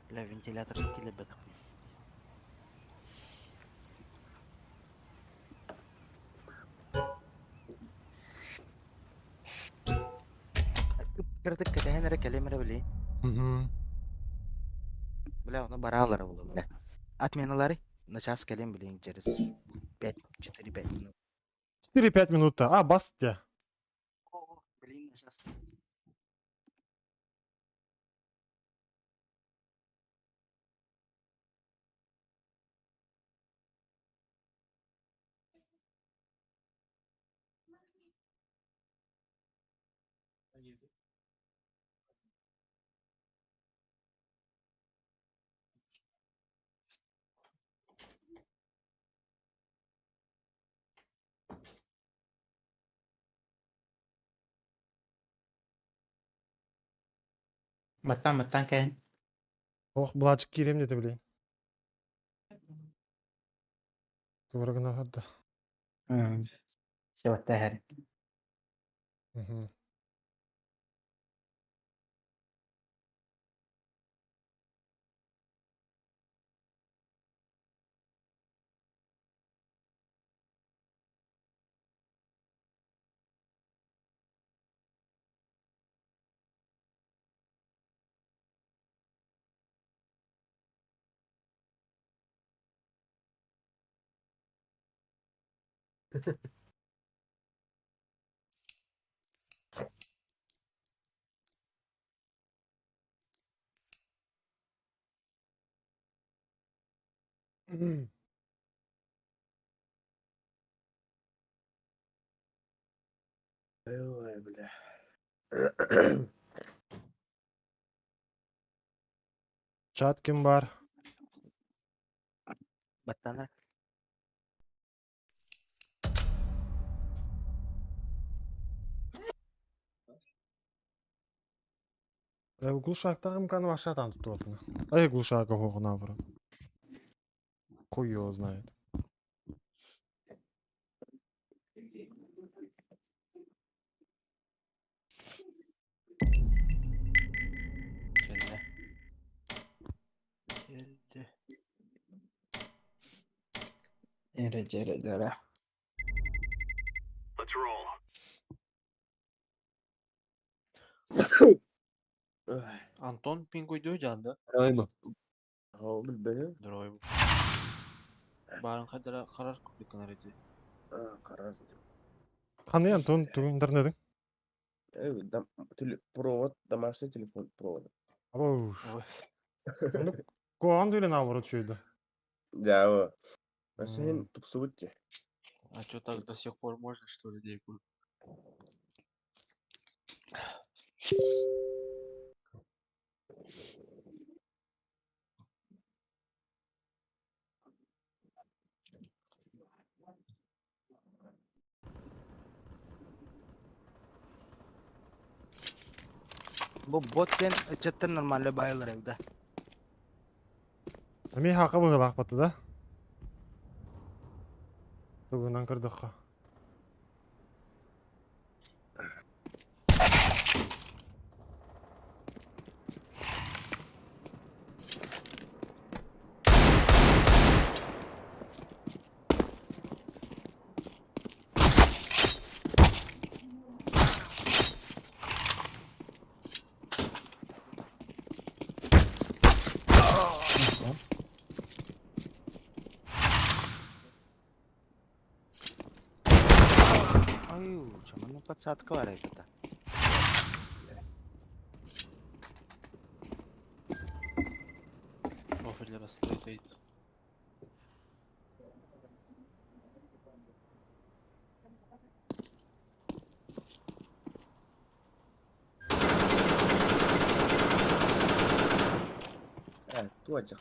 Бля, вентилятор килебет. Кыртык кэтэһэн эрэ кэлиэм эрэ били. Бля, ону бараалара буолла, бля. Отменалары на час кэлиэм билин через 5, 4-5 минут. 4-5 минута. А, бас те. Блин, сейчас. Баттан баттан кэлин. Ох, былачык киирем деді билейин. Тугурагына хадда. Все батта хэрэн. Мгм. Ой, бля. Чат ким бар? Баттанар. Глушактагым каны вашатан тутуп. Ай глушага хогуна бро. Хуй его знает. Кэллэ. Кэллэ. Эрэ дьэрэ дьэрэ. Let's roll. Антон пингуйдуу дьаанда. Ол билбэтим. Дорой. Баарын хадара харар курдук гынар ити. Харар. Ханны Антон тугу интернетиң? Провод, домашний телефон провод. Абау. Ой. Куһаҕан үлэ наоборот үчүгэй. Дьэ, Өссө тупсубут дии. А что так до сих пор можно, что ли, дейку? Бу бот диэн ыччаттар нормально баайылар эбит. Эмиэ хака быһыылаах батты да? Тугунан көрдөххө. Ой, чаманна подсадка бар эбит. Оферлер стоит. Э, туочах.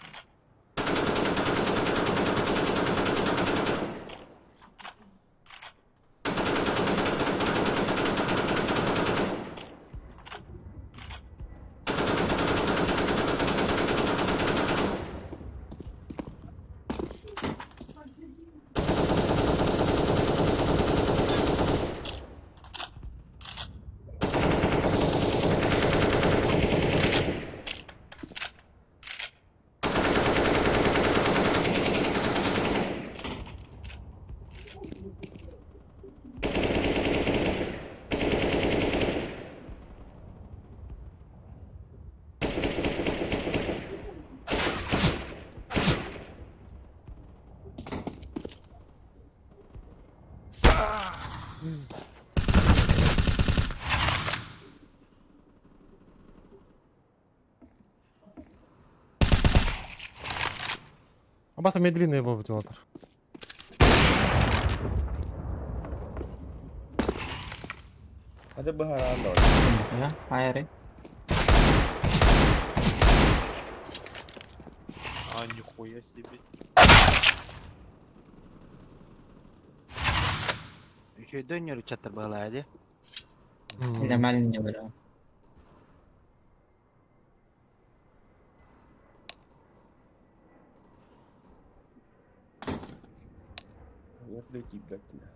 Абаса медленный буолбут уолаттар. Hadi быһааран да. Я, айры. А, нихуя себе. Үчүгэй өннөр ыччаттар баҕалаа дии. Нормально не было. Я прийти, блядь, тебя.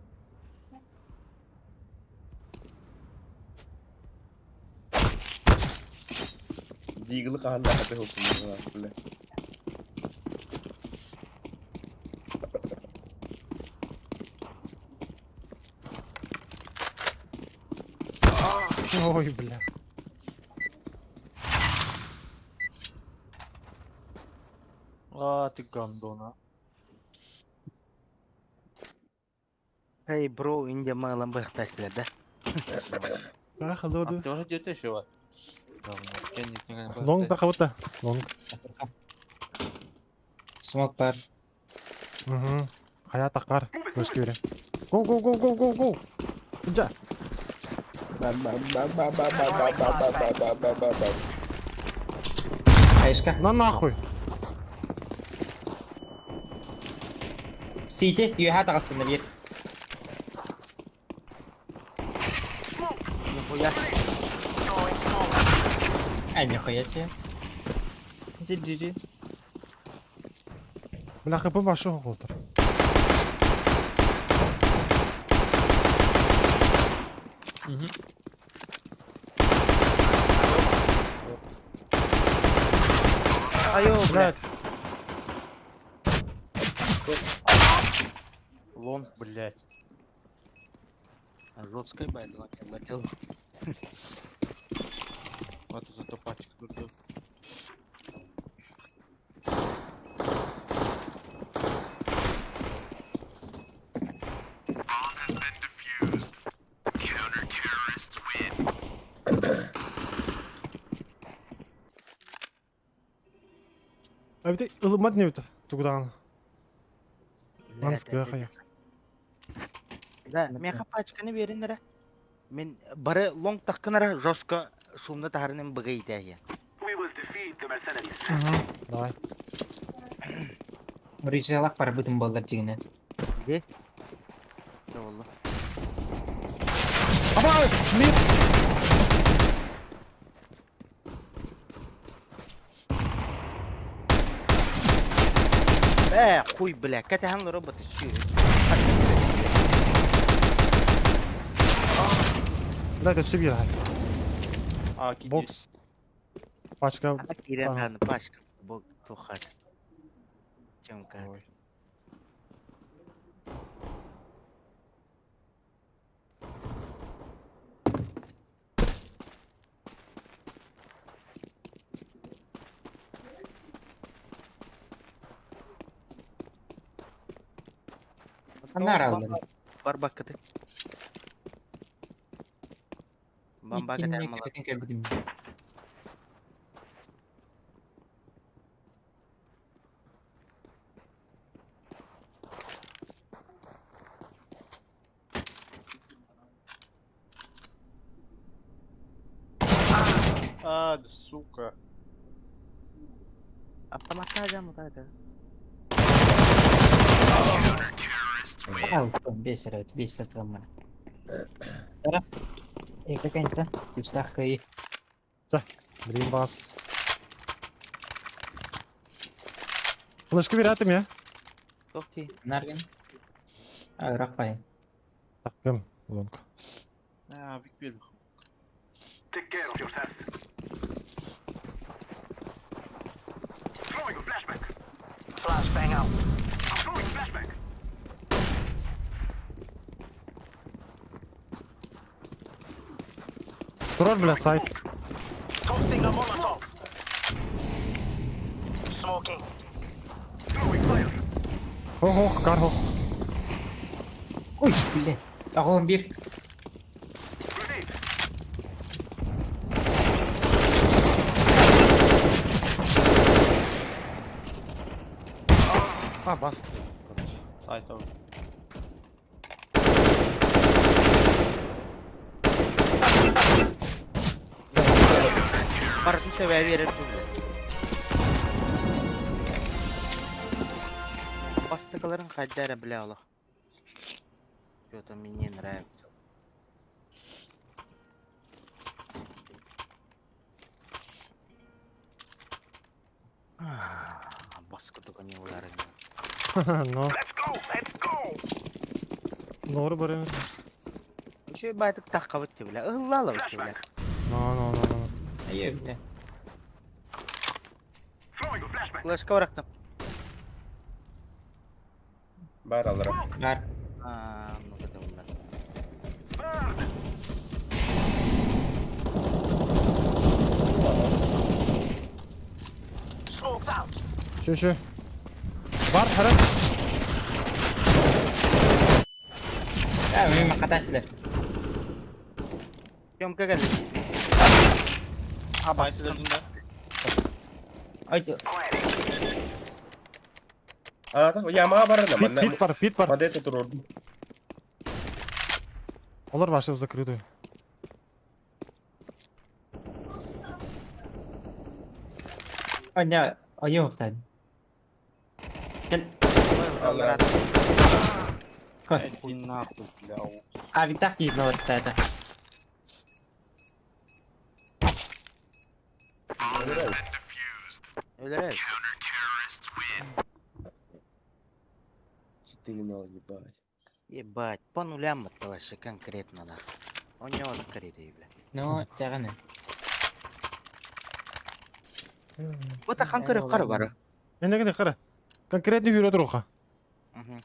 Диглы хаһан да хаты хукум, бля. Ой, бля. А, ты гандона. Hey bro, Индия мыылан быһахтаастылар да. Ах, алло, А ты уже где-то еще? Long да кабыта. Long. Смок бар. Угу. Хайа такар. Көскө бере. Go go go go go go. Жа. Ба ба ба ба ба ба ба ба ба ба ба ба ба. Айшка. На нахуй. Сити, юха тағыстында бир. Нихуя. А, нихуя себе. GG. Бля, хп башы болтыр. Айо, блядь. Лонг, блядь. Жесткая байла, летел. Вот зато пачка тут. А ведь ылымат не бит тугудаан. Манская хая. Да, меха пачканы берин эрэ. Мин бары лонг таккынара жестко шумно таһарынын быга итээйэ. We will defeat the mercenaries. Давай. Рыжалак барбытым буоллар дьиҥинэн. Где? Да болла. Аба, мид. Э, хуй, бля, кэтэһэн роботы сүү. Бля, это все бир. А, киди. Бокс. Пачка. Киирэн Ага. хааны пачка. Бог тухат. Чемка. Ой. Ханна араллар. Барбаккаты. Бамба кэтэһэн мала. Кэлбитим. А, да сука. Автоматта жамыта. Бес эрэ, бес тылым бар. Эки кэнтэ, күстах кыйы. Блин, бас. Флешка бератым я. Тохти. Наргин. Рахпай. Так, кем? Лонг. А, бик бир. Take care of yourselves. Throwing a flashbang. Flashbang out. I'm throwing a flashbang. Турар, бля, сайт. Tossing a Molotov. Smoking. Throwing fire. Хо-хо, кар хо. Ой, бля. Аҕом бир. Grenade. А, бас. Короче. Сайт over. Барысын төбә берер бу. Бастыкаларын хайдара бля олох. Что-то мне не нравится. Баска только не уларын. Но. Let's go. Let's go. Doğru барым. Еще байтык таққа бітті бля. Ыллала бітті бля. Но, но, но, но. Айы, бля. Throwing a flashbang. Флешка барақтым. Бар алыра. Бар. А, много это умер. Burn. Smoke's out. Şu şu. Бар, хара. А, мен макатасылар. Съемка келді. А, баскын. Ай, А, яма бар Пит, на пит бар, пит бар. Мадета турur. Олар вообще в закрытую. Аня, айы оқтан. Кел. Аллах. Иди нахуй, бля. А, витах дейді это. Өлерез. 4-0, ебать. Ебать, по нулям это вообще конкретно нах. У него открытый, бля. Ну, тяганы. Вот ахан көрө кары бары. Энегене кара. Конкретный хүрө туруха. Мгм.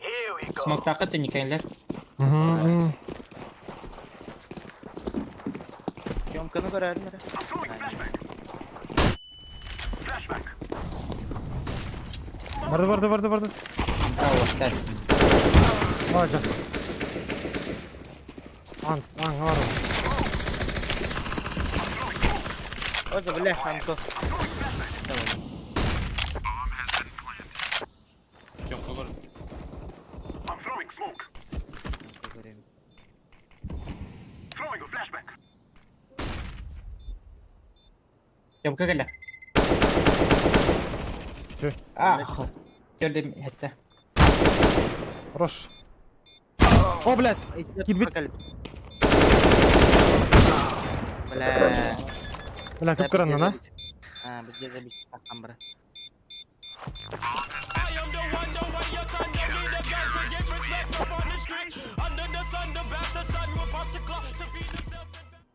Here we go. Смоктакы төнникәнләр. Съемканы көрөрүн эрэ. I'm throwing a flashbang. Flashbang. Барды барды барды барды. Браво, стас. Aa, Ан, ан, бар. Ой, бля, Ханко. Тёмка бар. I'm throwing smoke. Throwing a flashbang. Тёмка кэллэ. Tüh. Ах. Көрдүм хәтта. Хорош. О, блядь. Кирбит. Бля. Бля, көп кыраннан, а? А, бизге забить таккан бара.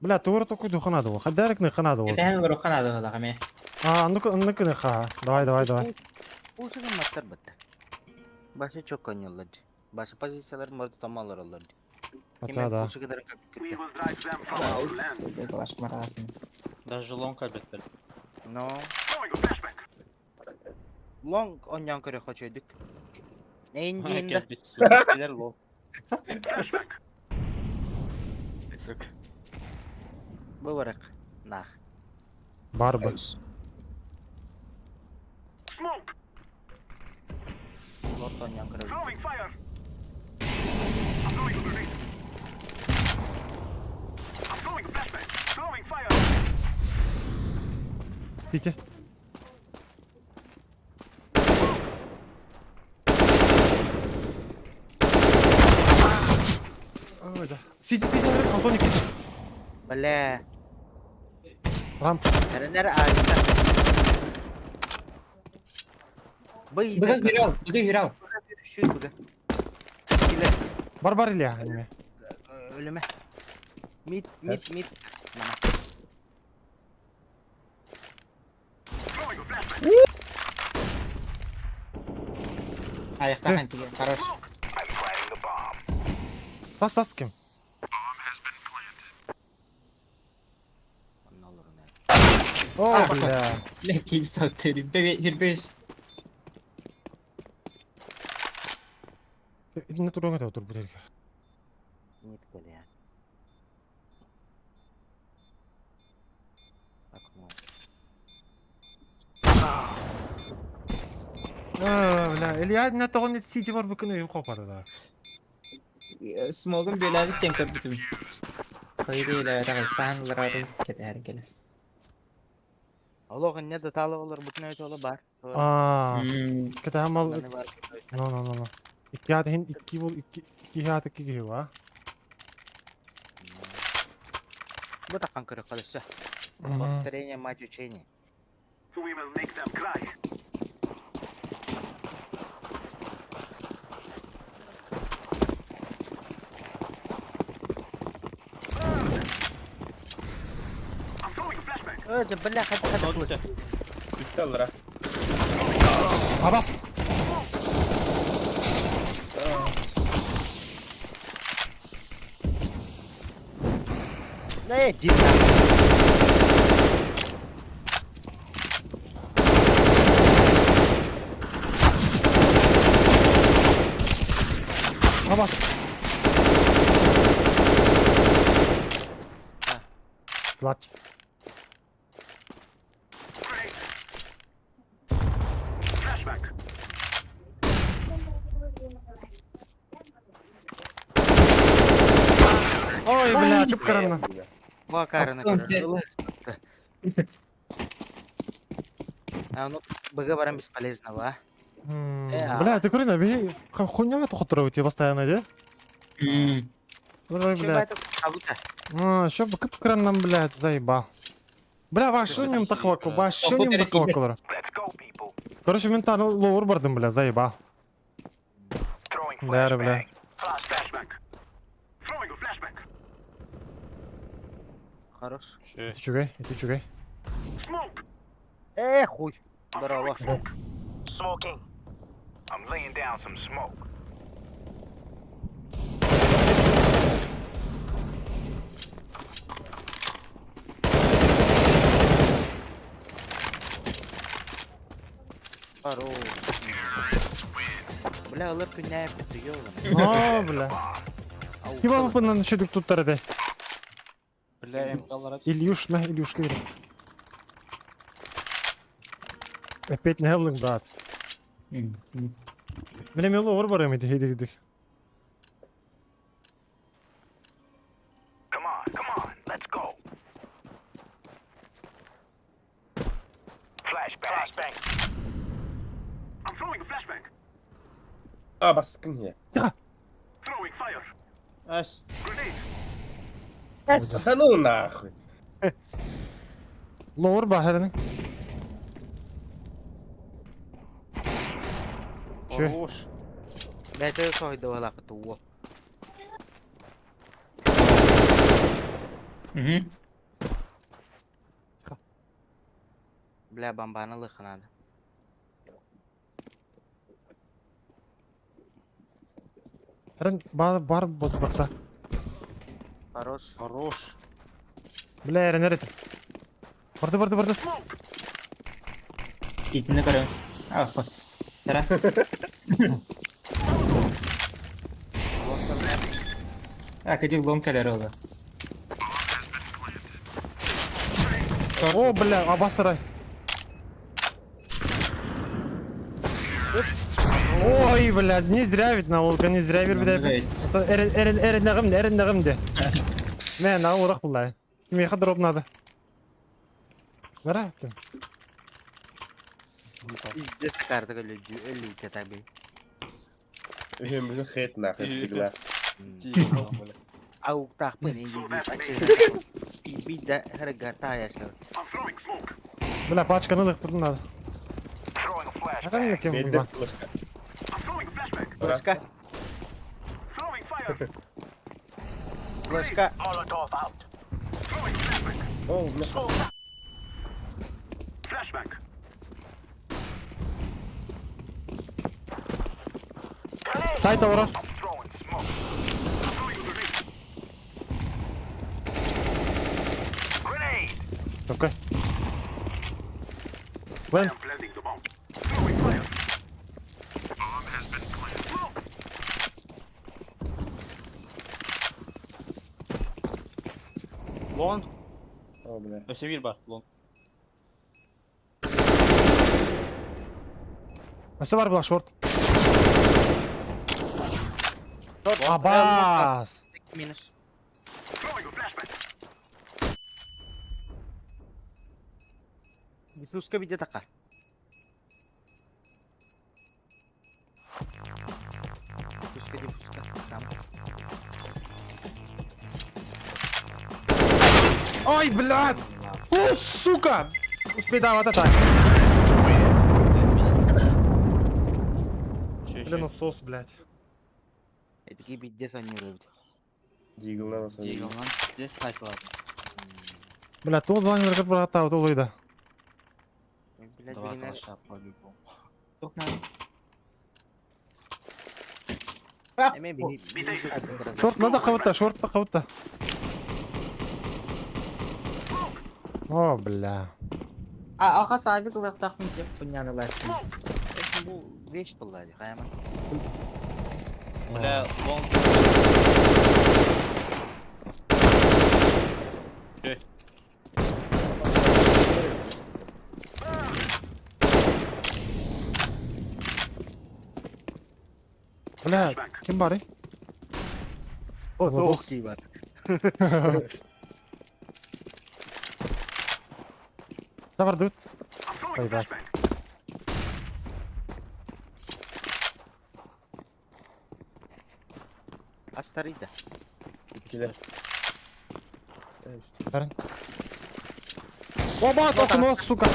Бля, тугура токуй духанады ол. Хадарик не ханады ол. Этәһен рухан ады галага ме. А, ну-ка, ну-ка, не ха. Давай, давай, давай. Ушыгын маттар бітті. Башы çok oynuyorlar. Башы позициялар морду тамалар олар. Хотя да. Ушыгыдарын We кітті. will drive them from our lands. Талаш марасын. Даже лонг обеттер. Но Throwing a flashbang. лонг ойнан көрө хочойдук. Эйн дейінде. Килер лонг. Flashbang. Бұл барақ. Нах. Бар бы. Smoke. Лорд ойнан көрө. Throwing fire. I'm throwing a grenade. I'm throwing a flashbang. Throwing fire. Пите. Ой, да. Сиди, сиди, Антони, киси. Бля. Рамп. Әрінер айта. Бый. Быгы хирал, быгы хирал. Шүй быгы. Килер. Бар бар Илья, аниме. Өлүмө. Мид, мид, мид. Мана. Throwing a flashbang. Аякта хантиге. Хорош. I'm planting the bomb. Тас тас ким? Онна олорун. О, бля. Ле кил сатты. Бебе хирбеш. Не турыңа да отур бу дерге. Мид келе. Окно. А, бля, Илья не тогон сити бар бу күнү юм копады да. Смогун бөләбит тен көрбүтүм. Кыйды эле тагы санларын кетәрин келе. Олох не да талы олар бүтүн өтө олы бар. А, кета хамал. Маны бар. No, no, no, no. Икки хат хин икки бул икки икки хат икки киһи ба. Бу таккан көрө калысы. Повторение мать учения. We will make them cry. I'm throwing a flashbang. Өтө бля хат хат. Үстә алар. Абас. Не, дина. Абас. Клач. Grenade. Flashbang. Ой, бля, чүп каранна. Ва караны көрө. А ну БГ баран бесполезно, ба. Бля, ты көрін, бе хуйня тоқтыра өте постоянно, де? Ой, бля. А, что бы краннан, блядь, заебал. Бля, вообще нем такого, вообще нем такого колора. Let's go, people. Короче, мен таны лоур бардым, бля, заебал. Бля, бля. Flashbang. Throwing a flashbang. Хорош. Ити үчүгэй, ити үчүгэй. Smoke. Э, хуй. I'm Здорово. throwing smoke. Smoking. I'm laying down some smoke. Хорош. Бля, ылыр күннәп бит ёлым. О, бля. Ким аппынан шүдүк туттар этэй? Бля, МКлара. Ильюш, на, Ильюшка бери. Опять не хеллинг дат. Бля, мело ор барам иди, иди, иди. Come on, come on, let's go. Flashbang. Flashbang. I'm throwing a flashbang. А, баскын я. Throwing fire. Ас. Grenade. Да ну нахуй. Лор бар хәрәнең. Че? Хорош. Бәтер сойды валак туо. Угу. Бля, бомбаны лыхнады. Хәрән бар бар боз бакса. Хорош. Хорош. Бля, әрән әрәт. Барды, барды, барды. Итини көрө. А, хо. Тара. А, кадил лом кэлэр ола. О, бля, абасырай. Ой, бля, не зря ведь на волка, не зря бер бер. Эрен эрен эрен нагым, эрен нагым де. Мә, на урак булла. Меха дроп надо. Бара. Пиздец карта люди, элите таби. Bizim хейт нахуй всегда. Ау тахпын инди ачы. Бида хргата ясла. I'm throwing smoke. Бля, пачканы лык надо. Throwing a flashbang. Акан кем Бедный буйба. флешка. I'm throwing a flashbang. Флешка, Throwing fire. флешка. Molotov out. Throwing a flashbang. О, у меня Smoke. Flashbang. Grenade. Сайт орар. I'm throwing smoke. I'm throwing a grenade. Grenade. Окей. I Лен, am planting the bomb. Throwing fire. Bomb has been planted. Smoke. Лон. О, бля. Өсө бир бар. Лон. Өсө бар була шорт. Абас. Минус. Throwing a flashbang. Бисуска биде така. Диффузка, диффузка. Сам. Ой, блядь! О, сука! Успей давать это. Бля, насос, блядь. Этики биде санируют. Дигл на нас. Диглнан здесь сайтлар. Бля, то два не брата, вот улыда. Блядь, Два блин, калаша по-любому. Тух надо. эме бини. Шорт надо кого-то, шорт на кого-то. О, бля. А, аха сабик лахтах митеп пуняны лахтах. Бу вещь была, хайма. Бля, лон. Бля, ким бар, э? Ох, кибар. Давар дут. I'm throwing Ой, a блядь. flashbang. Астарида. Киллер. Бәрін. Оба, окно, сука.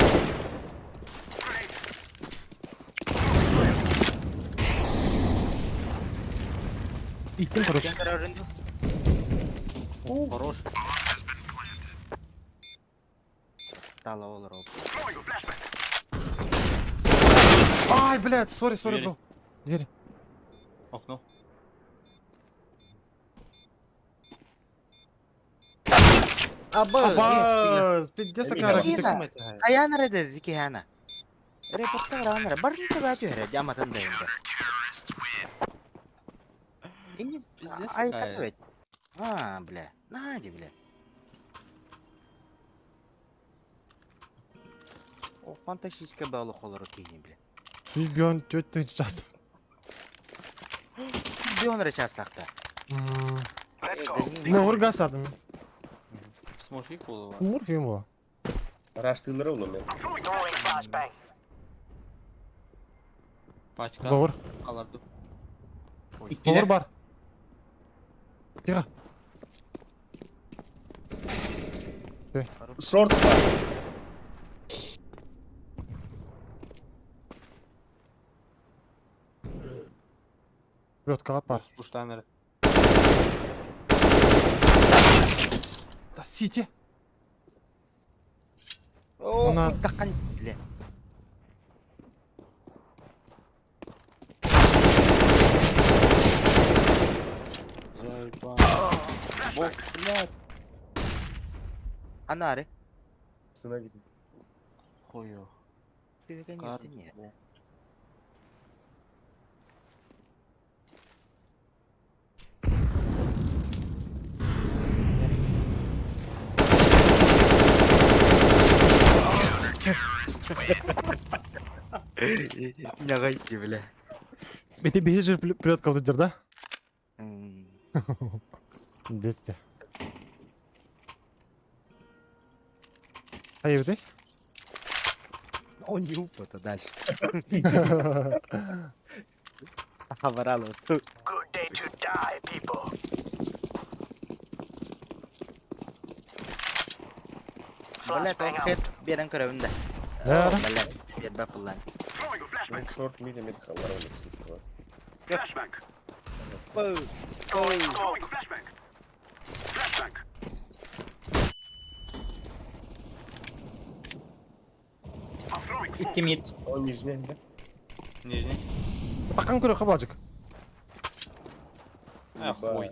Иттим, короче. Кем көрөрүн ду? Хорош. Тала олор ол. Throwing a flashbang. Ай, блядь, сори, сори, Двери. бро. Двери. Окно. Аба. Аба, пиздец такая Кина. ракета. Аян реде зикихана. Репортта ранара. Барын таба түһәрэ жаматын да инде. Инни Пиздец ай какая. катывать. А, бля. Нади, бля. О, фантастическая была холору кини, бля. Чуть бион, тетя ты часто. Бион речастахта. Let's go. Ну, ургас адам. Смурфик буолла. Мурфим его. Раштылар ол мен. I'm throwing Throwing flashbang. Пачка. Лаур. Аларды. Лаур бар. Тихо. Шорт бар. Плетка бар. Пуштанер. Да, сити. О, Она- такан, бля. Заебал. Бог, блядь. Анари. Сына видит. Хую. Кар. Нягайки, бля. Эти бежишь плетка вот да? М. Десять. А я Он не упал дальше. Хабарало. Good day to die, people. Бля, Flashbang хет out. берен көрөбүн да. Да, да. Бля, бербе пуллан. Throwing a flashbang. Шорт мид мид халар. Flashbang. Throwing a flashbang. Flashbang. I'm throwing smoke. Икки мид. О, нижний, да? Нижний. Такан көрө хабажык. А, хуй.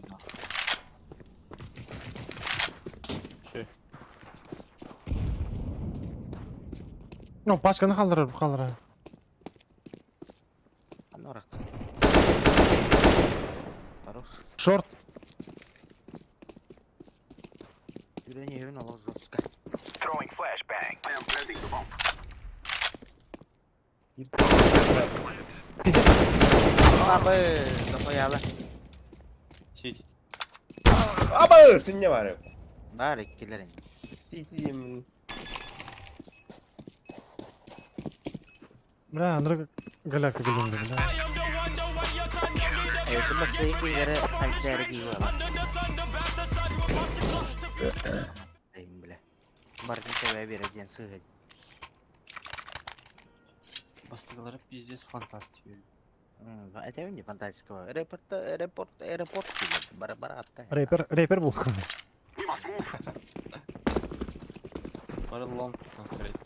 Че? Ну, пачканы қалдырыр, қалдырыр. Анорак. Хорош. Шорт. Үрәне өрін ала жестко. Throwing flashbang. I am planting the bomb. Абы, дохуяла. Сити. Аба, сен не бар? Бар иккилерин. Сити. Бля, андры галактика келген, бля. Это басты күйгері қайтары күйі ала. Бля. Бардын себебі береден сығы. Бастығылары пиздец фантастика. Это не фантастика. Аэропорт, аэропорт, аэропорт. Бара бара атта. Рэпер, рэпер был. We must move. Бары лонг конкрет.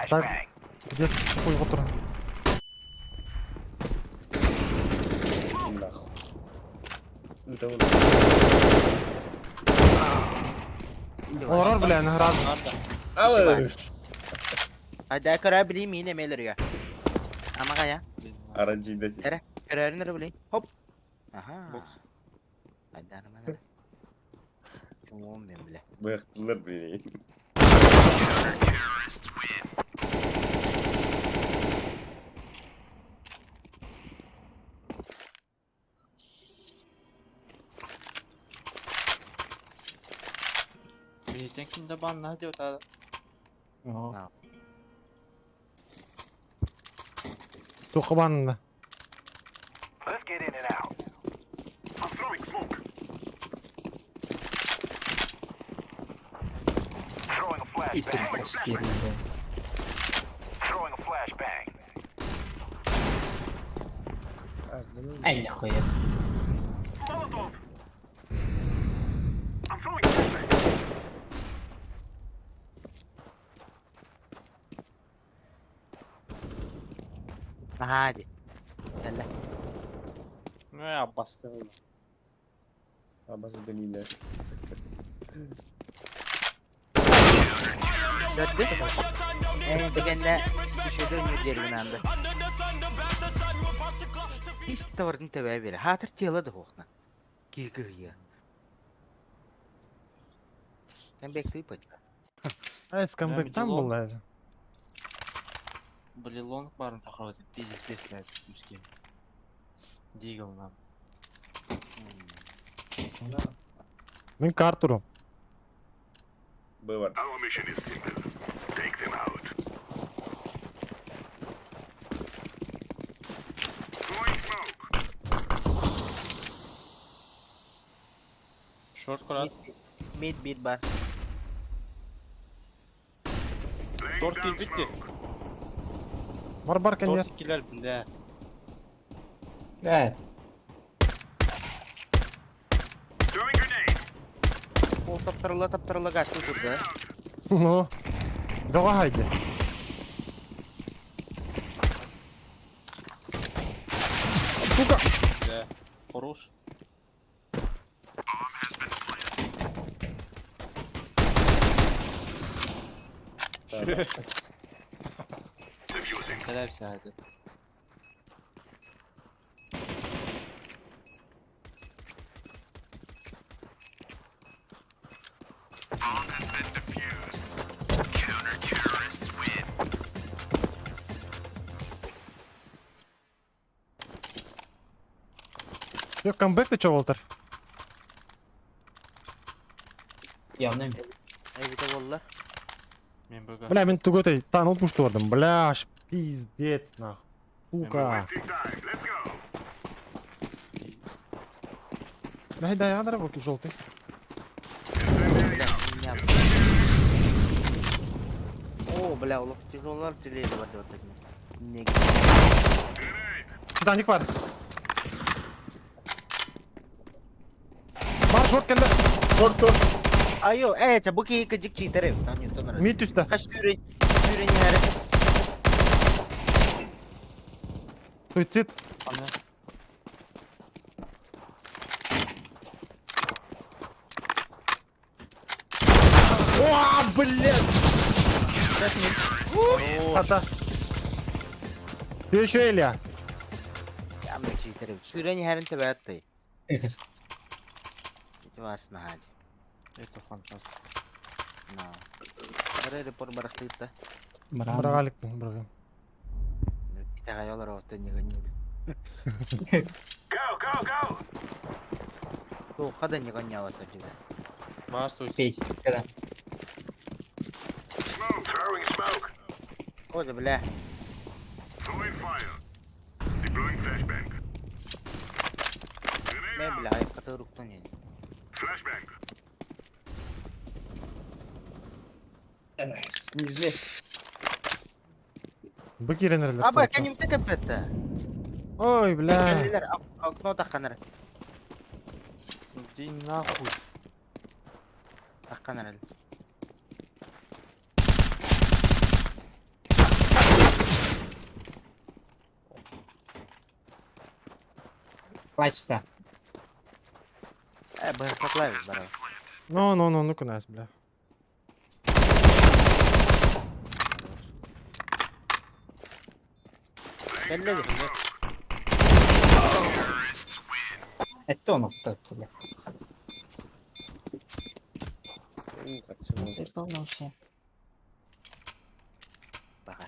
Так, Flashbang. где хуй отыр. Нахуй. Это он. Олар, бля, наград. Аба. Айда көрә билим мин эмелерге. Амага я. Аранжида. Эре, көрәрнер билим. Хоп. Аха. Бокс. Айда намана. Оң мен биле. Быктылар, блин. Бейтен кимде бан деп атады. Тоқыбанында. Let's get in and out. I'm throwing smoke. Throwing a flashbang. Throwing a flashbang. Ай, нахуя. Molotov. I'm throwing flashbang. Наһаа дии. Кэллэ. Не, аббаска. Абас дэлиилэр. Gördü. Ee, дегенне үшөдө өнүрдерин анды. Ис тавардын төбө бери. Хатыр тела да хохна. Киги я. Камбэк ты пачка. Ай, камбэк там Дилон. был, это. Блин, лонг барын тахрот, пиздец, блядь, мужским. Дигл нам. Мин картуру. Бывар. Our mission is simple. Take them out. Throwing smoke. Шорт курат. Мид бит бар. Laying Шорт down килбитти. smoke. Бар бар кенер. Шорт килер, бля. Да, Throwing grenade. Ол таптырыла таптырыла гасты турды. Ну. Давай хайди. Сука! Бля. Хорош. Defusing. Каляйся, это. Yok камбэк ты чё, Волтер? явно. Эбите болла. Мен БГ. Бля, мен туготай тан утмуш турдым. Бля, аж пиздец, нахуй. Сука. Wasting time. Let's go. Бля, дай ядра, руки желтый. Incendiary out. О, бля, олох тяжелар теледи бар деп атат. Не. Grenade. Титаник бар. Бар, шорт келді. Шорт, шорт. Айо, э, ча бу ки кыжык читере. Там ньютон. Мид түсті. Каш сүйрен сүйрен яры. Суицид. Ана. О, блядь! Ата. Ты еще Илья. Ямы читере. Сүйрен ярын тебе атты. Ити басына хади. Это фантастика. На. Бары репор барахтыта. Брагалик, брага. Итагайолар отты неге не. Go, go, go. Тоққа да неге не алат деді. Бар, суицид. Песня, когда. Smoke. Throwing smoke. Ода, бля. Throwing fire. Deploying flashbang. Grenade Мен out. бля, аяққа руктан еді. Flashbang. Снижли. Быки ренерлер. Аба, кәнімті кәпетті. Ой, бля. Кәлелер, окно таққаныр. Иди нахуй. Таққаныр әлі. Плачь-то. Ә, бұйықтақлайбыз бара. Ну, ну, ну, ну-ка, нас, бля. Кәлелер. Это он автот, бля. Уу, качан. Исполнился. Баға.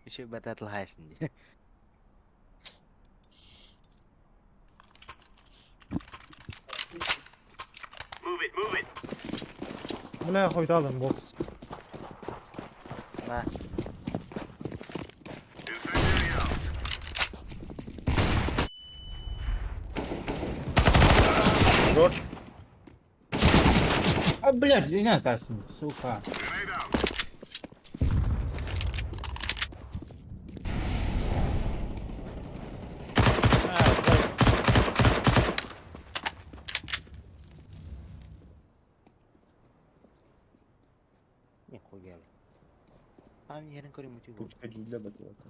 Еще бататыл хайсын. Move it, move it. Бля, хуй бокс. Ба. Incendiary out. Шорт. А, блядь, не сука. Grenade out. Нихуя. Ан yerin көрүмүтү бу. Көчкө дьүүллэ батылата.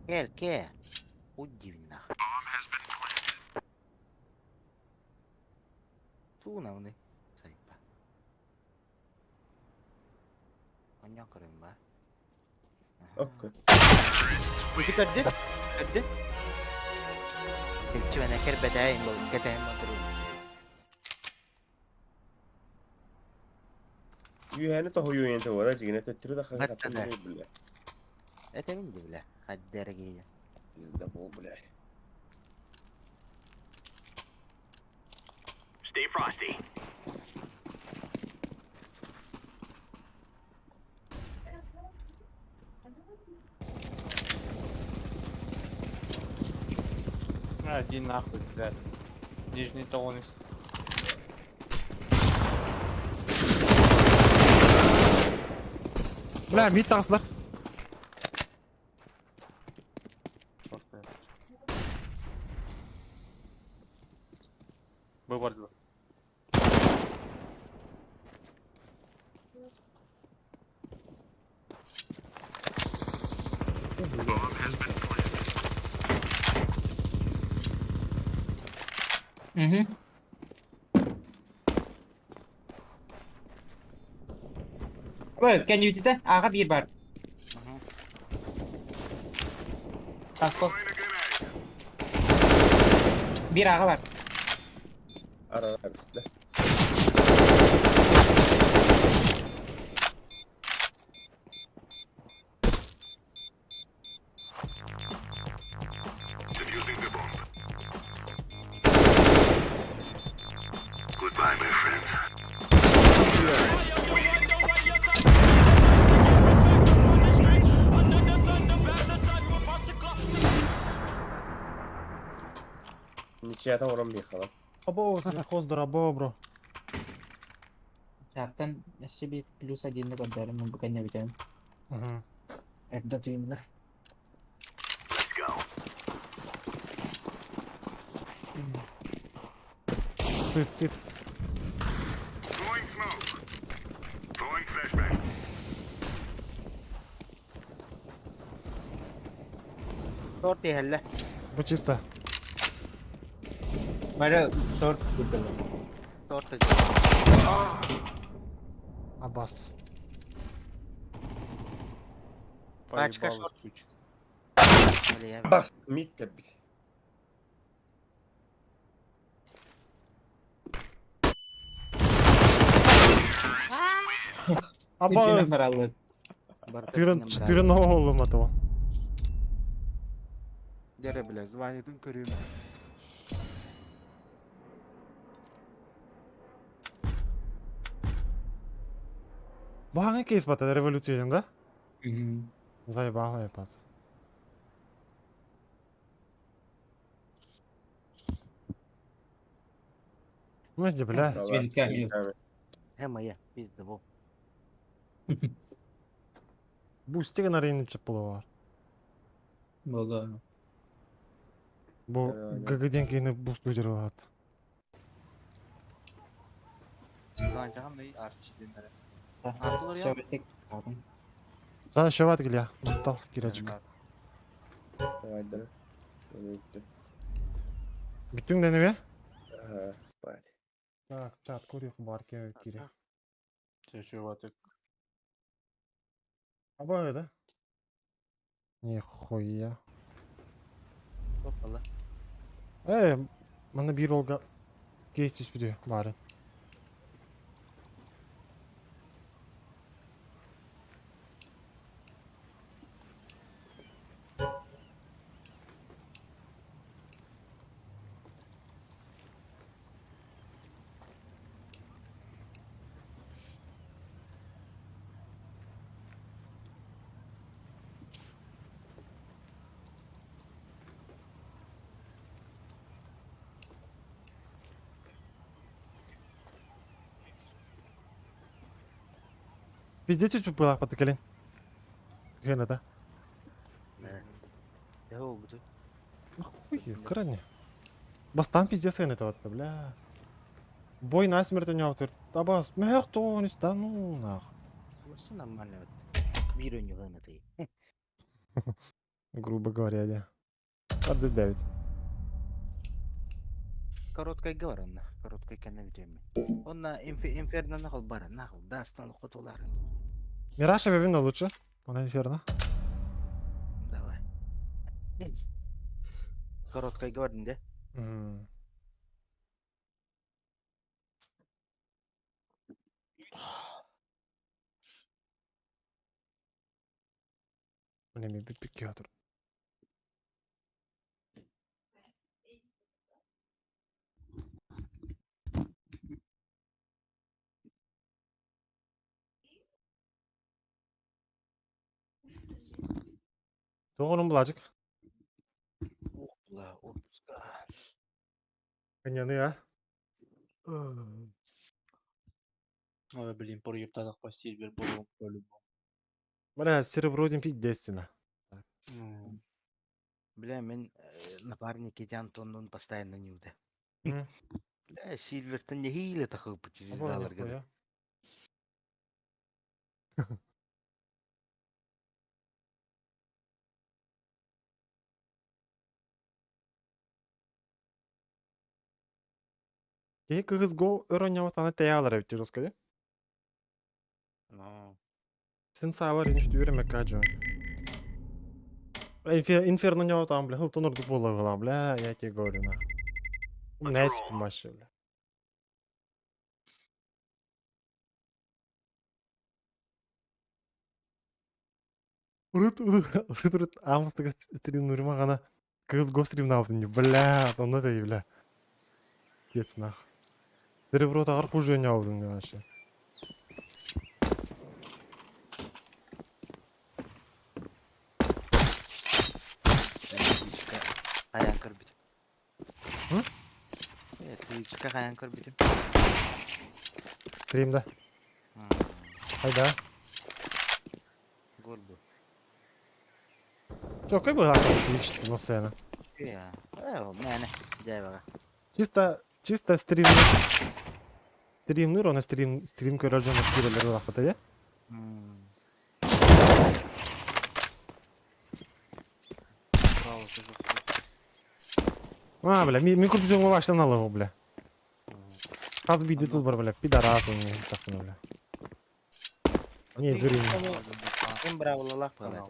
Кел, ке. Удивин нах. Тууна уны. Сайпа. Онньон көрүм ба. Окко. Ити көрдү? Көрдү? Илчибэнэ кэрбэтээйин бол кэтэһин мотурун. Үөһэни тоһуйуйан туора дьигинэ төттөрү да Баттана. хахатан бля. Этэбин ди бля. Хаддара гиня. Пиздабол, бля. Stay frosty. А, иди нахуй, блядь. Нижний талон. Бля, мид таҕыстылар. Выбор. Угу. Ой, кэннибититэ ааҕа биир бар. Таскол. Биир ааҕа бар. Арара үстэ. Defusing the bomb. Goodbye, my friend. Ничья орон бихала. Або, хоздор, або, бро. Таптан өссө биир плюс один көрдөрүм бу кэннибитин. Мгм. Эрдэ тыынна. Let's go. Сыт, сыт. Throwing smoke. Throwing flashbang. Торт иһэллэ. Бу чисто. Бары шорт курдук. Торт. Абас. Пачка Поебал, шорт. сучка. Бас, мид кэлбит. Абас. Бараллы. Четыре, четыре нового ломатого. Дьэ, бля, званиетын көрүм. Баҕа кейс бата революция да? Мгм. Заебало ебать. Ну, где, бля? Свинка. Э, моя, пиздобол. Бустик на рейниче булар. Болду. Бу ГГ-ден кейини буст көтөрүп алат. Звание Арчи дэнэр. Сөбетик. Табын. Сана шөбат килия. Мактал киречик. Давай, да. Бүттү. Бүтүң денебе? Ага, спать. Так, чат көрүк бар ке кире. Чөчөбатык. Абай да? Нихуя. Опала. Э, мана бир олга кейс түспүдү баары. Везде түспүт булак баты келин. Ген да. Э, ол буту. Нахуй, крайне. Бастан пиздец это вот, бля. Бой насмерть ойнообутур. Табас, мөһөх тоҕон да ну нах. Вообще нормально. Биир өньүгэн атый. Грубо говоря, да. Арды бэбит. Короткай говор онна. Короткай кэннэ бүтүөммүн. Онна инферно нахал бара, нахал, дастан хотуларын. Мираж эбэбин лучше. Она инферно. Давай. Короткай говордын де. Міне бүт отыр. Тоғының булажык. Бла, отпуска. Кыняны, а? Ой, блин, проептадах по сильвер был по-любому. Бля, серебро дем пиздец. Бля, мен напарник эти Антоннун постоянно не уда. Бля, Сильвертон не хиле такой пути звездалар гада. Киһи кыгыз го өрөньяват аны тәялар эбит жестко, де? Ну, Син саавар инш дүүрэ мекка жон. Инферно няват ам, бля, хылтон ордук бола бля, я тебе говорю, на. Найс вообще, бля. Урут, урут, урут, урут, амыстыга стрим нурма гана кыгыз го стрим наабытын, бля, онно да, бля. Пиздец, нах. Серебро тагар хуже нявдын вообще. Хаян көрбүт. М? Твичка хаян көрбүтүм. Стримда. Хайда. Гол бу. Чо, как бы Twitch ну сцена. Я. Э, мене. Дәй. Чисто, чисто стрим. Стримныр, она стрим, стрим көрөр жона кирелер улакпыта, я? А, бля, ми курп жоңго баштан алып, бля. Хаз биди тул бар, бля, пидорас, он тахны, бля. Не, дурин. Ким бравлалах бала.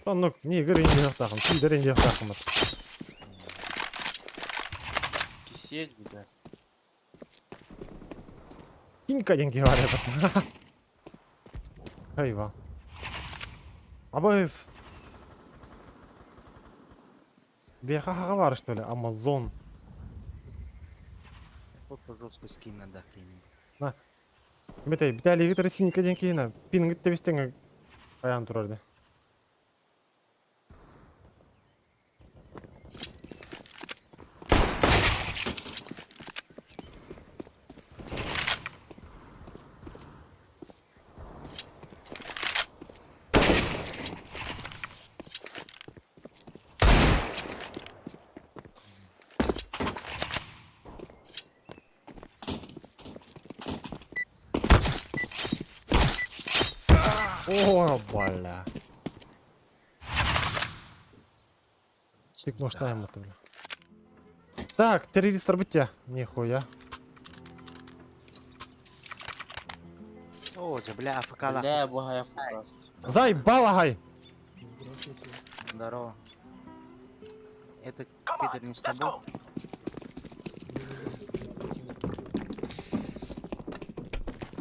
Оннук, не, гырын не тахым, пидорин не тахым. Кисель, бля. Кинька деньги говорят. Хайва. Абыз. Беха бар, что ли? Амазон. Вот жестко скин надо кинуть. На. Бете, битали гитар синька деньги на. Пин гитте Аян турарды. О, бля. Тик нож это, бля. Так, террорист бытя. Нихуя. О, же, бля, АФК Бля, бля, я Заебала, гай! Здорово. Это Питер не с тобой?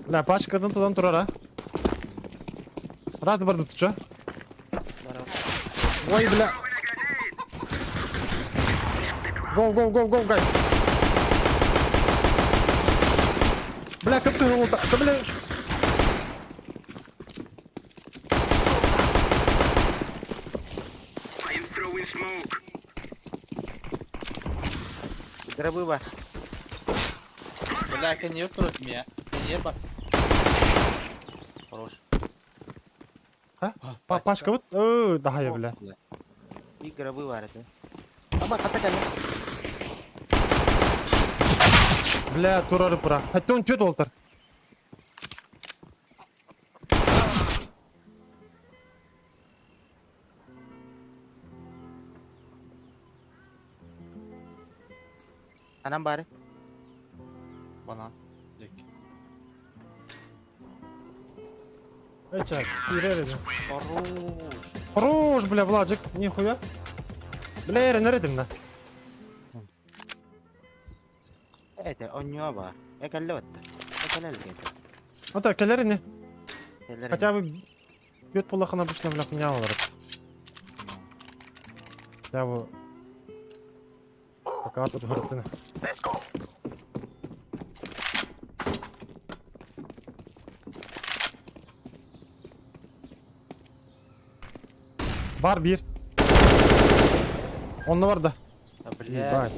Бля, пачкадан тудан турара. Раз барды ты чё? Ой, бля. Go, go, go, go, guys. Бля, как ты его так? Да, бля. Гробы бар. Бля, не против меня. Небо. Хорош. А? Пачка вот. Да, я, бля. И гробы бар это. Аба, ката кале. Бля, турары пыра. Хотя он чё олтар. Анан бары. Банан. Дик. Эча, киирэр Хорош, бля, Владик, нихуя. Бля, эрэнэр этим да. Это онньуо баар. Экэллэ батта. Экэлэл кэлэ. Ата, кэлэр ини. Кэлэр Хотя бы бөт буллахына обычно, бля, хуйня олорор. Хотя бы... Пока тут горытына. Let's go. Бар биир. Онно бар да. Да, блядь. Ебать.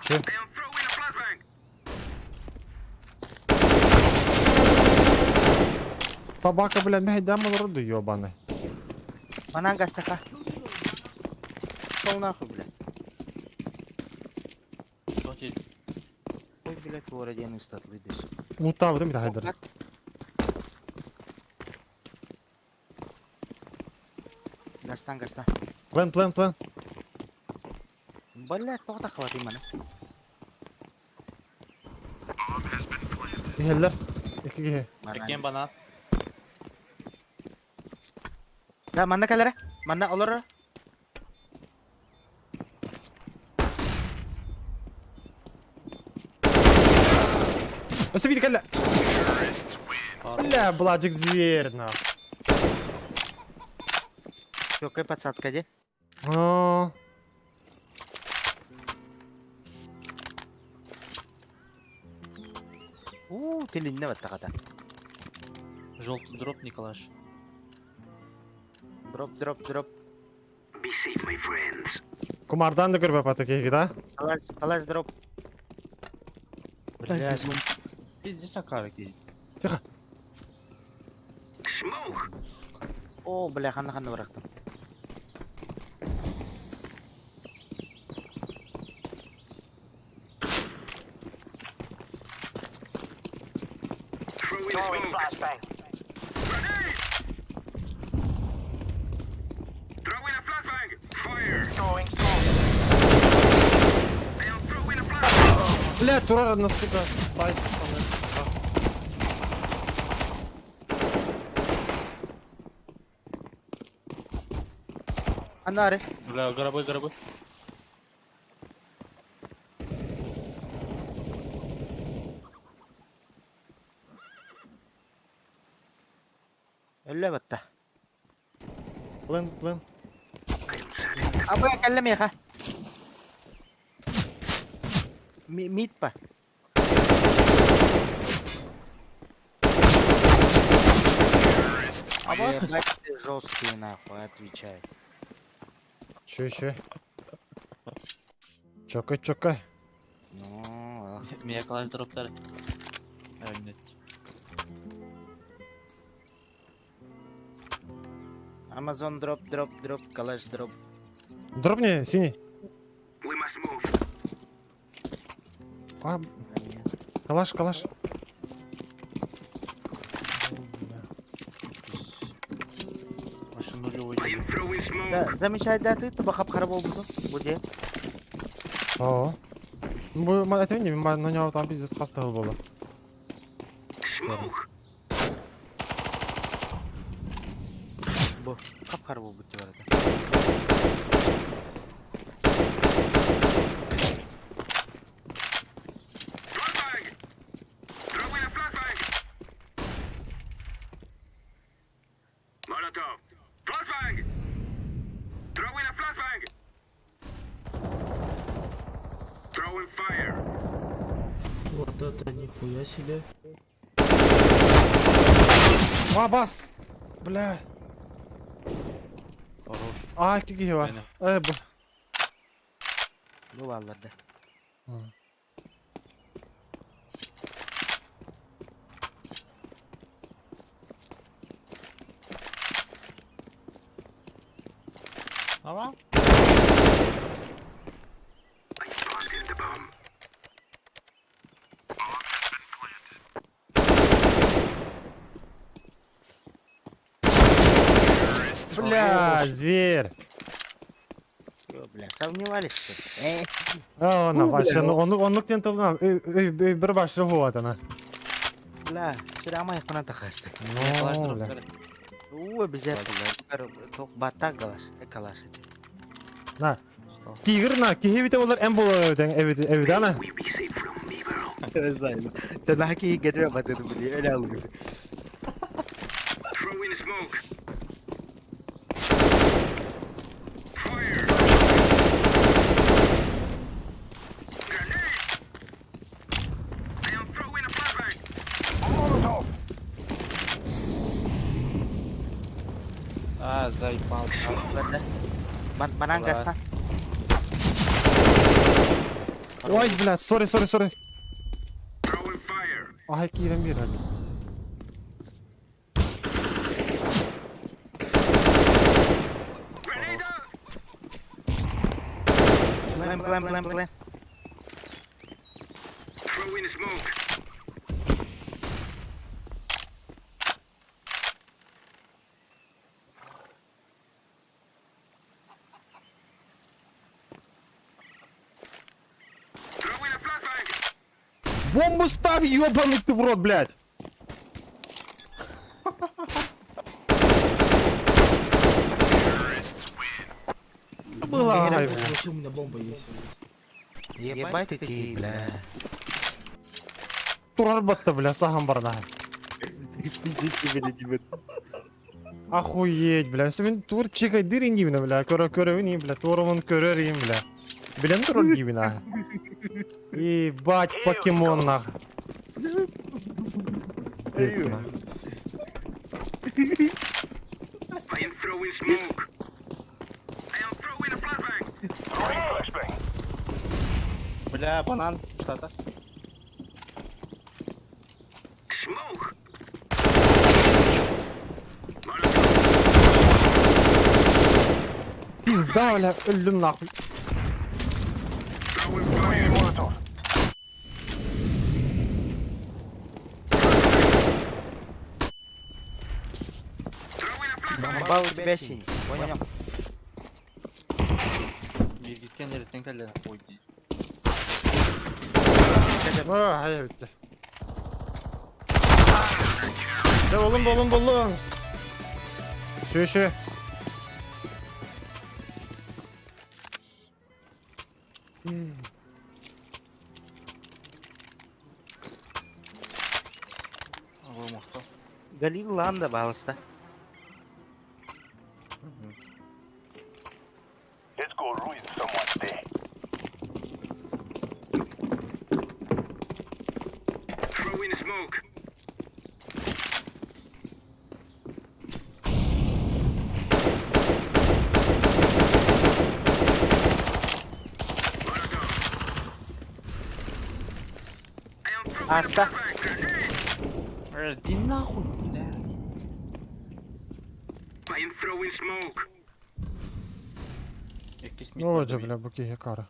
Че? I am throwing a flashbang. Табака, бля, мэйдам олорду, ебаный. Банан гастака. Шел нахуй, бля. Что тебе? Ой, бля, туора диэн ыстатлы дэс. Лутабытым бит хайдар. Гастан, гастан. Плен, плен, плен. Бля, тоҕо таххабатый маны? Иһэллэр. Икки киһи. Иккиэн банан. Да, манна кэлэрэ. Манна олорор. Өссө биир кэллэ. Бля, Бладик зверь, нах. Чокой подсадка де. А, У, тилинне баттахата. Желтый дроп, Николаш. Дроп, дроп, дроп. Be safe, my friends. Кумардан да көрбөп ата киһи, да? Калаш, калаш дроп. Блядь. Пиздец на карте. Тихо. Smoke. О, бля, ханна ханна бырахтым. Throwing Throwing smoke. flashbang. Grenade! Throwing a flashbang. Fire. Throwing smoke. I am throwing a flashbang. Бля, турар одна сука. Сайт. Аннары. Бля, гробы, гробы. Өллө батта. Плен, плен. Абы кэллэ миэхэ. Мид па. Ебать ты жесткий нахуй, отвечай. Че, че? Чокай, чокай. Ну, Меня калаш дроптар. Ой, нет. Amazon дроп, дроп, дроп, калаш дроп. Дропни, синий. We must move. А, калаш, калаш. Машина нулевой. I am throwing smoke. Да, замечай, да, ты табахап харабол буду. Буде. О. Бу, это не, на него там пиздец поставил было. Smoke. Бу, хап харабол бут барада. Flashbang. Throwing a flashbang. Molotov. Flashbang. Throwing a flashbang. Throwing fire. Вот это нихуя себе. А, бас! Бля. Хорош. А, икки киһи бар. Aynen. Э, бу. Бу балларда. Ава? I planted the bomb. Бля, зверь. Ё, бля, сомневались, что ли? Э, А, она вообще, ну, он, он нуктен тылна, bir başlı huvatana. бля, сүрама якына тахасты. Ну, бля. Уу, обязательно. Батак галаш, калаш эти. На. Тигр на, кихи бите олар эм болар эбит, эбит, эбит, ана. Знаю. Танаки гетре батын били, öyle alıyor. Throwing smoke. Fire. Grenade. I am throwing a flashbang. Molotov. А, заебал. Bende. Ban banan gazdan. Ой, бля, сори, сори, сори. Throwing fire. Ай, киирен bir hadi. Grenade out. Plan plan plan plan. Throwing smoke. Throwing a flashbang. Бомбу ставь, ёбаный ты в рот, блядь. Была, ай, бля. Вообще у меня бомба есть. Ебать ты, бля. Турар батты, бля, сахан барна. Охуеть, бля. Мен тур чекай дырин дибина, бля. Көрө көрөбүн бля. Туурумун көрөр им, бля. Билен турар дибина. Ебать, покемон нах. Пиздец, нах. I am throwing smoke. I am throwing a flashbang. Throwing flashbang. Бля, банан, что-то. Smoke. Пизда, бля, өлдүм нахуй. Throwing fire. Molotov. Throwing a flashbang. Бомба у тебя синий. Понял? Биргиткен эретен кэллэ, ой. А, ай, битти. Дэ, болун, болун, болун. Şu, şu. Галил ланда балыста. Let's go ruin someone's day. Throwing smoke. I am throwing a Аста. flashbang. Grenade. Иди нахуй, бля. I am throwing smoke. Ой, же, бля, буки гекара.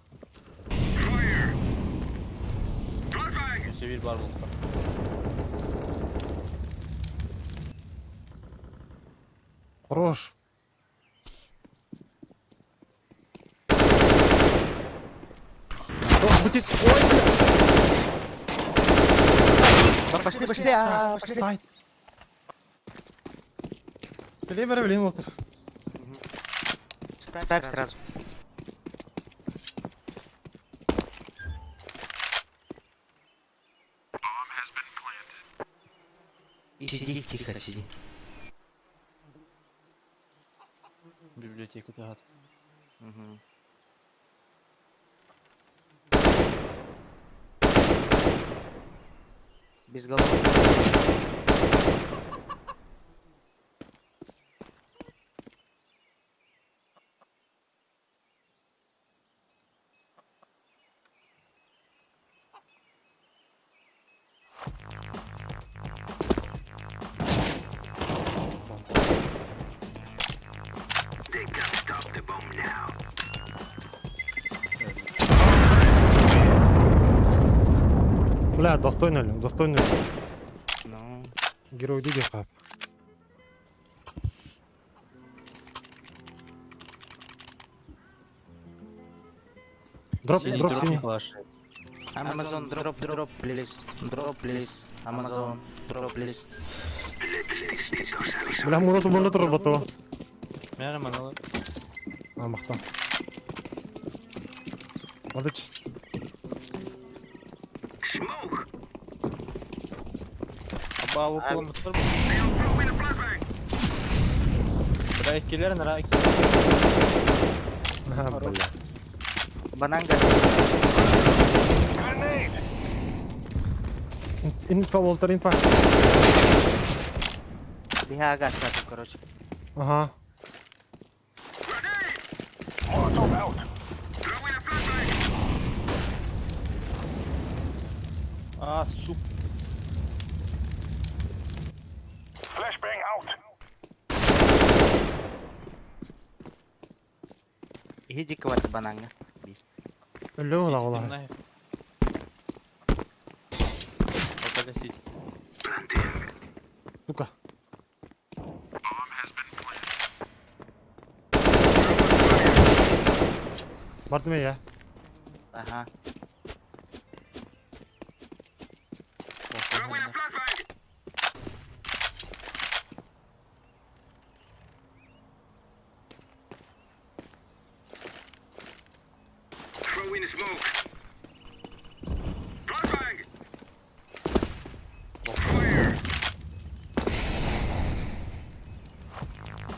Fire. Flashbang. Bir бар болду. Хорош. О, бутит. Ой, бля. Пошли, пошли, а, пошли. Сайт. Теле бери, блин, Волтер. Ставь сразу. И сиди, тихо, сиди. Библиотеку тагат. Мгм. Без головы. They can't stop the bomb now. Бля, достойно ли, достойно ли. Ну, Герой Диги хап. Дроп, дроп синий. Amazon drop drop please. Drop please. Amazon drop please. Бля, муну муну турбатова. Мен маналы. А, махтал. Молодец. Абау кулам тұр. Бра иккилер нара А, бля. Бананга. Инфа, Волтер, инфа. Биһа гастатым, короче. Ага. Molotov out. А, суп. Flashbang out. Иһи дикки бар бананга. Өлө ола ола. Сука. Бардым я. Ага. Throw in smoke. Flashbang. Fire.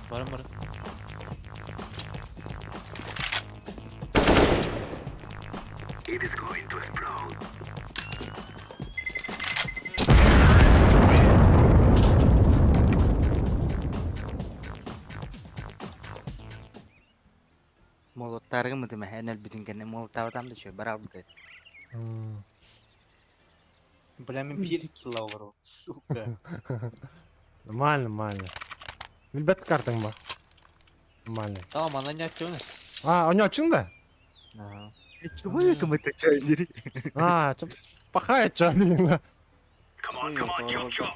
Барым бар. It is going to explode. Молоттаргы мытыма энел бүтүн кенне молоттабатам да чө барал быты. Бля, мен бир килл алыр, сука. Нормально, нормально. Билбет картың ба? Нормально. Tamam ана не açıyorsun? А, у него чын да? Ага. Чего я кому-то чай А, чё, пахает чё, блин. Come on, come on, chop chop.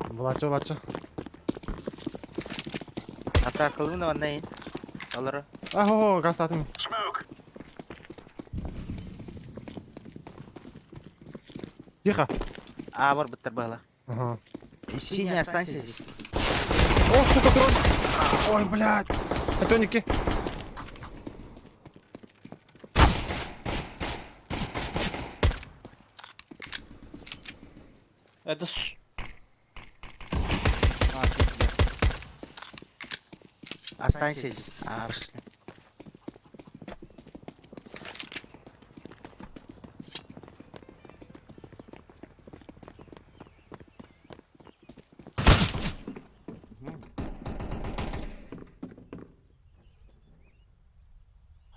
Влачо, влачо. Ата кылын оннайын. Олар. Ахо, газ атым. Smoke. Тихо. А, бар буттар бала. Ага. Синий останься здесь. О, сука, дрон. Ой, блядь. Атоники. Это с... Останься здесь. А, пошли.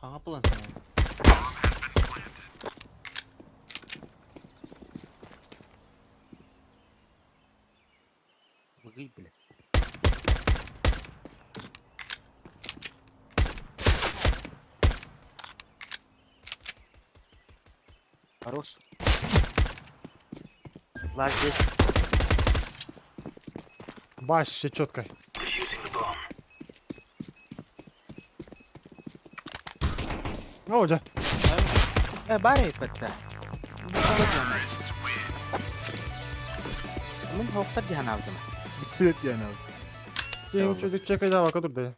Хаңа план. Выгай, бля. Хорош. Лаз здесь. Вообще четко. О, уже. Бары патта. Мен хоқтар дихан алдым. Бүтүреп дихан алдым. Ты чуть чекай давай, который да.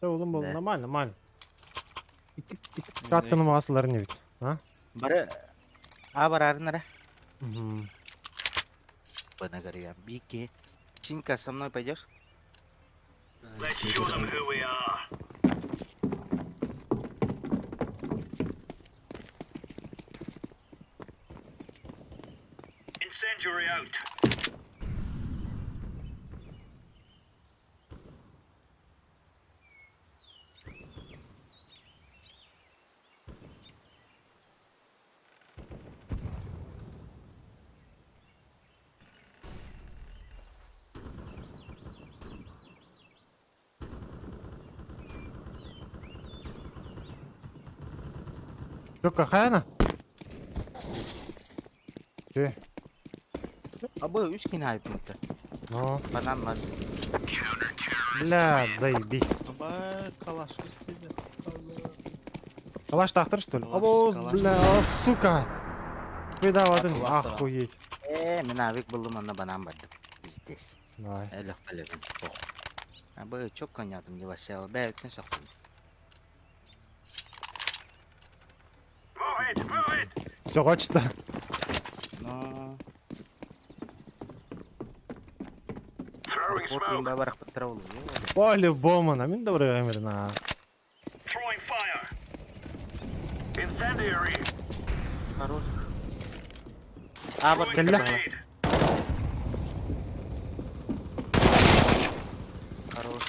Да, улым был нормально, нормально. Катканы масылар не ведь, а? Бары А бар арынара. Угу. Панагария. Бики. Синька, со мной пойдешь? Let's show them who we are. Incendiary out. Чё, какая она? Че? Абы үч кин хайпмытты. Ну. Банан мас. Бля, заебись. Аба калаш. Калаштаахтар что ли? Обоз, бля, сука! Выдавадым, охуеть. Э, мин авик буллум, онно банан бардым. Пиздец. Давай. Элэх палебин. А бы чок конятым не васял. Бәйтін соқтым. Move it, move it. Все, хочет. Ну, Throwing вот smoke. мен барақ бітірі олу. По-любому, на мин добрый геймер, на. Throwing fire. Incendiary. Хорош. А, вот Throwing Кэллэ. grenade. Хорош.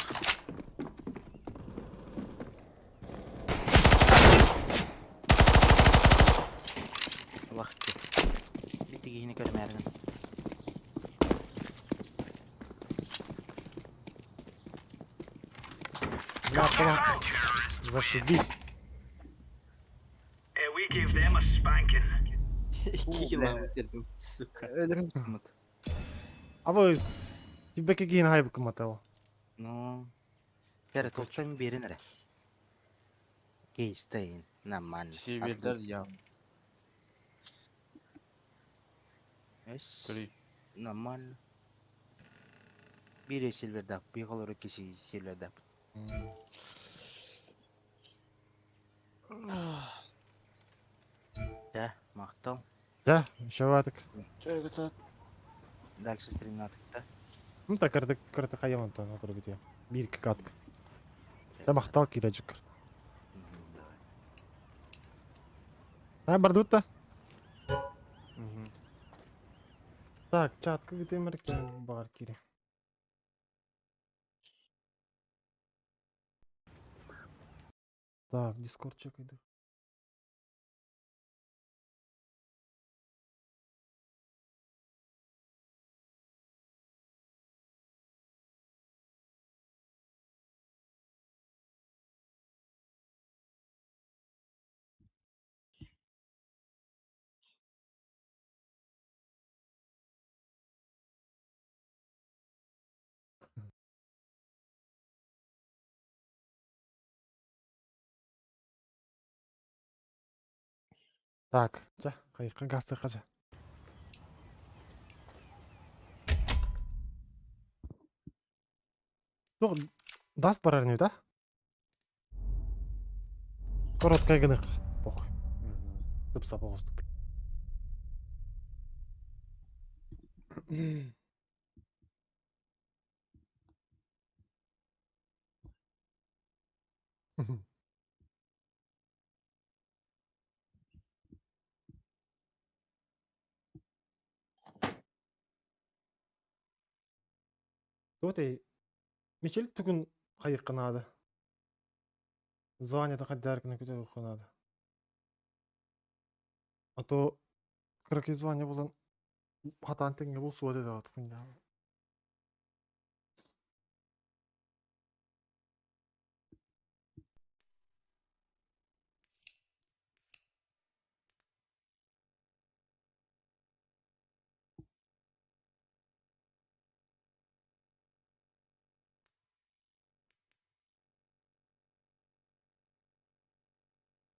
Вахты. Битигини көрмәргин. Бля, пола. Зашибись. Eh, we gave them a spanking. Кило өлтірдім, сука. Өлөрүм Абыз. Беке кейин хайбы кыматал. Ну, Бері тоқтан берін әрі. Кейстейін, нормально. Сибирдер я. Эс, Три. нормально. Бири сильвердап, бихолору киси сильвердап. Да, мақтал. Да, еще ватык. Дальше стримнатык, да? Ну так, кырды кырды хайаман тон отырып бите. Бир iki катка. Да мактал кирежик. Давай. А, бардут та? Так, чатка гитемер бар кире. Так, Дискорд чекайды. Так, жа, хайыкка гасты кажа. Тух, даст барар не, да? Короткая гынык. Похуй. Тыпса погостук. Туотай Мичел тугун хайыкканаады. Звание хаддаркына күтө А то кыраки звание булан хатан теңге бул суа деди ат кунда.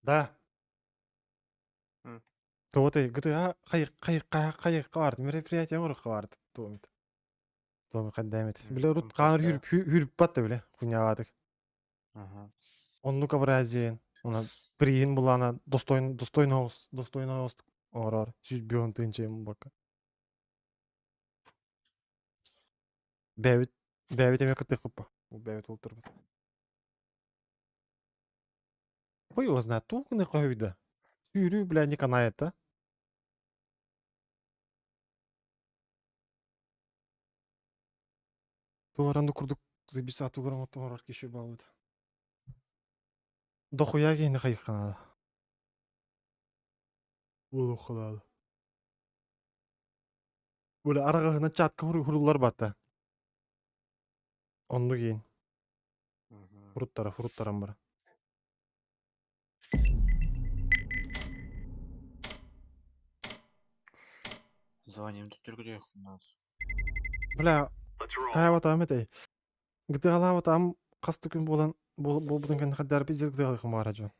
Да. Туотай GTA хайык хайыкка хайыкка барды. Мероприятие оңорукка барды. Туомит. Туоми каддамит. Биле рут каныр хүрүп хүрүп батты биле. Кунябадык. Оннук образиен. Она приин булана достойн достойно достойно оңорор. Сүз бион тынчы бака. Бэбит бэбит эме кытык куппа. Бу бэбит болтур. Хуй его знает, толку не койда. Сүүрүү, бля, не канает, да? Туаранды курдук забиса тугран оттон киши балыт. Дохуя кейни хайыкканада. Улухалады. Бule арагына чатка хурулар батта. Онну кейин. Хуруттара, хуруттарам бар. Звоним тут Бля, хайват амет Гдала там қасты күн болан болбудун кен хаддар пиздец гдала хумара жон.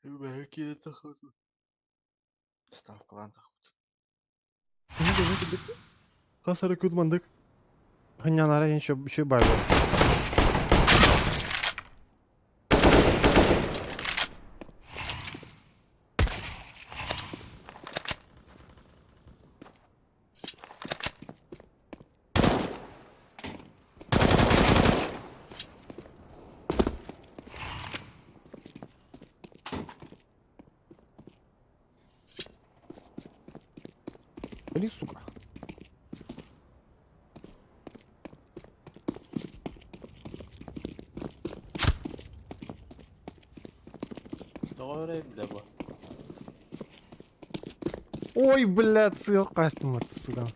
Бэһэ киирэ тахсыбыт. Ставкалаан тахсыбыт. Хас эрэ күн мандык. Ханньанаара еще еще бай буолла. Блин, сука. Тоҕо эрэ бile бу. Ой, блядь, сыал кастым, сука.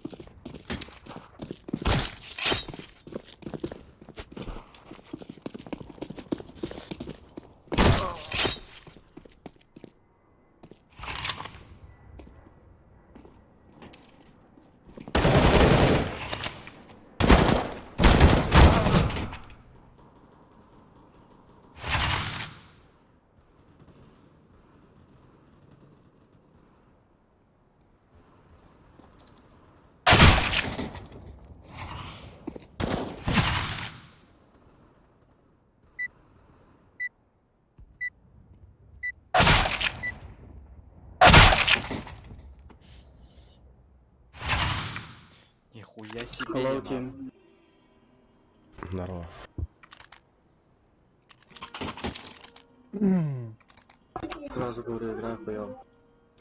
Нихуя себе. Hello, я team. Здорово. Сразу говорю, игра хуёвая.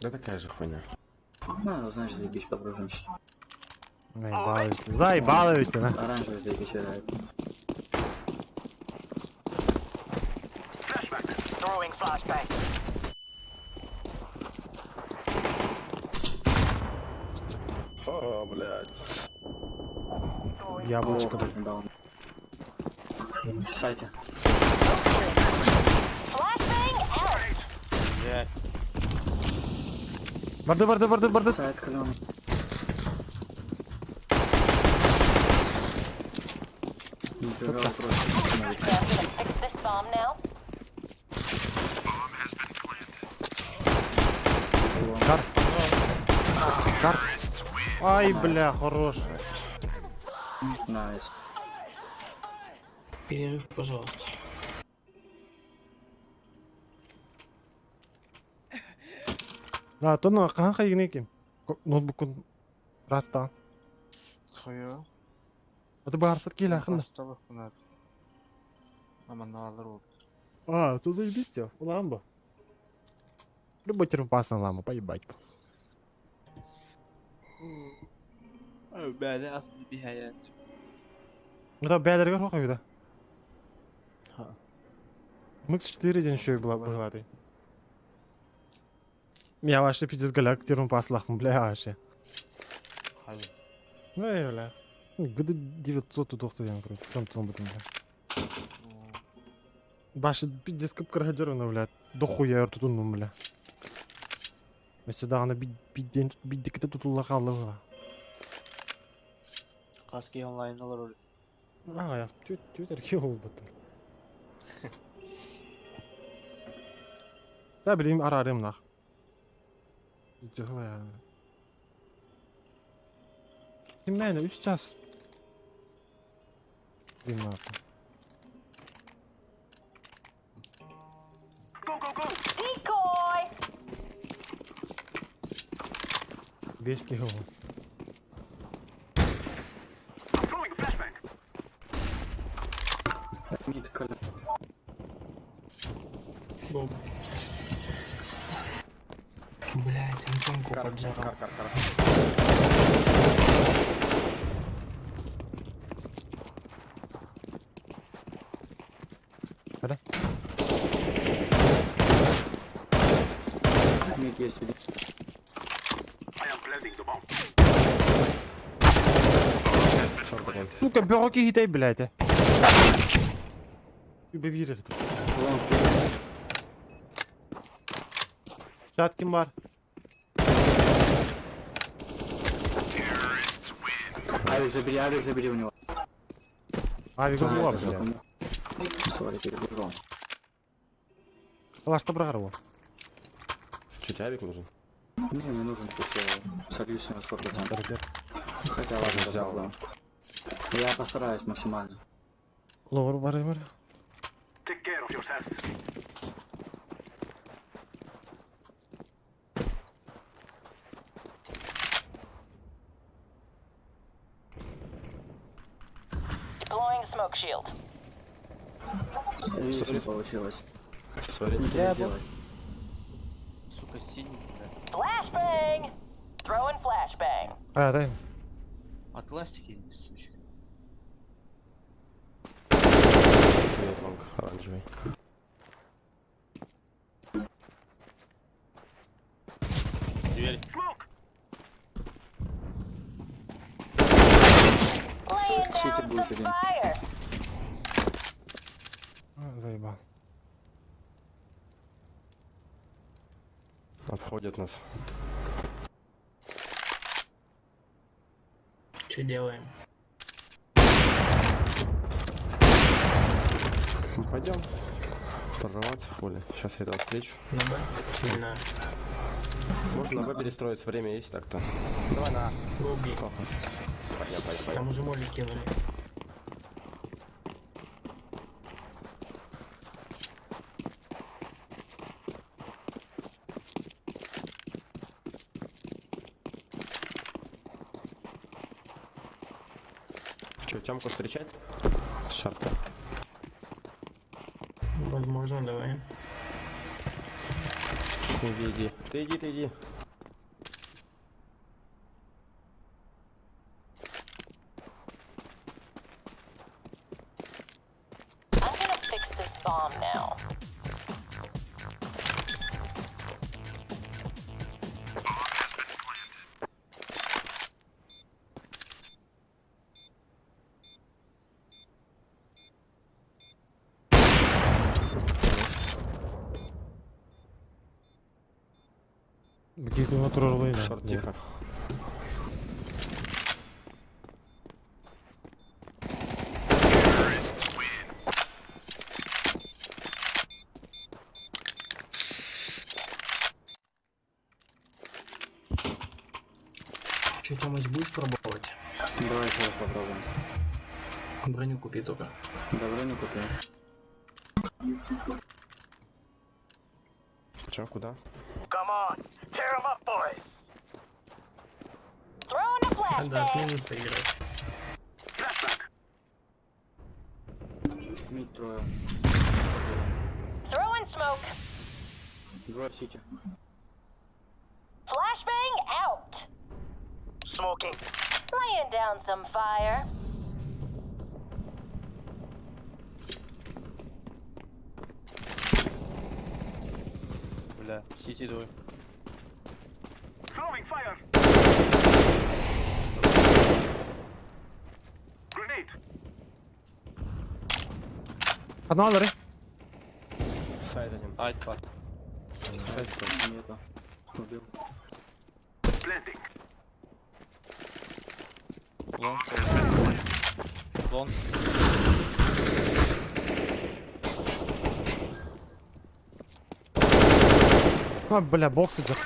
Да такая же хуйня. Ну, знаешь, заебись, подружимся. Заебали, заебали ведь, да? Оранжевый заебись играет. Throwing flashbang. О, блядь. Яблочко. О, дал. Кстати. Flashbang out. Блядь. Барды, барды, барды, барды. Сайт клен. Нифига просто. Gonna fix this bomb now. Кар. Кар. Ай, бля, хорош. Nice. Перерыв, пожалуйста. Да, то ну, хаһан хайгыны ким? Ноутбукун раста. Хуя. А ты барсат киля хында. Басталых мына. Аман алыр ол. А, то заебись тебе, ламба. Любой термопас на ламу, поебать. Бәле атын биһәйәт. Это бәдәргә рухы да. Ха. МХ4 день еще и была была ты. Я вообще пиздец голяк термопас лахм, бля, вообще. Хай. Ну и бля. ГД 900 тут охтуем, короче. Там там бля. Баша пиздец как крокодил, бля. Дохуя тут ну, бля. Сюда она бидден биддикте тутулар калды. Каски онлайн олар ол. А, я чуть архив был. Да, блин, арарым нах. Дела. Ким мәне 3 час. Блин, нахуй. Go, go, go. Decoy. Бес кило. I'm throwing a flashbang. Мид клен. Блять, антенку Кар, поджарал. кар, кар, кар. Да? Мид есть один. I am planting the bomb. Сука, бюроки хитай, блядь. Бевир это. Long. Чат ким бар? Авик забери у него. Авик А, була, это блядь. жопа. Сори, перебежал. Калашта брагар его. Че, тебе авик нужен? Не, не нужен, пусть я сольюсь на 100%. Хотя ладно, Взял. попробуем. Я постараюсь максимально. Lower бар бар. Take care of yourselves. Deploying smoke shield. Видишь, Sorry. не получилось. Sorry. Ничего Я сделать. Сука, синий, бля. Flashbang! Throwing flashbang. А, да. От ластики, сучка. Привет, long, оранжевый. Дверь. Smoke. Laying Сити down будет some один. fire. Заебал. Обходят нас. Что делаем? Ну, пойдем. Прорваться, хули. Сейчас я этого встречу. На Б? Или на Можно на Б перестроиться, время есть так-то. Давай на А. Go B. Похуй. Пойдем, пойдем, пойдем. Там уже молли кинули. Че, Тёмку встречать? С шарта. Возможно, давай. Иди, иди. Ты иди, ты иди. I'm gonna fix this bomb now. Какие-то натуралы. Short тихо. Че, Тёмыч, будешь пробовать? Давай еще раз попробуем. Броню купи только. Да, броню купи. Че, куда? Come on. Tear 'em up, boys. Throwing a Надо от flashbang. минуса играть. Flashbang. Mid трое. Throwing smoke. Двое в сити. Flashbang out. Smoking. Laying down some fire. Бля, сити двое. Throwing fire. Grenade. Каналары. Site один. Айт два. Site. Нету. Убил. Planting. Long. Long. А, бля, бокс идет.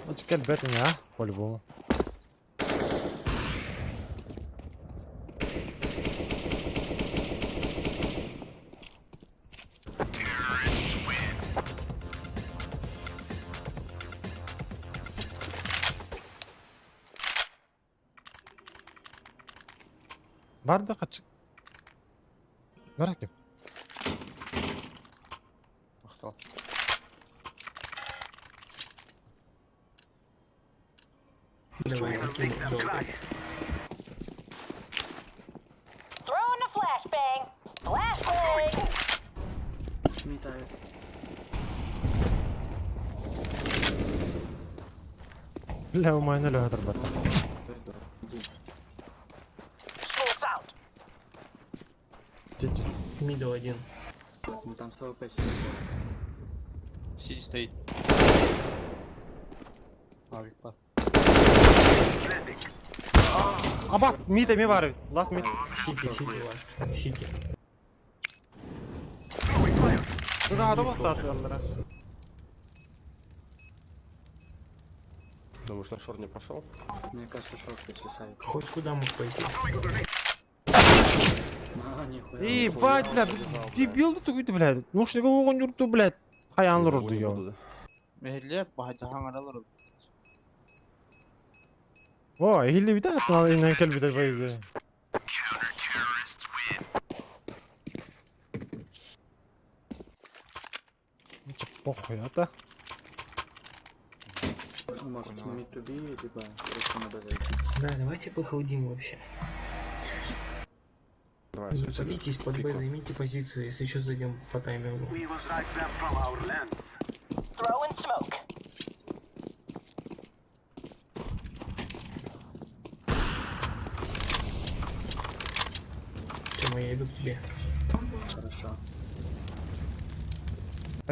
Ну, теперь бета не, а? По-любому. Барда качык. Merak etme. Махтал. Давай, я кину желтый. Throwing a flashbang. Flashbang. Метает. Бля, у меня лёгкий ребята. Иди. Smoke's out. Тити. Middle один. Ну там с АВП сидит. Сити стоит. Авик пар. Абас, mid эми бар. Last mid. CT, CT last. CT. Туга баттаатылар. Думаешь, на short не пошел? Мне кажется, short, если сайт. Хоть куда мог пойти. А, нихуя. Ебать, блядь, дебил ты какой-то, блядь. Ну что он юрту, блядь. Хаян Забыл, рурду не ё. буду, да. Мехле бахаjahan аралар. О, или бит атна инен кел бит бай. Похуй, а Может, mid to B, либо просто на Б зайти. Да, давайте похолодим вообще. Давай, Не суицид. палитесь под Б, Пику. займите позицию, если еще зайдем по таймингу. We will drive them from our lands. Throwing smoke. Тёма, я иду к тебе. Хорошо.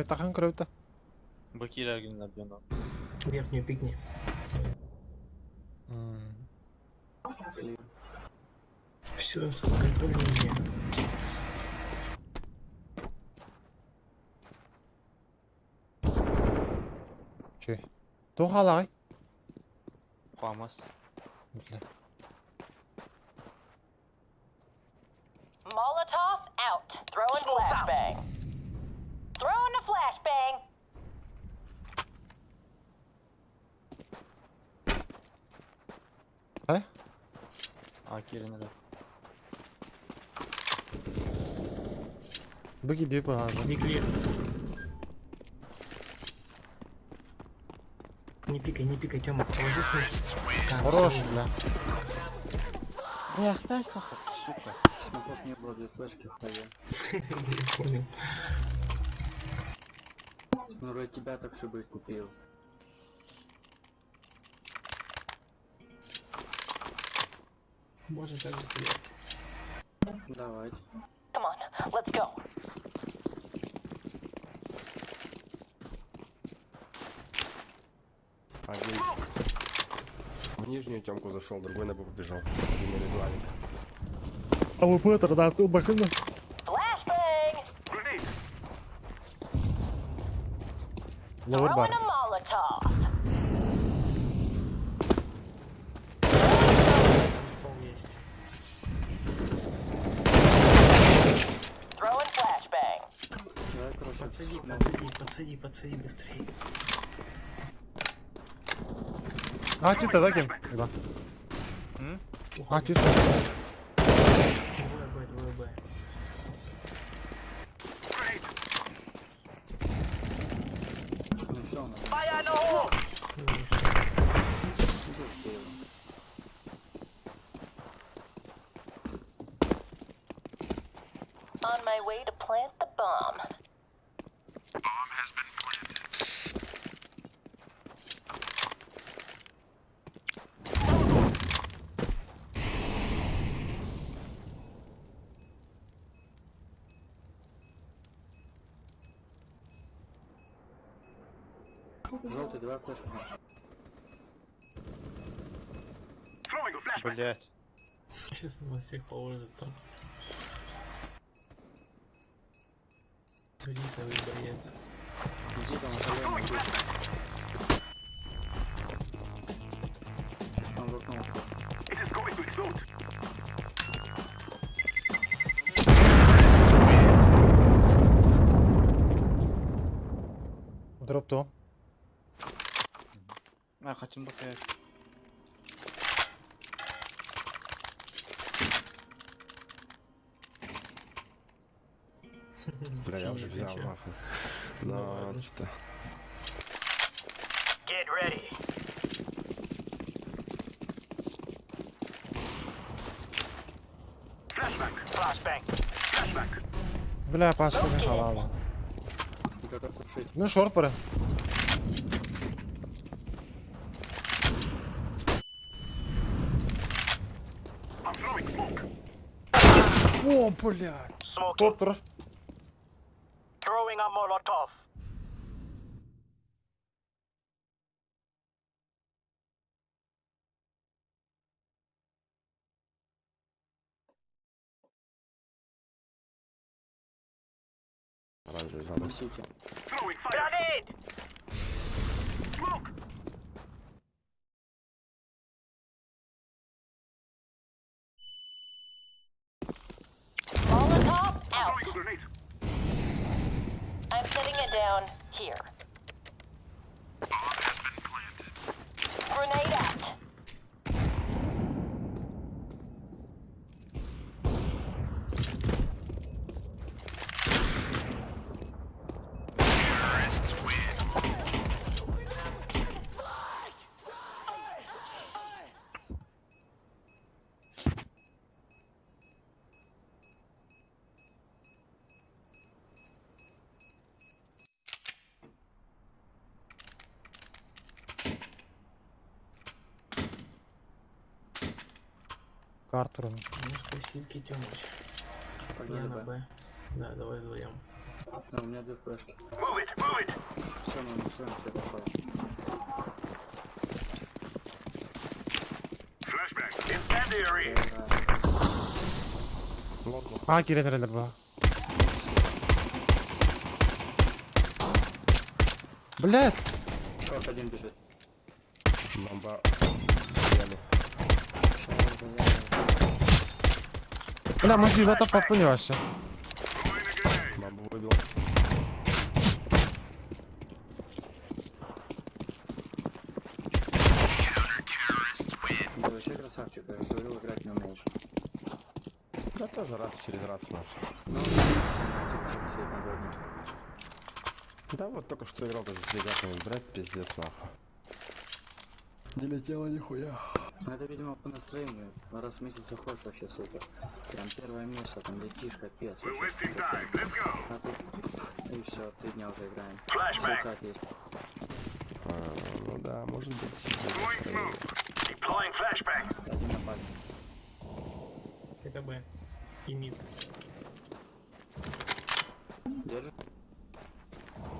Тахан көрөбүт. Быки регин объем. Верхнюю пикни. Все, контроль на мне. Чүй. Тухалай. Фамас. Бля. Molotov out. Throwing flashbang. Throwing a flashbang. А? А, Кирин, да. Быки дип Не клир. Не пикай, не пикай, Тёма, положи смок. Так, Хорош, всё. бля. Бля, дай нахуй, сука. Смоков не было, две флешки хуя. Я понял. Ну, ради тебя так все бы и купил. Можно так же сделать. Давайте. Come on, let's go. Один в нижнюю темку зашел, другой на Б побежал. Один на виду авик. А вы Петр, да, тут бакына. Flashbang. Grenade. Lower Throwing бар. a Molotov. Там spawn есть. Throwing flashbang. Давай, короче, Подсади, подсади, подсади, подсади быстрее. А, чисто, да, кем? Да. А, чисто. Двое Б, двое Б. Grenade. ну все, надо. Fire in the hole! Ну, и что? Ну, успею. On my way to plant the bomb. Bomb has been planted. Желтый, давай флешку. Throwing a flashbang. Блять. Сейчас нас всех положат там. Рисовый боец. Иди там, халяву Throwing иди. flashbang. Он в окно ушел. It is going to explode. Дроп то. А, хотим бахаять. Бля, я уже Синий, взял, зачем? нахуй. Ну Но ладно. что-то. Get ready. Flashbang. Flashbang. Flashbang. Бля, Пашка не халала. Готов тушить. Ну, short пора. I'm throwing smoke. О, блядь. Smoking. Топ, тур. Throwing a Molotov. Оранжевый зона. Сити. Throwing fire. Grenade! Smoke. Molotov out. Throwing a grenade. I'm setting it down here. Grenade out. Картурун. Ну, спасибо, Тёмыч. Погнали Я на Б. Б. Да, давай вдвоем. Да, у меня две флешки. Move it. Move it. Все, мы все, все, пошел. Flashbang. Incendiary. Лопнул. А, кирен эрэлэр бу. Блядь! Шорт один бежит. Бомба. В яме. Бля, мазила таппаппын вообще. Throwing a grenade. Бомбу выбил. Да вообще красавчик, я говорил, играть не умеешь. Да тоже раз через раз наш. Ну, типа, что последний год. Да вот только что играл тоже с ребятами, брать пиздец нахуй. Не летело нихуя. Ну, это, видимо, по настроению. Раз в месяц заходишь вообще супер. Прям первое место, там летишь, капец. We're вообще. wasting time. Let's go. А тут... И все, 3 дня уже играем. Flashbang. Суицид есть. А, ну да, может быть. Throwing smoke. Deploying flashbang. Один на пале. Это Б. И мид. Держи.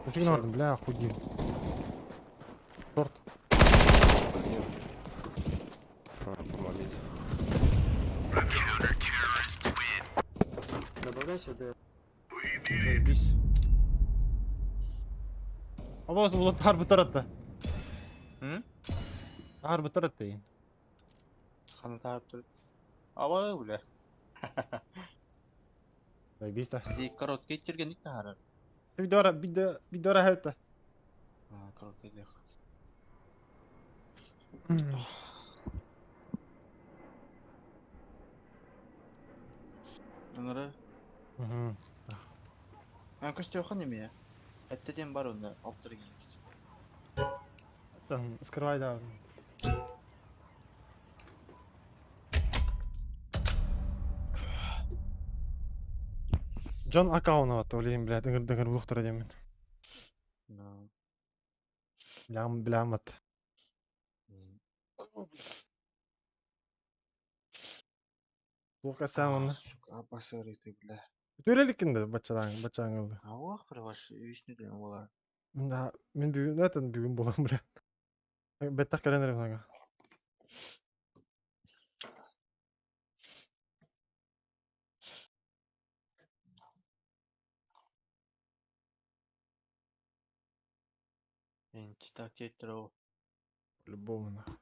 Мужик норм, бля, охуел. Шорт. Один. А, помогите. Добавляйся до... Заебись. Абас була тар бутаратта. М? Тар бутаратта. Хана таарып тур. Аба бля. Заебись да. Ди короткий терген таарар. Видора, видора, видора это. А, короткий дэх. Нары. Угу. А көстөөхөн неме? Әттеден бар онда, алып келген. Там, скрывай, да. Джон аккаунт блин, блядь, дыңыр дыңыр булуктар демен. Да. Блям, блямат. Лука сам оны. Сука, абасы ты, бля. Төреликинде бачадан, бачаңылды. А ох, бля, ваш вишне деген олар. Да, мен бүгүн, это бүгүн болам, бля. Беттах календарь сага. Мен читак теттер По-любому, нахуй.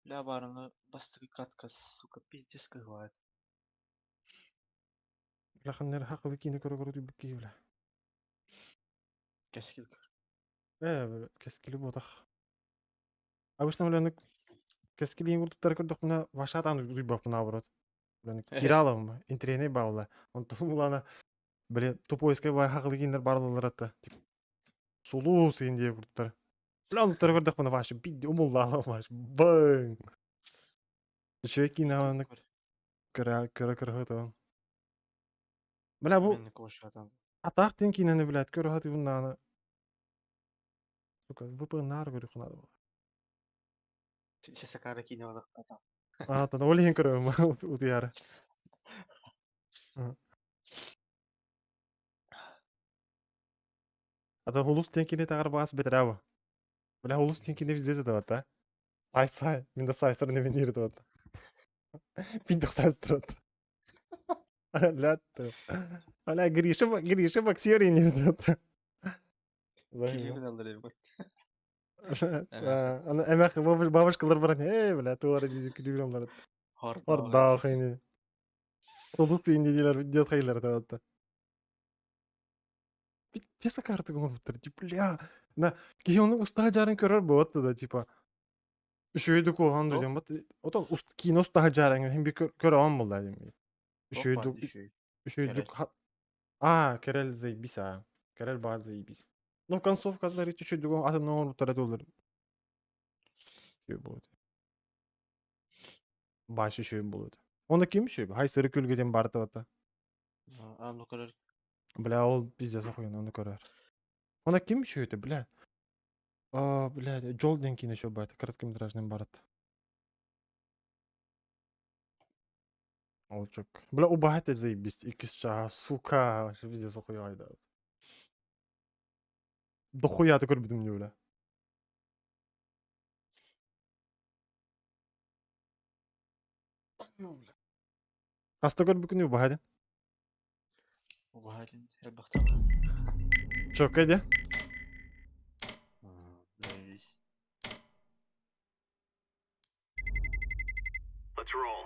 Бля, барыны бастығы катка, сука, пиздец кыгывает. Бля, ханнер хақылы кине көрө көрө түбүк бля. Кескил. Э, кескили ботах. Обычно, бля, ну, кескили курдуктар көрдөх мына вашатан уйбап наоборот. Бля, ну, кираловым, интересный баула. Он тулана, бля, тупойскай бай хақылы киндер барлылар атта. Сулуу сен дие курдуктар. Бля, онуктар көрдөх мына ваш бидди умуллала ваш. Бang. Еще кине көрө көрө көрө хатан. Бля, бу Мен кошатан. атак тен кинени, блядь, көрө хаты буннаны. Сука, VPN нар көрү надо было. Сакара кине олар. А, тогда Олеген көрөм утуяра. Ата улус тенкине тагар бас бетераба. Бля, улус тенкине везде задават, а? Сай сай, мен да сай сыр немен ерді вот. Пиндық сайыстырады. Лятты. Аля Гриша, Гриша боксер инер. Килибин алар эбит. Аны эмэх бабушкалар баран, эй, бля, туара диди күлүгүн алар. Ордаах ини. Солук инди дилер, дед хайлар табатта. Пиздец карты оҥорбуттар, типа, бля. На, киһи ону устаһа дьаарын көрөр буолат да, типа. Үчүгэйдик куһаҕан да диэн бат. Отон киинэ устаһа дьаараҥ иһин би көрөҕөн буолла диэн. Үчүгэйдик үчүгэйдик А, Кэрэл заебись, а. Кэрэл баар заебись. Ну, концовкалар чуть-чуть атын оҥорбуттара этилэр. Үчүгэй буолуо. Баш үчүгэй буолуо. Оны ким үчүгэй? Хай сыры күлгэ диэн баар табата. А, ну көрөр. Бля, ол пиздец охуенно, ону көрөр. Оны ким үчүгэй бля? А, бля, Джол диэн киинэ еще баар, короткометражный барат. Олчук. Бля, убаһа этэ заебись. Иккис чааһа, сука, вообще пиздец охуйаайда. Дохуя көрбүтүм дии, бля. Хаста көрбүкүн убаһа ден? Убаһа ден элбэхтэ. Чөккэ де? Заебись. Let's roll.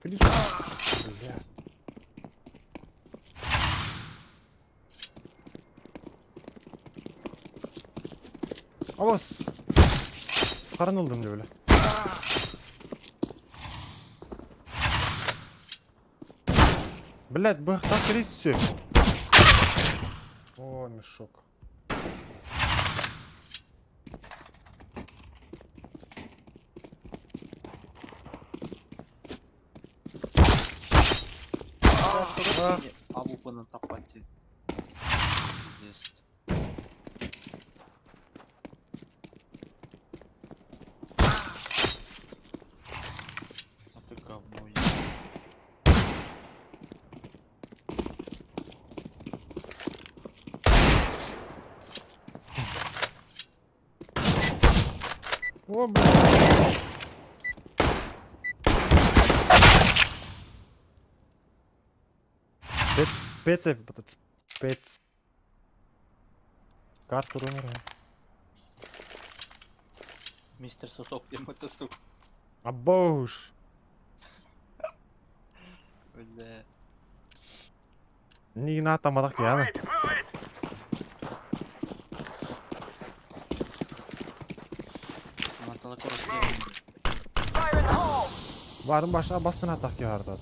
Иди сюда. Бля. Абас. Харан ылдым деп бля. Блядь, быхта все. О, мешок. Абупаны таппат Пиздец. А ты говно еб- О, блядь. Пец, пец, пец. Карту румера. Мистер Сосок, где это сука? Абоуш. Бля. Не на там адак яна. Мантала корот Барын баша басын атак ярдат.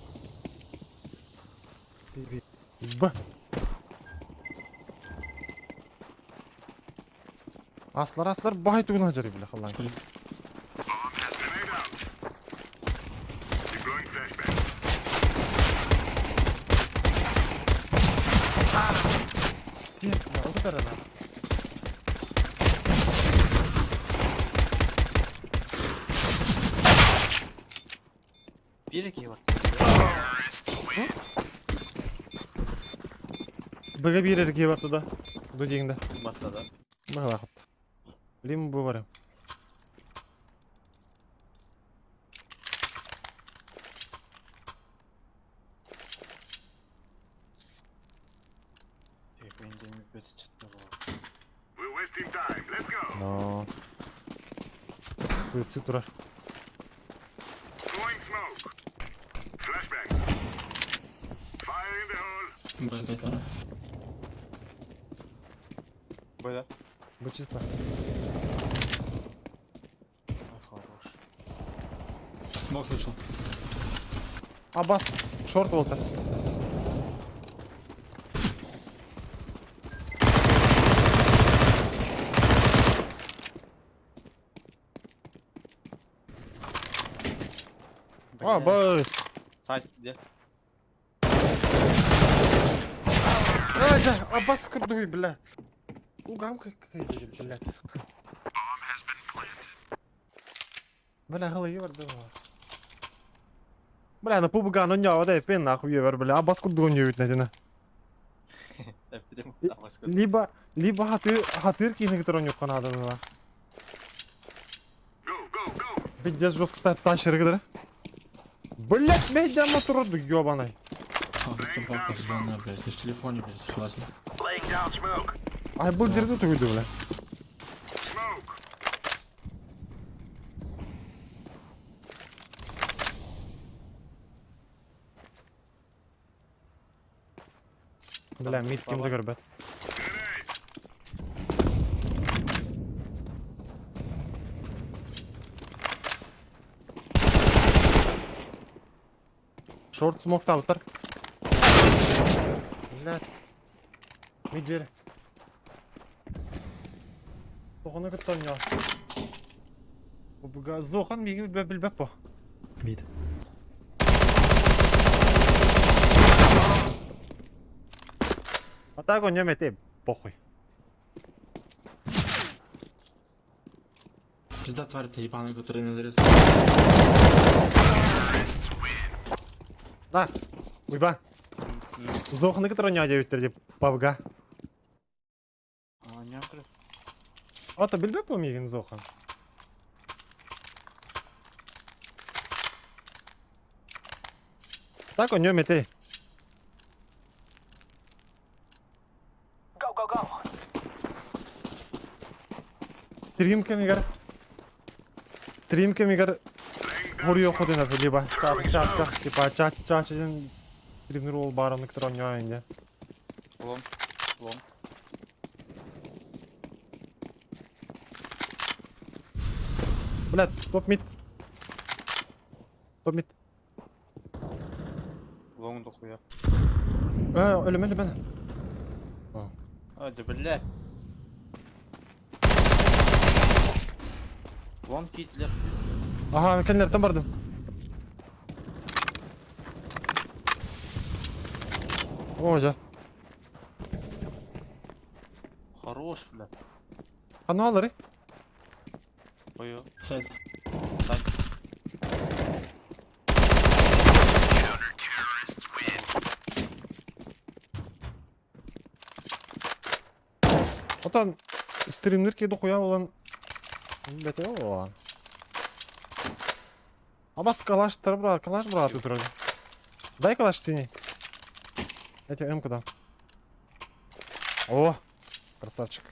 Б. Аслар аслар бай тугун хажары бля халлан. Deploying flashbang. Стек, на. Бир ки бар. Быга бир эрге бар туда. Ду дегенде. Батта да. Бага хат. Лим бу бар. We're wasting time. Let's go. Но. Күйітсі тұрар. Throwing smoke. Flashbang. Fire in the hole. Б, да? Бу чисто. Ой, хорош. Смок слышал. Абас, шорт болтар. А, бас. Сайт где? Дьэ, абас курдугуй, бля. Угам блядь. Бля, галайы барда. Бля, на пубга, ну не, да, пен нахуй евер, бля, абас курдугун ньүбүт нэтина. Либо, либо хатыр, хатыр киһини кытары оонньуохха наада была. Пиздец жестко тащеры кытары. Блять, медиа турду, ёбаный. Собака зеленая, блядь. Я в телефоне, блядь, лазил. Ай, был дерду ты уйду, бля. Бля, мид ким көрбөт. Шорт смок табытар. Блядь. Мид бер. Тоғыны кытта ойноо. Зохан миги билбэп по. Мид. А так он нем похуй. Пизда тварь ты ебаный, который меня зарезал. Да. Уйба. Зоханы кытары ойноо диэбиттэр деп пабга. Ата билбэп по мигин Зохан. Так он нем эти. Go, go, go. Трим кэмигэр. Трим кэмигэр хоруйа хотуна либо чат чат типа чат чат диэн стримнер ол баараны кытары ойноо инде. Лом. Лом. Блядь, топ мид. Топ мид. Лом дохуя. Э, өлүм өлүм өлүм. А, да блядь. Лом китлер. Ага, кэннертен бардым. О, дьэ. Хорош, блядь. Ханна алары? Ой, Сайт. Сань. Отан стримнер киди хуя болан. Бете болан. Абас калаш тар брат, калаш брат тут вроде. Дай калаш синий. Я тебе М-ку дам. О, красавчик.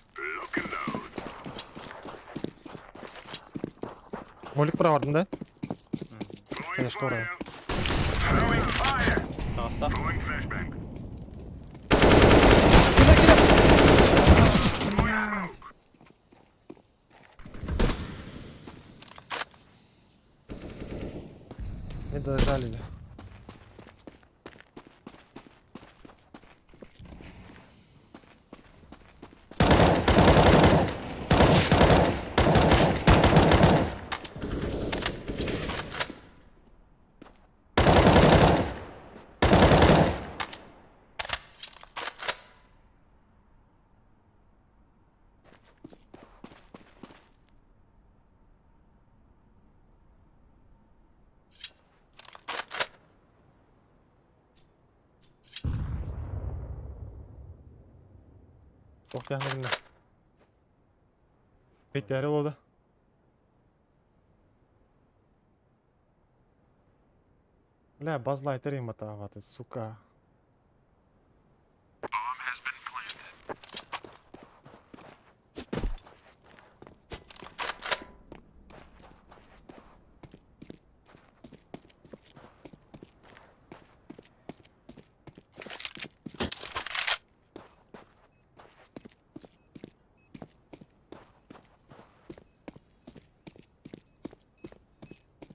Молик провардым, да? Конечно, ура. Таҕыста. Не дожали. Ох, тяхнагына. Петяре oldu. Бля, базлайтер им атаваты, сука.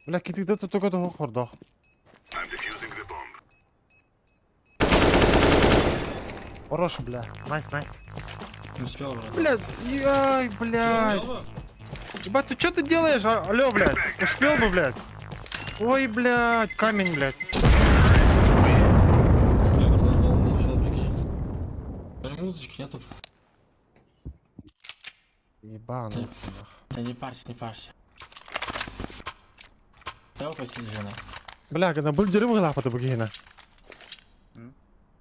Бля, китигде только того хордох. Хорош, бля. Найс, найс. Не успел, брат. Бля, ай, блядь. Ебать, ты что ты делаешь? А, алло, блядь. Успел бы, блядь. Ой, блядь, камень, блядь. Бля, братан, не успел, прикинь. Музычки нету. Ебануться нах. Да не парься, не парься. Давай посиди, жена. Бля, когда был деревья лапа бугина.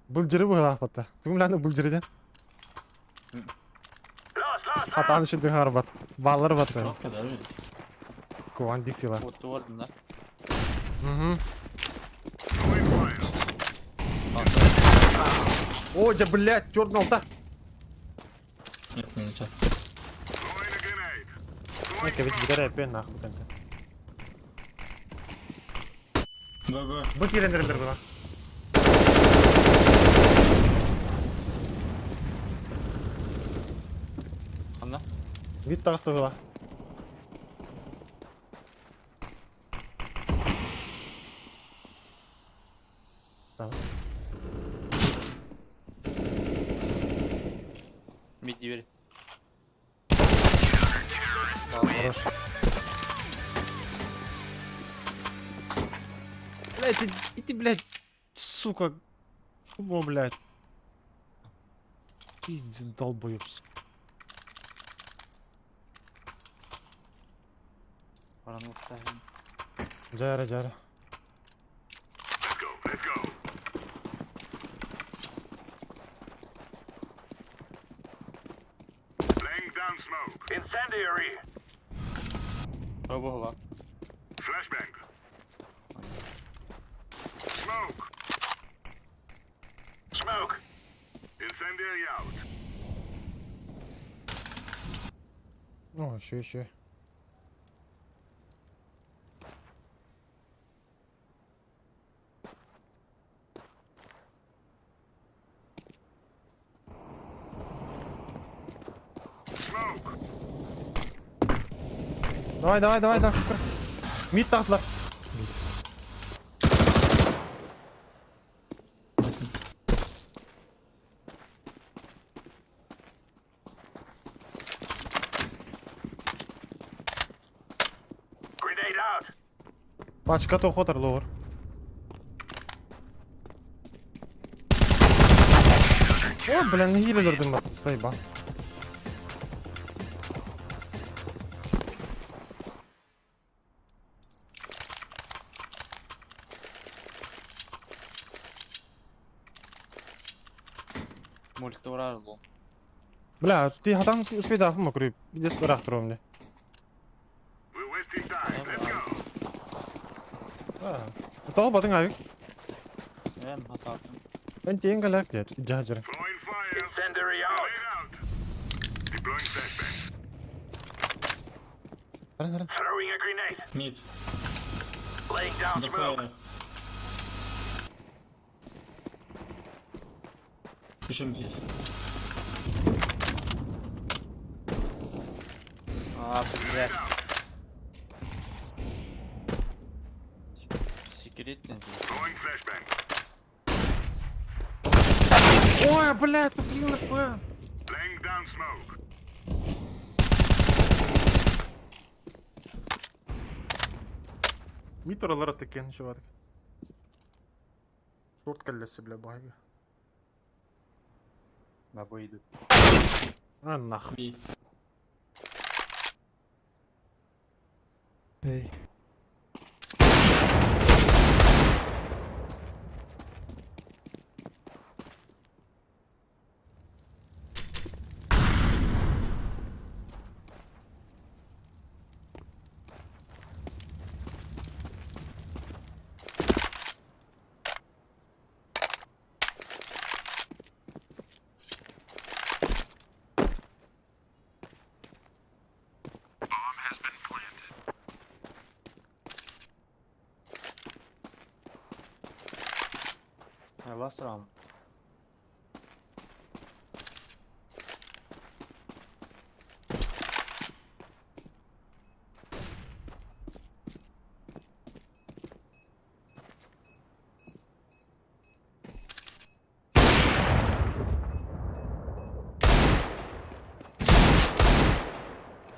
Был деревья лапа. Ты мляны был деревья. Атан еще дыхар бат. Баллар бат. Коробка, да, ведь? Куан диксила. Вот орден, да? Угу. О, да, блядь, черный алта. Нет, не сейчас. Нека ведь битәрә пен нахуй тенте. Б, Б. Бу кирендердер була. Анда? Бит тагысты була. Сам. Мид дверь. Хорош. Блядь, ты, и ты, блядь, сука. О, блядь. Пиздец, долбоёб. сука. Баран Жара, жара. Let's go, let's go. Laying down smoke. Incendiary. Обогла. Flashbang. Smoke. Smoke. Incendiary out. О, еще, еще. Smoke. Давай, давай, давай, давай. Мид таслар. Grenade out. Пачка то хотер ловер. О, бля, не еле бат, заебал. Мульт урал. Бля, ты хатан успей да, макры. Иди с мне. We're wasting time. Let's go. А. Тол батын авик. Эм, хататын. Мен тейін галак дед. Жажыр. Throwing fire. Incendiary out. Grenade out. Deploying flashbang. Ран, ран. Throwing a grenade. Мид. Laying down На smoke. флайерах. Еще мид есть. А, блядь. Секретный. Throwing flashbang. Ой, бля, тупил на П. Laying down smoke. Мид оралар такен, чувак. Шорт колеса, бля, баги. На бой идут. А, нахуй. Би. Эй. Last round.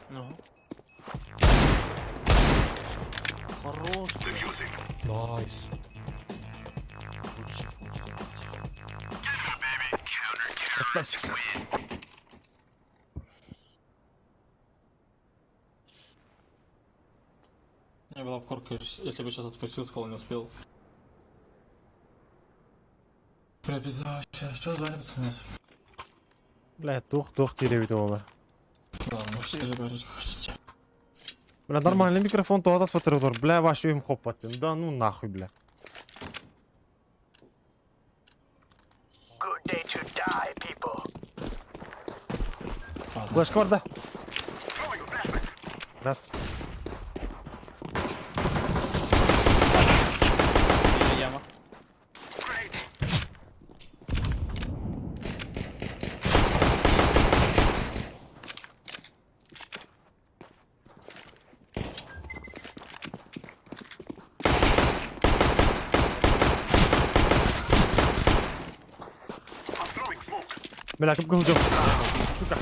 Ну. Хорош. Defusing. Найс. Красавчик. У меня была корка, если бы сейчас отпустил, сказал, не успел. Бля, пизда вообще. Что за пацаны? Бля, тух, тух тире олар. Ладно, можете разговаривать, как хотите. Бля, нормальный микрофон то смотрю, бля, ваш им хоппат. Да ну нахуй, бля. Good day to die, people. Флешка бар да. Раз. Яма. Бля, кып кылжым. Сука.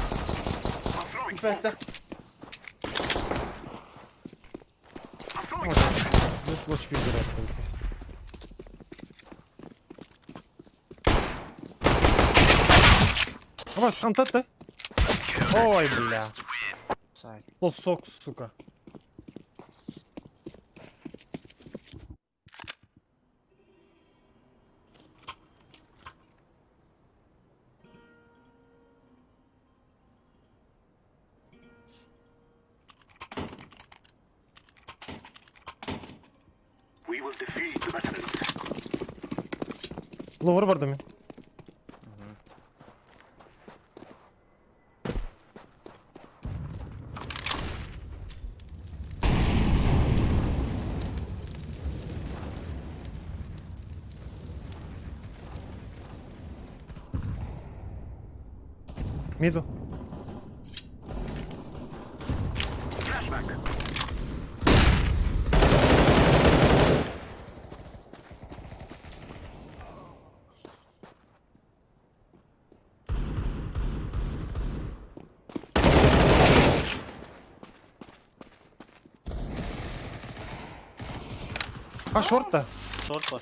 Бля, Ну, лучше пиздрать только. А вас хантат, да? Ой, бля. Лосок, сука. We will defeat the Bastards. Lower бар да мен. Миду. Flashback. А, шорт-то? Шорт бар.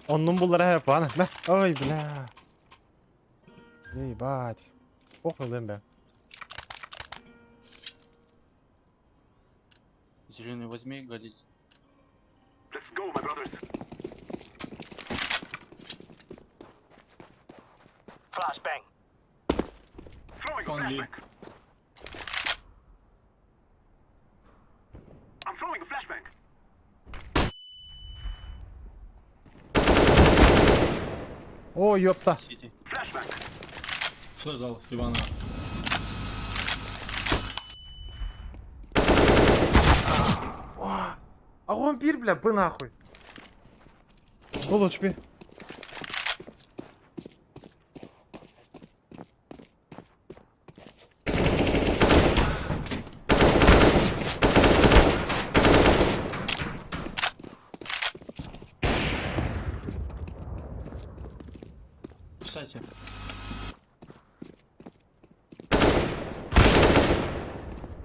Оннун буллара хеп ана. Мә. Ой, бля. Ебать. Ох, өлем бә. Зеленый возьми, годится. Let's go, my brothers. Flashbang. Throwing a One B. flashbang. I'm throwing a flashbang. О, ёпта. Сити. Flashbang. Флэш дал, ебаная. А он пир, бля, бы нахуй. Был очпи. Кстати,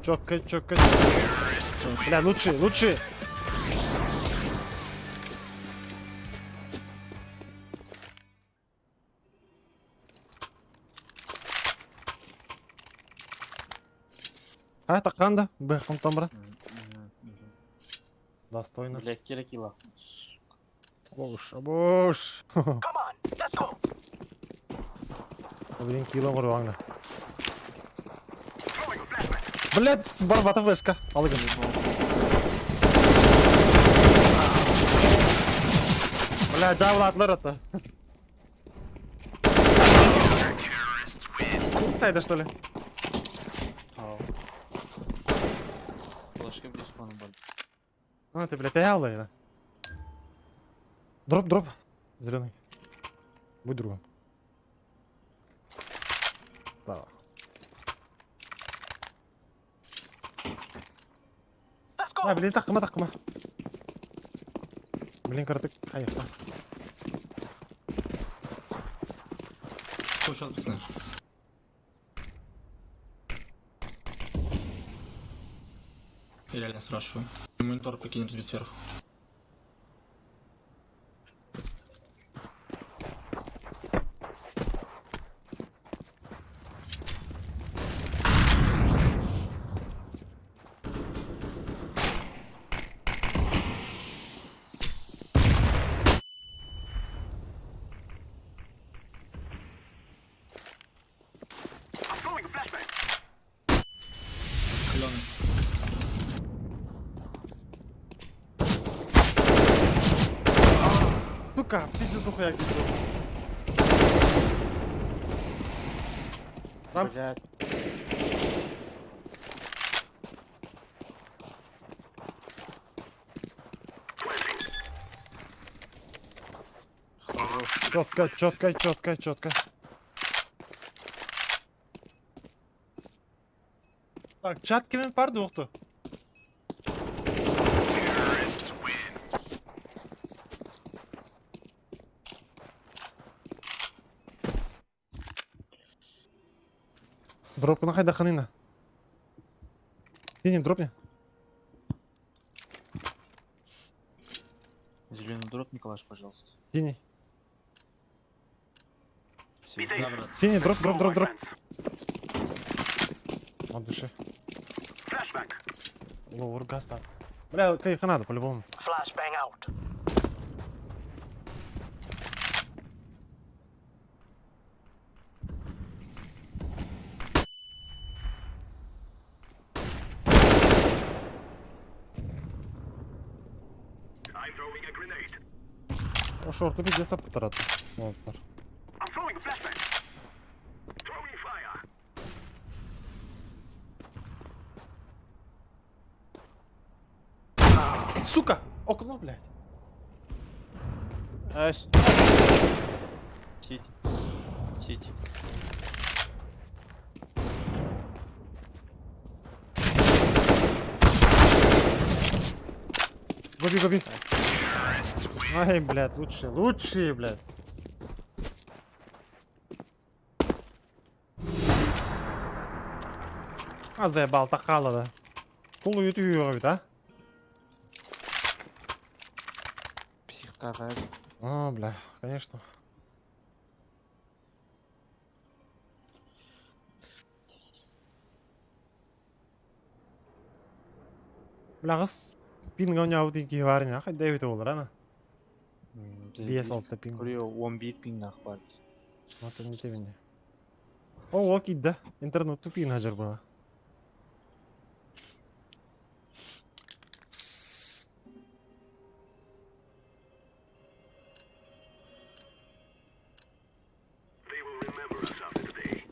Чокка, чокка. Бля, лучше, лучше. А, таканда, бэхом там, бра. Достойно. Бля, кира килла. Бош, бош. Come on, let's go. Блин, кило горваңна. Блять, барбата флешка. Алыгын. Бля, жабылатылар ата. Сайда, что ли? Флешка без плана бар. А, ты, блядь, я алла, Дроп, дроп. Зеленый. Будь другом. Да. Let's go. А, блин, такма, такма. Блин, картык. Хаехта. Спрашиваю сейчас, пацаны. Я реально спрашиваю. Монитор прикинь разбит сверху. I'm throwing a flashbang. Каленый. Сука, пиздец духуя кидал. Рамп. Блядь. Четко, четко, четко, четко. Так, чат kimin pardı yoktu. Дропку нахай даханина. Не, не, дропни. Зеленый дроп, Николаш, пожалуйста. Синий. Be safe. Да, брат. Синий, дроп, дроп, Go, дроп, my дроп. friends. От души. Flashbang. Лоур газ там. Бля, кайфа надо, по-любому. Flashbang out. I'm throwing a grenade. О, шорт, пиздец, аптарат. Вот, I'm throwing a flashbang. Throwing fire. Сука! Окно, блядь. Ась. Сити. Сити. Гоби, гоби. Ай, блядь, лучшие, лучшие, блядь. А заебал, такала, да. Тулу ютую, да? Психтага. А, бля, конечно. Бля, гыс пинг ойнау дейін бар не, қайда өте олар, ана? 5-6 пинг. Көрüyor 11 пинг нах бар. Вот не тебіне. О, окей, да. Интернет тупин хажар была. They will remember us after today.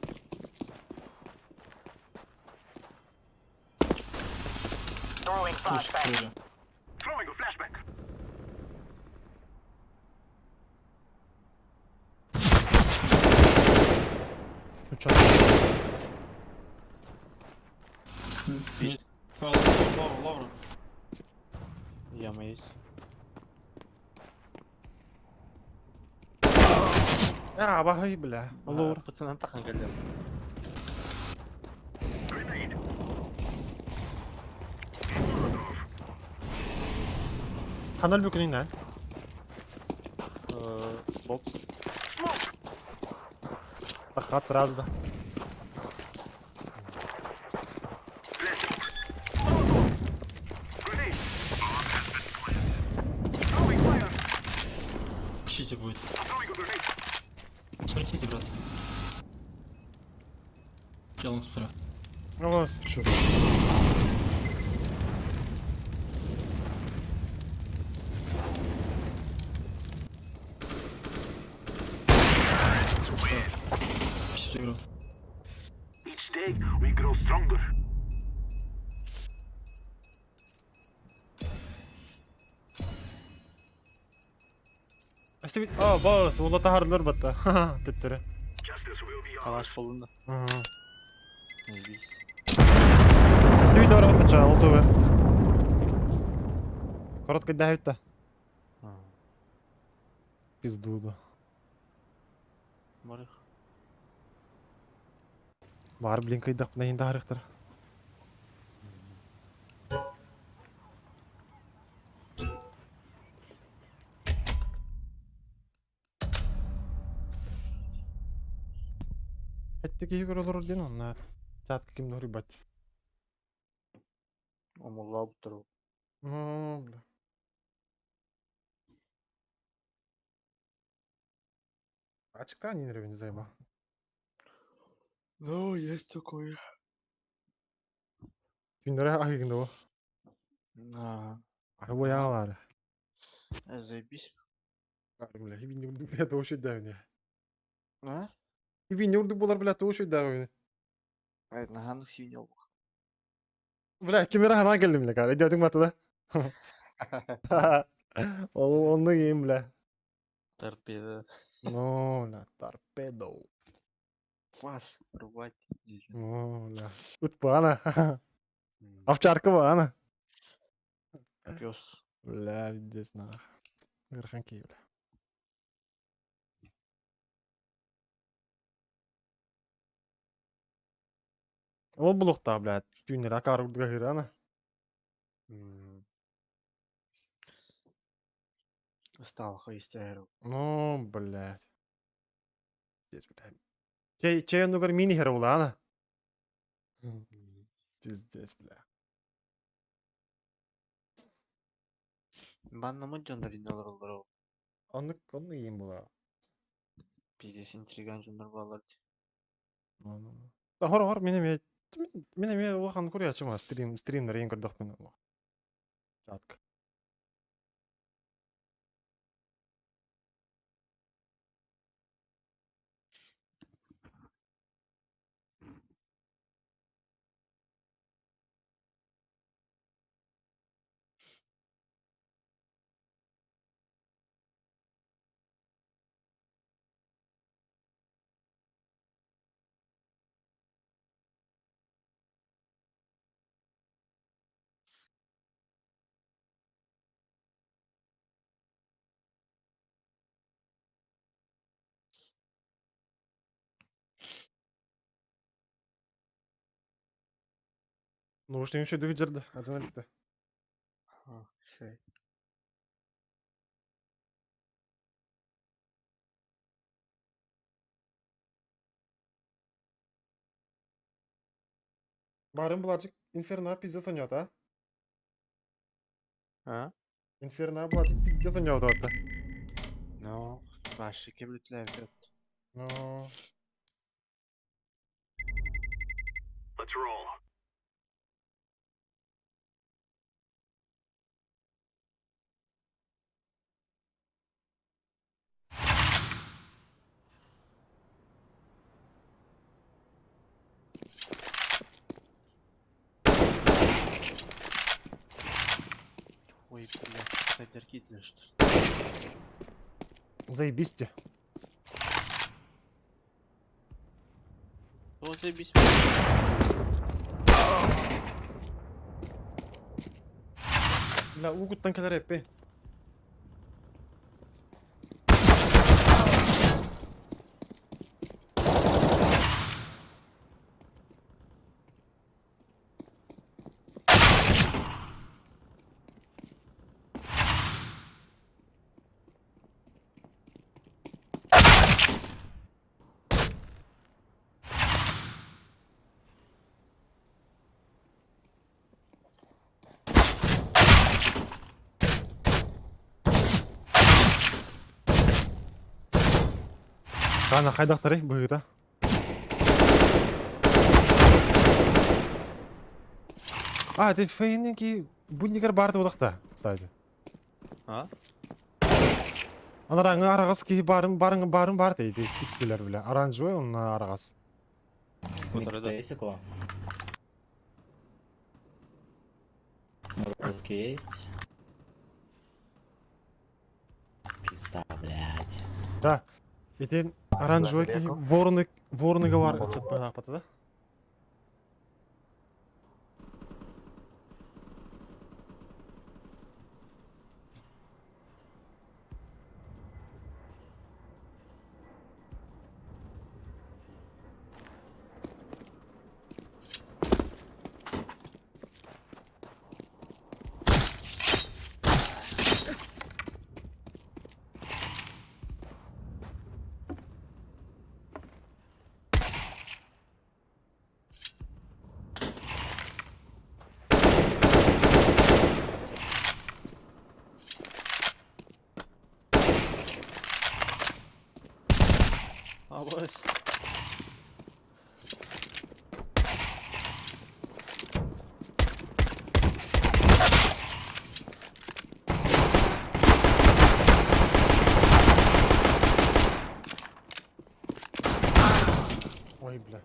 Throwing Пуш, flashbang. тоже. Throwing a flashbang. Ну чё? Нет. Лавра, лавра. Яма есть. А, бахай, бля. Лор. Пацанам тахан келді. Grenade. Канал бүкінін, а? Бокс. Тақат сразу, да. Grenade. Throwing fire. Сити будет. I'm throwing a grenade. Смотри, Сити, брат. Я лонг смотрю. Ну, вот. Сити игру. Each day we grow stronger. О, бос, ол тахарлар батта. Төттөрі. Justice will be ours. Калаш болдun да. Заебись. Стивит бар батта ча, ол тобы. Коротко дәйітті. Пизду, да. Бар их. Бар блин кыйдахпына иһин таһарыахтара. Эттик киһи көрө олорор диэн онно чатка ким да хоруйбат. Омуллаабыттар ол. Ну, бля. Ачыктаан иҥэрэбин заеба. Ну, есть такое. Күннэрэ аһыыгын да На. Аһы буойаалаары. Заебись. Бля, хибинни урдук бля тоҕус өйдөөбүнэ. А? Хибинни урдук буолар бля тоҕус өйдөөбүнэ. Ай, наһанык сииньэ ол. Бля, кимера ханаан кэллим бля, кара. Өйдөөтүҥ баты да. Ол онну иим бля. Торпеда. Ну, бля, торпедо. Фас, рвать. Ну, бля. Ыт баана. Овчарка баана. Пес. Бля, пиздец, нах. Ыарахан киһи, бля. Ол булуохтаах, блядь, түүннэри акаары курдук аһыыра Усталых истээр. Ну, блядь. Пиздец, блядь. Чэй, чэй оннугар миин иһэр улаана. Пиздец, бля. Баннамыт дьоннор инне олороллор ол. Оннук, оннук иин була. Пиздец интриган дьоннор бааллар дии. Хор хор мин эмиэ мин эмиэ улахан куруйааччым стрим стримнэр иин көрдөхпүнэ чатка. Ну уж еще дүйдерді, адына бітті. Шей. Барын булачык Инферно пиздец ойнот, а? А? Инферно булачык пиздец ойнот отта. Ну, вообще кеблүтләр Ну, Let's roll. Ой, блядь, кайдер китлер что. Заебись те. О, заебись. Бля, угуттан кэлэр эппи. Кана хайдахтары быһыыта. А, ты фейники буднигар барды удақта, кстати. А? Анараңы арағас ки барын барын барын бар дейді киттилер бля. Оранжевый он арағас. Который, да. Есть у Русский есть? Пизда, блядь. Да. Ити оранжевый ки вороны вороны бар чат да? Абас. Ой, бля.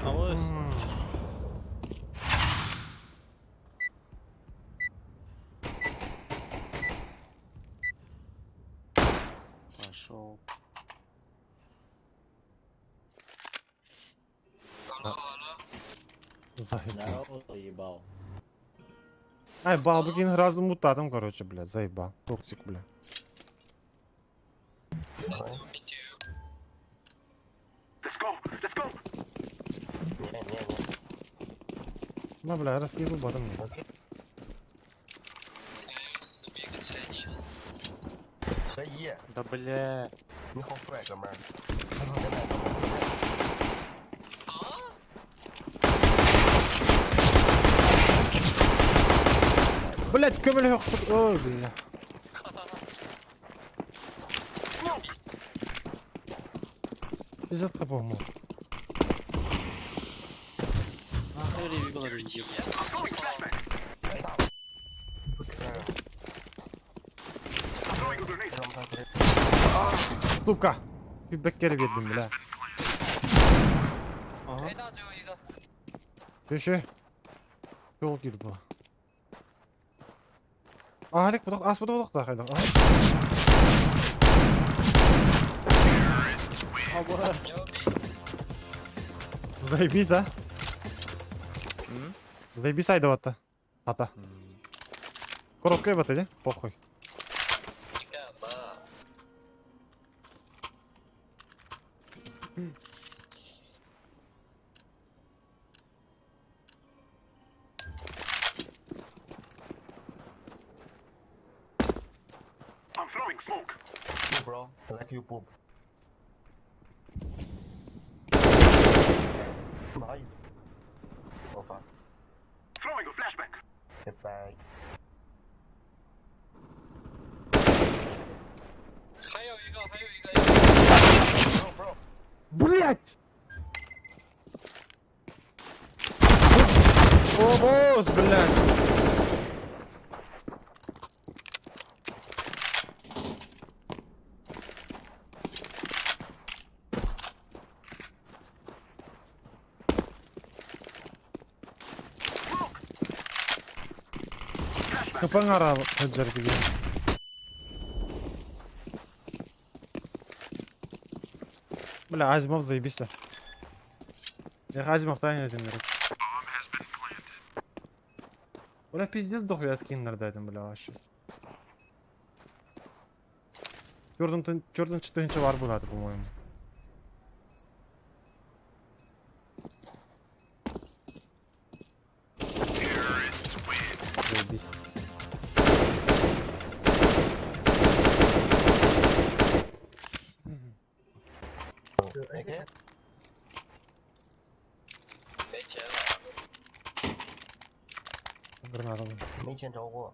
Абас. Пошел. Заебал. Заебал. Ай, Балбукин разом мутатом, короче, бля, заебал. Токсик, бля. Let's go. Let's go. На, бля, раскидывай ботом. Да бля. Блять, көмөлөһө Ой, бля. Пиздец, по-моему. Нахуй ревигла Throwing flashbang. Throwing a grenade. Сука! Беккер бердим, бля. Ага. Көшө. Жол киди бу. Алик, бұдақ, ас бұдақ да қайда. Заебись, а? Заебись айдаватта. Ата. Коробка бата, де? Похуй. I'm throwing smoke. Bro, I like you poop. Nice. Oh fuck. Throwing a flashbang. It's like Блять! О, босс, блядь! Капаңара хаджар деген. Бля, Азимов заебись. Я Азимов тайна этим берет. Бля, пиздец дохуя скиннер дадим, бля, вообще. Черным черным четырнче var булады, по-моему. Заебись. Граната. 没见着过。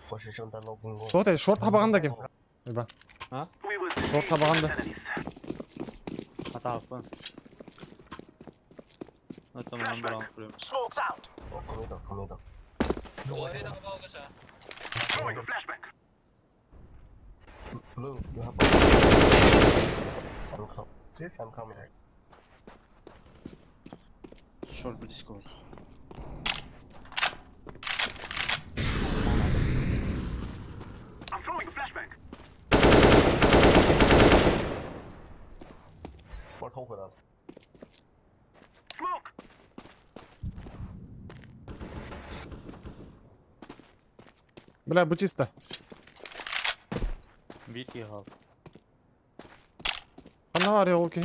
我是圣诞老公公。 Что ты, шорт табағанда кем? Ойба. А? Шорт табағанда. Атаппын. Это мен бір алып көремін. Smoke's out. 我没到，我没到。 Throwing a flashbang. Blue, you have. I'm com. I'm coming. Шорт близко. I'm throwing a flashbang. 我偷回来了。 Smoke. Бля, бу чисто. Битки гал. Қана бар ол кей?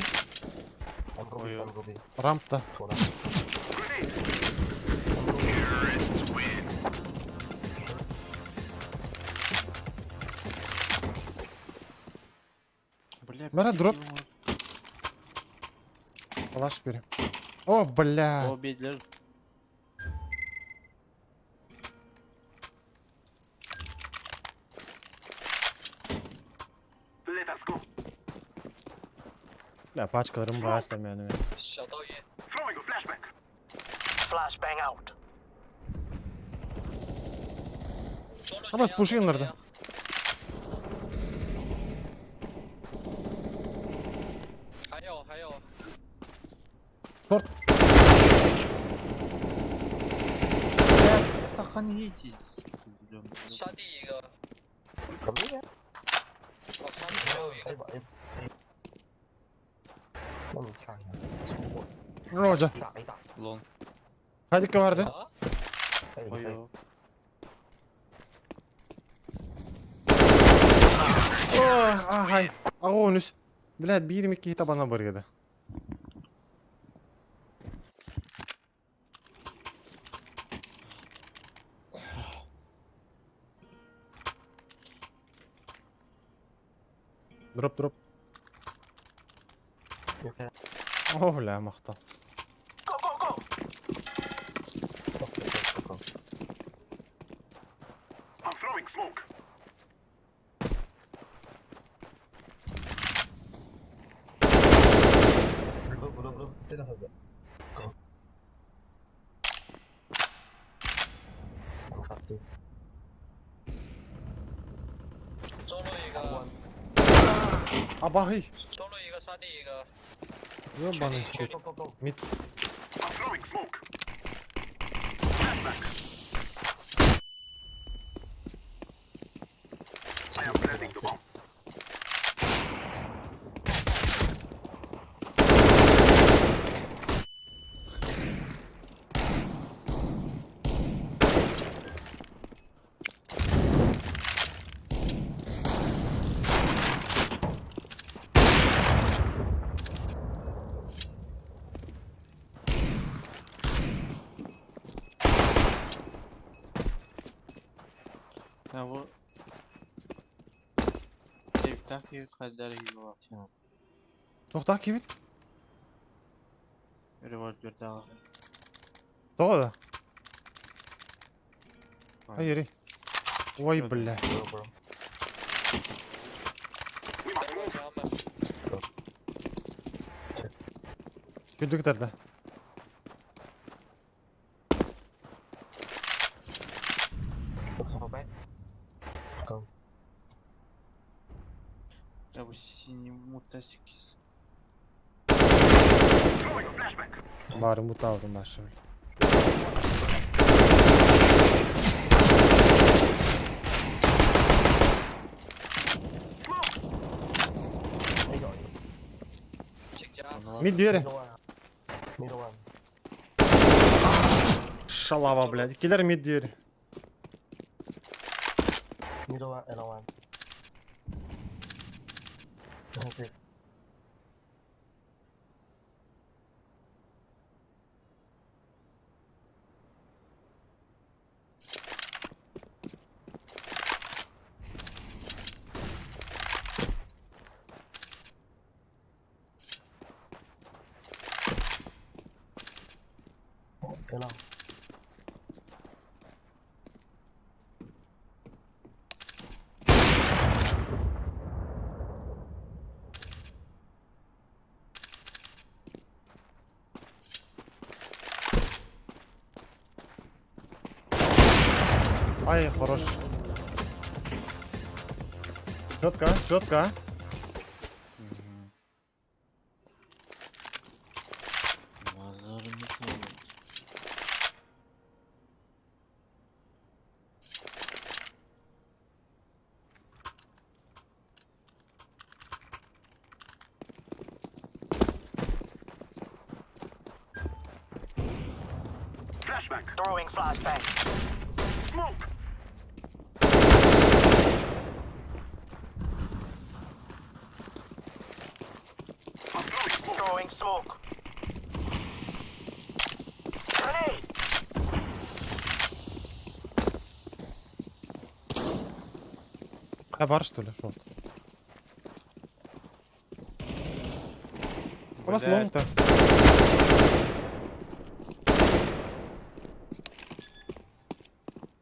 I'm going. I'm going. Рампта. 妥了。 Grenade. Бля, Бля, дроп. Калаш бери. О, бля. О, бедлер. Let us go. Бля, пачкаларым баас мен. Throwing a flashbang. Flashbang out. Абас пушинларды. Шорт. Таханы хийти. Roger. Лон. Хадикка барды. Ой, О, ахай. Агонус. Блядь, биир микки табана бар еді. Дроп, дроп. О, бля, махта. Go, go, go. I'm throwing smoke. Абахый. Ёбаный стыд. Мид. I'm throwing smoke. Flashbang. I am planting the bomb. Ya bu Evden gibi kadar gibi var. Тоқтақ кебет? Револьвер дагы. Тоға да. Ай, ери. Ой, бля. We must move. Күлдік тарда. Ya bu синий мутасикис. Throwing a flashbang. Барын бұталдым башы. Smoke. Мид двери. Шалава, блядь. Киллер мид двери. Ай, хорош. Четко, четко. Базар не помню. Flashbang. Throwing flashbang. Smoke. I'm throwing smoke. Throwing smoke. Grenade. А бар что ли, шорт? У вас Блядь. лонг-то.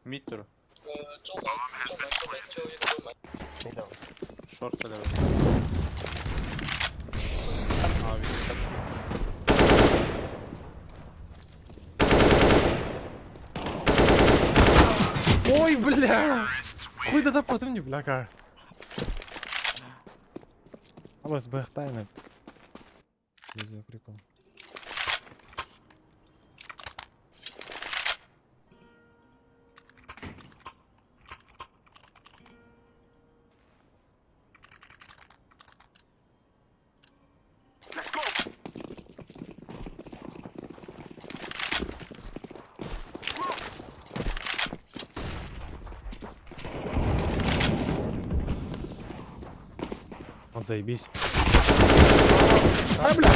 Мид тур. Шорт давай. А, видно, так. Ой, бля! Хуй да потом не бляка. Абас бэх тайна. Без прикол. Let's go. Вот заебись. А, бля!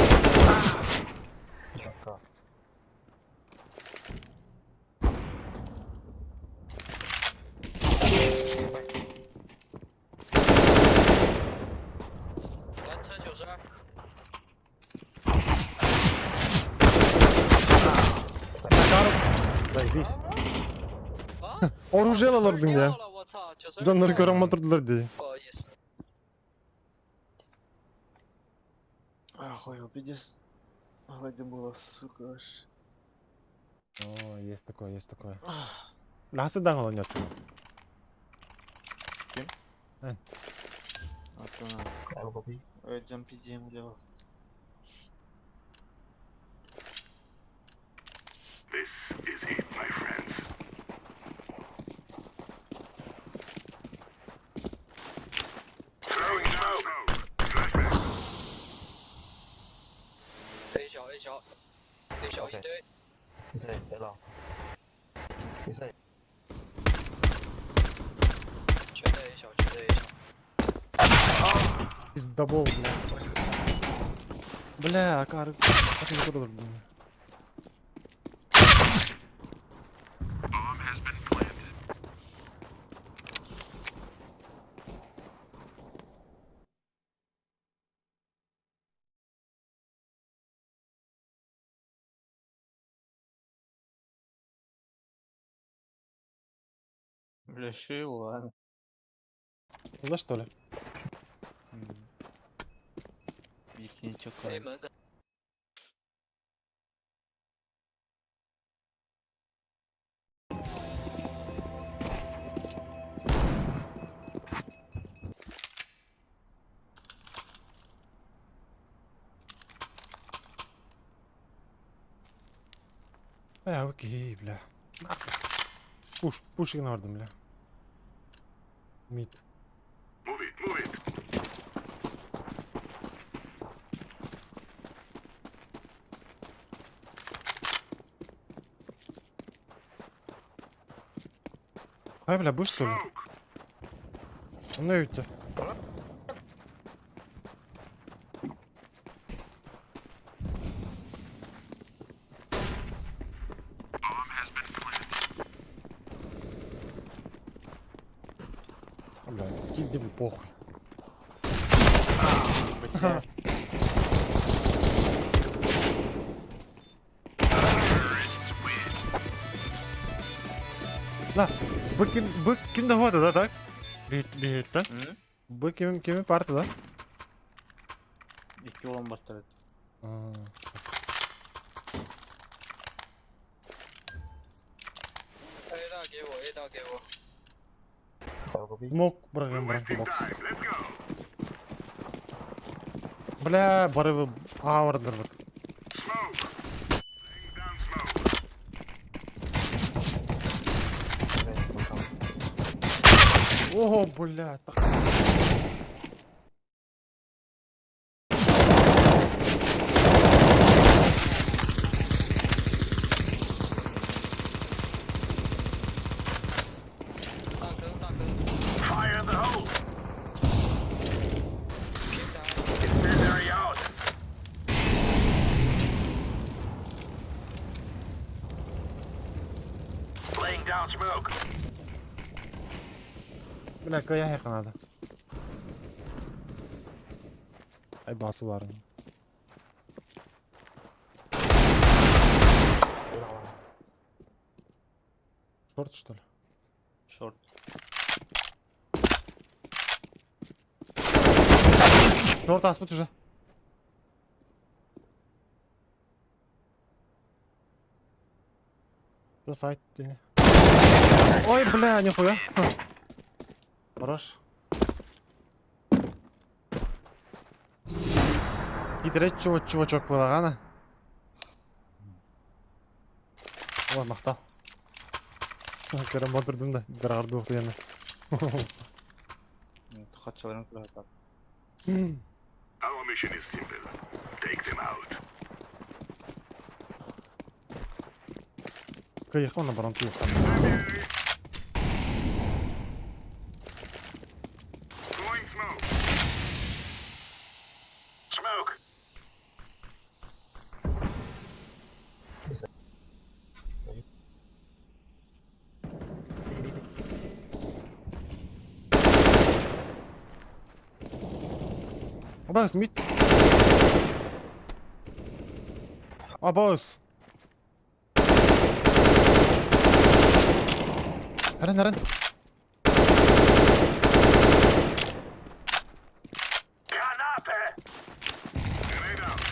Заебись. Оружие алырдың я. Дьоннор көрөн отырдылар дии. Охуел, пиздец. Глади было, сука, аж. О, есть такое, есть такое. Бля, даң ол нет. Ким? Эн. Ата. Ödem пиздем делал. This is it, my friends. Throwing smoke. Flashbang. A 小 A 小 A 小一堆。对，别老。比赛。全在 A 小，全在 A 小。 Пиздобол, бля. Бля, акары. Как не көрдүр буну? Bomb has been planted. Бля, шил, ладно. За что ли? Их не A 门。 Бля, окей, бля. Пуш, пуш игнордым, бля. Мид. Move it, move it. Ай, бля, будешь что ли? Ну ведь. Bomb has been planted. Бля, киди, бля, похуй. Бля. Terrorists win. На, бу ким, бу ким да да, так? Бит, бит, да? М? Бу ким, кими парты, да? Икки olan бастырды. А, A 大给我，A 大给我。 Смок бырагын быран Wasting бокс. time. Let's go. Бля, бары авардыр бит. Smoke. Laying down smoke. Ого, бля, так. 大坑大坑。 Fire in the hole. 平台。 Incendiary out. Laying down smoke. Бля, кая надо. Ай басы бар. Шорт, что ли? Шорт. Шорт аспыт уже. Что сайт? Ой, бля, нихуя. Хорош. Китерет чувачок буолаҕана. Ой, махтал. Көрөн бодурдум да, дырағыр дегенде. Хатчыларын кылаатар. Our mission is simple. Take them out. Кыйықта онна баран туйықта. Throwing smoke. Smoke. Абас, мид. Абас. Арен, арен. Granate! Grenade out.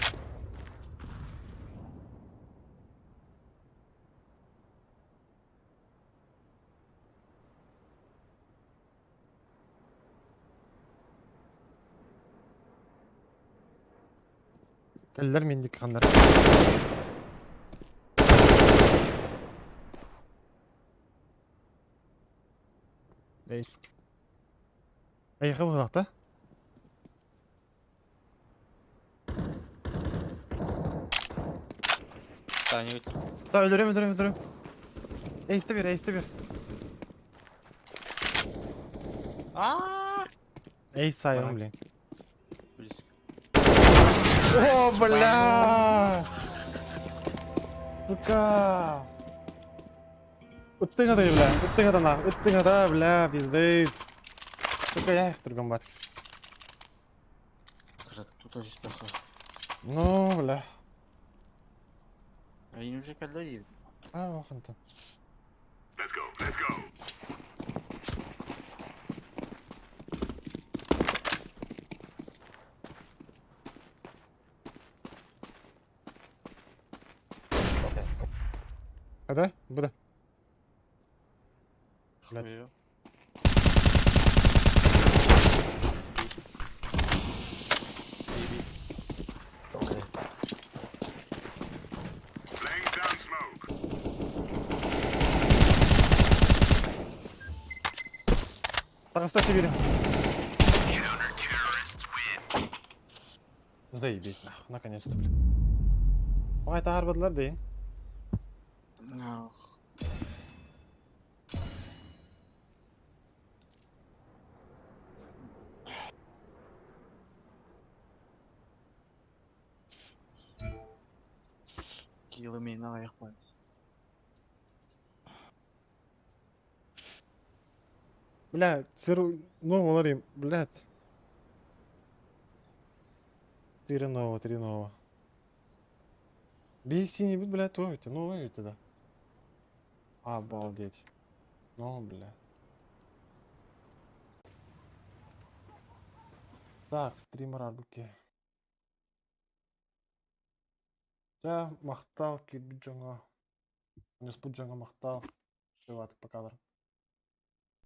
Кэллэр миндик ханнар. Эйс. Эйхэ буолахта. Таня өт. Да өлөрөм, өлөрөм, өлөрөм. Эйсте бер, эйсте бер. Эй, сайын, блин. Близко. О, бля! Сука! Ыттыҥ да, бля, ыттыҥ да нах, ыттыҥ да, бля, пиздец. Сука, я их другом бат. Кто здесь плохой? Ну, бля. Они уже когда едут? А, ох, Антон. Let's go, let's go. А да? Буда. Блядь. Laying down smoke. Таҕыста тебе. Заебись нахуй, наконец-то, блин. Ой, это арбадлар дейін. Ах. Киломен аяқ бар. Бля, сыру, ну, говорим, блядь. Три нового, три нового. Бей синий, блядь, твой, ну, вы да. Обалдеть. Ну, бля. Так, стример арбуки. Чэ, махтал, киирбит дьоҥҥо. Муспут дьоҥҥо махтал. Приват, пока.